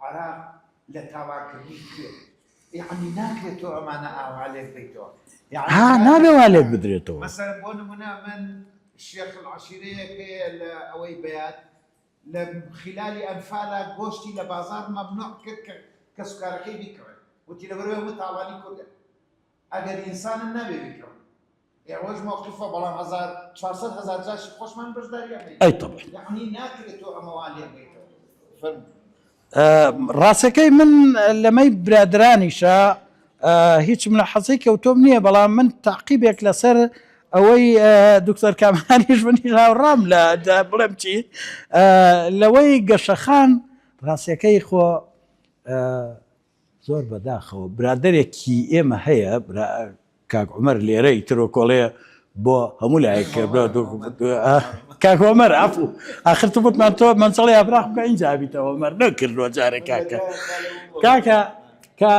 Speaker 1: عێراق لە تاڵانکردنی کوێت یەعنی ناکرێت تۆ ئەمانە ئاوا لێک بەیتەوە یەعنی
Speaker 2: ها نابێ وا لێک بدرێتەوە.
Speaker 1: مەسەلەن بۆ نمونە من شێخ العەشیرەیەک هەیە لە ئەوەی بەیات لە خلالی ئەنفالا گۆشتی لە بازاڕ مەمنوع کرد کە کەسوکارەکەی بیکڕن وتی لەبەرئەوەی ئەمە تاڵانی کوردە ئەگەر ئینسانن نابێ بیکڕن ئێوەش مەوقیفە بەڵام 1400 هەزار جاشی خۆشمان بەشداری ئەمەی
Speaker 2: ئەی تەبعی
Speaker 1: یەعنی ناکرێت تۆ ئەمە وا لێک بەیتەوە فەرموو.
Speaker 2: ڕاستەکەی من لەمەی برادرانیشە هیچ ملاحەزەی کەوتۆم نییە بەڵام من تاقیبێک لەسەر ئەوەی دکتۆر کامانیش منیش هاوڕام لە بڵێم چی لەوەی گەشەخان ڕاستەکەی خۆ زۆر بەداخەوە برادەرێکی ئێمە هەیە کاک عومەر لێرە ئیتر وەکۆڵێ بۆ هەموو لایەک کاک عومەر عەفو ئاخر تو وتمان تۆ مەنزڵی ئابراخ بکە ئینجا بیتەوە عومەر نەکردووە جارێ کاکە کاکە کە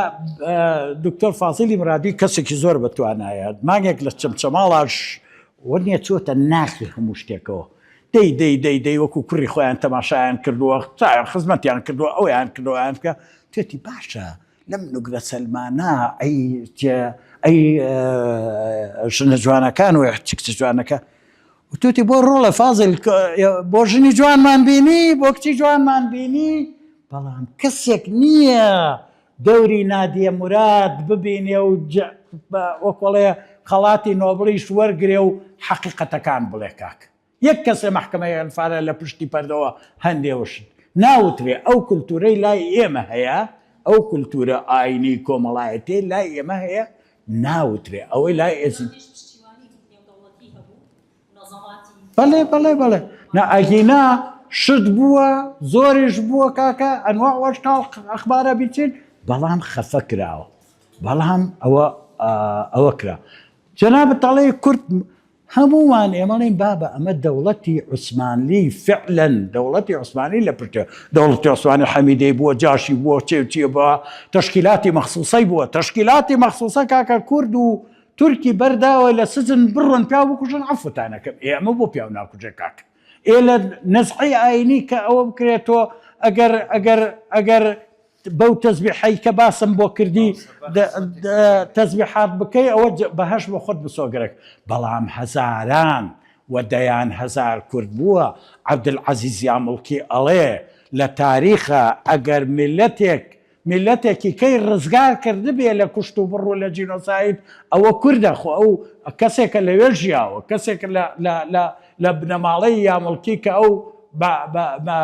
Speaker 2: دکتۆر فازیلی مرادی کەسێکی زۆر بەتوانایە مانگێک لە چەمچەماڵاش وەنیە چۆتە ناخی هەموو شتێکەوە دەی دەی دەی دەی وەکو کوڕی خۆیان تەماشایان کردووە خزمەتیان کردووە ئەویان کردووە بکە توێتی باشە لەم نوگرە سەلمانە ئەی ئەی ژنە جوانەکان و کچە جوانەکە وتوتی بۆ ڕۆڵە فازل بۆ ژنی جوانمان بینی بۆ کچی جوانمان بینی بەڵام کەسێک نییە دەوری نادیە مراد ببینێ و وەکۆڵێ خەڵاتی نۆبڵیش وەرگێ و حەقیقەتەکان بڵێ کاک یەک کەس لە مەحکەمەی ئەنفالە لە پشتی پەردەوە هەندێ وشت ناوترێ ئەو کولتورەی لای ئێمە هەیە ئەو کولتورە ئاینی کۆمەڵایەتیەی لای ئێمە هەیە ناوترێ ئەوەی لای ئێزید بەڵێ بەڵێ بەڵێ نا ئەگینا شت بووە زۆریش بووە کاکە ئەنواع وەشکاڵ ئەخبارە بیچین بەڵام خەفە کراوە بەڵام ئەوە ئەوە کرا جەنابت ئەڵێ کورد هەموومان ئێمەڵین بابە ئەمە دەوڵەتی عوسمانلی فعلەن دەوڵەتی عوسمانی لە پشتە دەوڵەتی عوسمانی حەمیدەی بووە جاشی بووە چێ چیە بووە تەشکیلاتی مەخسوسەی بووە تەشکیلاتی مەخسوسە کاکە کورد و تورکی بەرداوە لە سجن بڕۆن پیاو بکوژن عەفوتانەکەم ئێ ئەمە بۆ پیاو ناکوژێ کاک ئێ لە نەزعی ئاینی کە ئەوە بکرێت تۆ ئەگەر ئەگەر ئەگەر بەو تەزبیحەی کە باسم بۆ کردی تەزبیحات بکەی ئەوە بەهەشت بۆ خۆت مسۆگەرەک بەڵام هەزاران و دەیان هەزار کورد بووە عەبدولعەزیز یاموڵکی ئەڵێ لە تاریخا ئەگەر میللەتێک میللەتێکی کەی ڕزگار کردبێ لە کوشت و بڕ و لە جینۆساید ئەوە کوردە خۆ ئەو کەسێکە لەوێ ژیاوە کەسێک لە لە لە لە بنەماڵەی یاموڵکی کە ئەو بە بە بە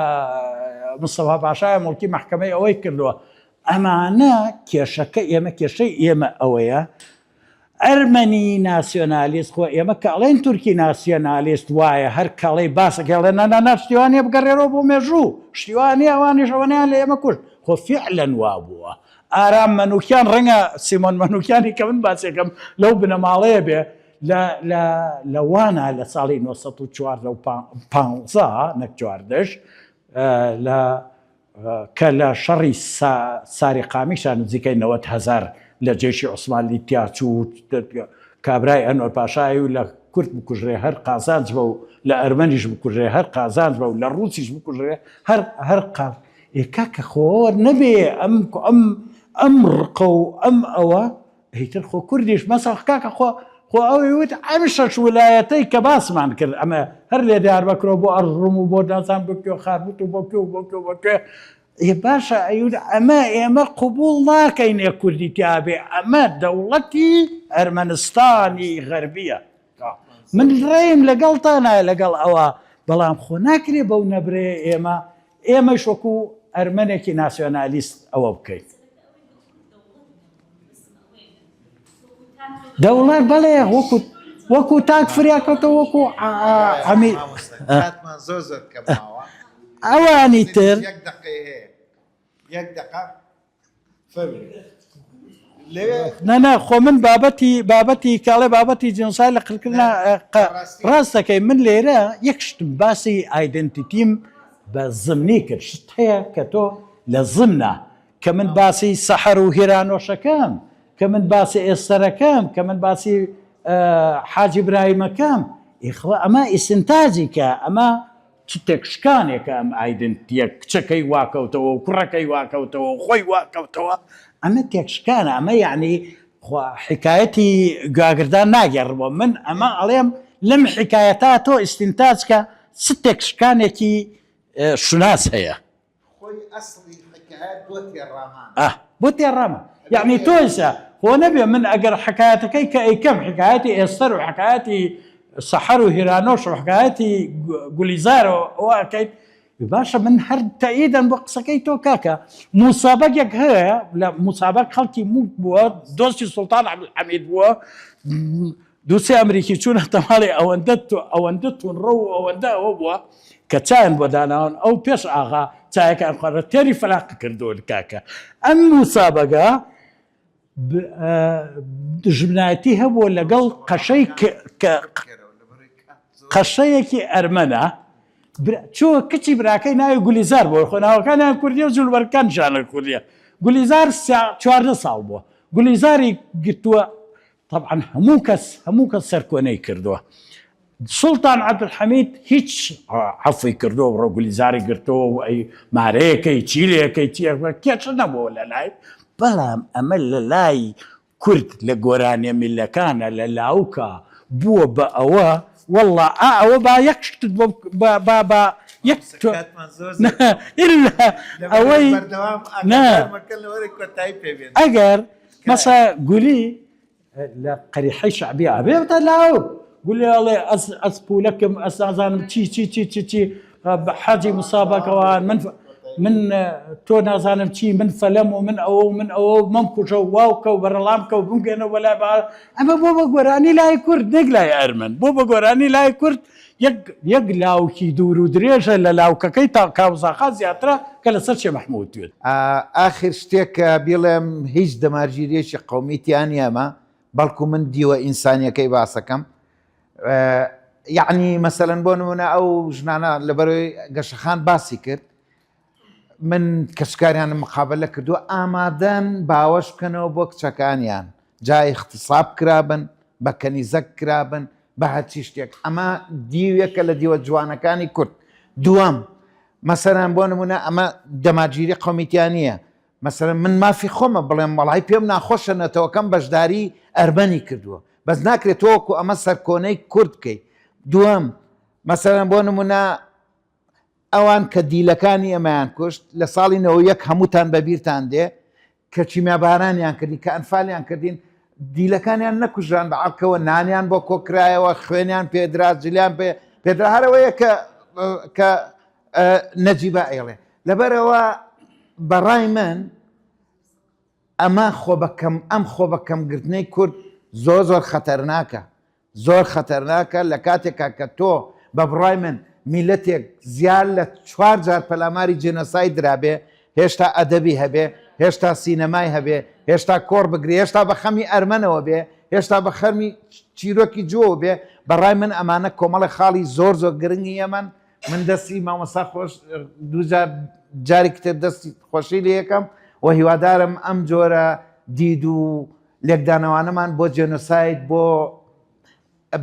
Speaker 2: مستەفا پاشای موڵکی مەحکەمەی ئەوەی کردووە ئەمانە کێشەکە ئێمە کێشەی ئێمە ئەوەیە ئەرمەنی ناسیۆنالیست خۆ ئێمە کە ئەڵێن تورکی ناسیۆنالیست وایە هەر کەڵی باسەکە ئەڵێن نا نا نا شتی وا نییە بگەڕێرەوە بۆ مێژوو شتی وا نییە ئەوانیش ئەوەنەیان لە ئێمە کوشت خۆ فیعلەن وا بووە ئارام مەنوکیان ڕەنگە سیمۆن مەنوکیانی کە من باسێکم لەو بنەماڵەیە بێ. لە لە لە وانە لە ساڵی 914 و 15 نەک چواردەش لە کە لە شەڕی ساری قامیشا نزیکەی 90 هەزار لە جێشی عوسمانلی تیاچوو کابرای ئەنوەر پاشای و لە کورد بکوژرێ هەر قازانج بە و لە ئەرمەنیش بکوژرێ هەر قازانج بە و لە ڕووسیش بکوژرێ هەر هەر قاز ئێ کاکە خۆ نەبێ ئەم ئەم ئەم ڕقە و ئەم ئەوە ئیتر خۆ کوردیش مەسەڵ کاکە خۆ خۆ ئەوی وت ئەم شەش ولایەتەی کە باسمان کرد ئەمە هەر لێ دیاربەکرەوە بۆ ئەرزڕوم و بۆ نازان بۆ کوێ خاربوت و بۆ کوێ و بۆ کوێ و بۆ کوێ ئێ باشە ئەیوت ئەمە ئێمە قبوڵ ناکەین ئێ کوردی تیابێ ئەمە دەوڵەتی ئەرمەنستانی غەربیە من ڕێیم لەگەڵتانایە لەگەڵ ئەوە بەڵام خۆ ناکرێ بەو نەبرەیە ئێمە ئێمەش وەکو ئەرمەنێکی ناسیۆنالیست ئەوە بکەین. دەوڵەت بەڵێ وەکو وەکو تاک فریاکەوتە وەکو ئەمی
Speaker 1: زۆر زۆر کەماوە
Speaker 2: ئەوانی تر
Speaker 1: یەک دقەی هەیە یەک دقە
Speaker 2: نەنا خۆ من بابەتی بابەتی کاڵێ بابەتی جنسای لە قرکردنا ڕاستەکەی من لێرە یەک شتم باسی identity م بە زمنی کرد شت هەیە کە تۆ لە زمنا کە من باسی سەحەر و هێرانۆشەکەم کە من باسی ئێستەرەکەم کە من باسی حاجی برایمەکەم ئیخوا ئەمە ئیسنتاجی کە ئەمە چ تێکشکانێکە ئەم identity یە کچەکەی وا کەوتەوە و کوڕەکەی وا کەوتەوە و خۆی وا کەوتەوە ئەمە تێکشکانە ئەمە یعنی خوا حکایەتی گاگردان ناگێڕمەوە من ئەمە ئەڵێم لەم حکایەتا تۆ ئیستینتاج کە چ تێکشکانێکی شوناس هەیە.
Speaker 1: خۆی ئەسڵی حکایەت بۆ تێڕامان.
Speaker 2: ئاه بۆ تێڕامان یەعنی تۆ ئێستا خۆ نەبێ من ئەگەر حکایەتەکەی کە ئەیکەم حکایەتی ئێستەر و حکایەتی سەحەر و هیرانۆش و حکایەتی گولیزار و ئەوە ئەکەیت باشە من هەر تەئیدەن بۆ قسەکەی تۆ کاکە موسابەگێک هەیە لە موسابەک خەڵکی موک بووە دۆستی سوڵتان عەبدولحەمید بووە دووسێ ئەمریکی چوونەتە ماڵی ئەوەندە ئەوەندە توندڕەو و ئەوەندە ئەوە بووە کە چایان بۆ داناون ئەو پێش ئاغا چایەکان خواردوە تێری فەراق کردوون کاکە ئەم موسابەگە دژمنایەتی هەبووە لەگەڵ قەشەی کە قەشەیەکی ئەرمەنە چۆ کچی براکەی ناوی گولیزار بووە خۆ ناوەکانیان کوردیە و جلوبەرگەکانیشیان کوردیە گولیزار 14 ساڵ بووە گولیزاری گرتووە تەبعەن هەموو کەس هەموو کەس سەرکۆنەی کردووە سوڵتان عەبدولحەمید هیچ عەفوی کردووە بڕۆ گولیزاری گرتەوە و ئەی مارەیەکەی چی لەکەی چی کێشە نەبووە لە لای بەڵام ئەمە لە لای کورد لە گۆرانیە میلەکانە لە لاوکە بووە بە ئەوە والله ئا ئەوە با یەک شتت بۆ با با با یەک تۆ ئیلا ئەوەی نا ئەگەر مەسا گولی لە قەریحەی شەعبی ئەبێ بتە لاو گولی ئەڵێ ئەس ئەس پولەکم ئەس نازانم چی چی چی چی چی حاجی مسابەکەوان من من تۆ نازانم چی من فەلەم و من ئەوە و من ئەوە و مەم کوژە و واو کە و بەرەڵام کە و بمگەنەوە بەلای با ئەمە بۆ بە گۆرانی لای کورد نەک لای ئەرمەن بۆ بە گۆرانی لای کورد یەک یەک لاوکی دوور و درێژە لە لاوکەکەی تا کاوزاخا زیاترە کە لەسەر شێ مەحموود دوێت.
Speaker 1: ئاخر شتێک کە بیڵێم هیچ دەمارگیریەکی قەومی تیا نییە ئەمە بەڵکو من دیوە ئینسانیەکەی باسەکەم یعنی مەسەلەن بۆ نمونە ئەو ژنانە لەبەرەوەی گەشەخان باسی کرد من کەسوکاریانم مقابلە کردووە ئامادەن باوەش بکەنەوە بۆ کچەکانیان جا اختصاب کرابن بە کەنیزەک کرابن بە هەرچی شتێک ئەمە دیوێکە لە دیوە جوانەکانی کورد دووەم مەسەرەن بۆ نمونە ئەمە دەماگیری قومیتیان نییە مەسەرەن من مافی خۆمە بڵێم وەڵی پێم ناخۆشە نەتەوەکەم بەشداری ئەرمەنی کردووە بەس ناکرێت تۆکو ئەمە سەرکۆنەی کورد بکەیت دووەم مەسەرەن بۆ نمونە ئەوان کە دیلەکانی ئێمەیان کوشت لە ساڵی 91 هەمووتان بەبیرتان دێ کە کیمیابارانیان کردین کە ئەنفالیان کردین دیلەکانیان نەکوژران بە عەرکەوە نانیان بۆ کۆکرایەوە خوێنیان پێدرا جلیان پێ پێدرا هەرەوەیە کە کە نەجیبا ئەیڵێ لەبەرەوە بەڕای من ئەمە خۆ بەکەم ئەم خۆ بەکەم گرتنەی کورد زۆر زۆر خەتەرناکە زۆر خەتەرناکە لە کاتێکا کە تۆ بە بڕای من میلەتێک زیاد لە چوار جار پەلاماری جێنۆساید درابێ هێشتا ئەدەبی هەبێ هێشتا سینەمای هەبێ هێشتا کۆڕ بگرێ هێشتا بە خەمی ئەرمەنەوە بێ. هێشتا بە خەرمی چیرۆکی جووەوە بێ، بە ڕای من ئەمانە کۆمەڵێک خاڵی زۆر زۆر گرنگی ئێمەن، من دەستی مامۆستا خۆش دووجار جارێکی تر دەستی خۆشی لێ یەکەم و هیوادارم ئەم جۆرە دید و لێکدانەوانەمان بۆ جێنۆساید بۆ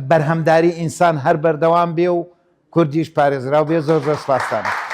Speaker 1: بەرهەمداری ئینسان هەر بەردەوام بێ و کوردیش پارێزراو بێ زۆر زۆر سپاستان.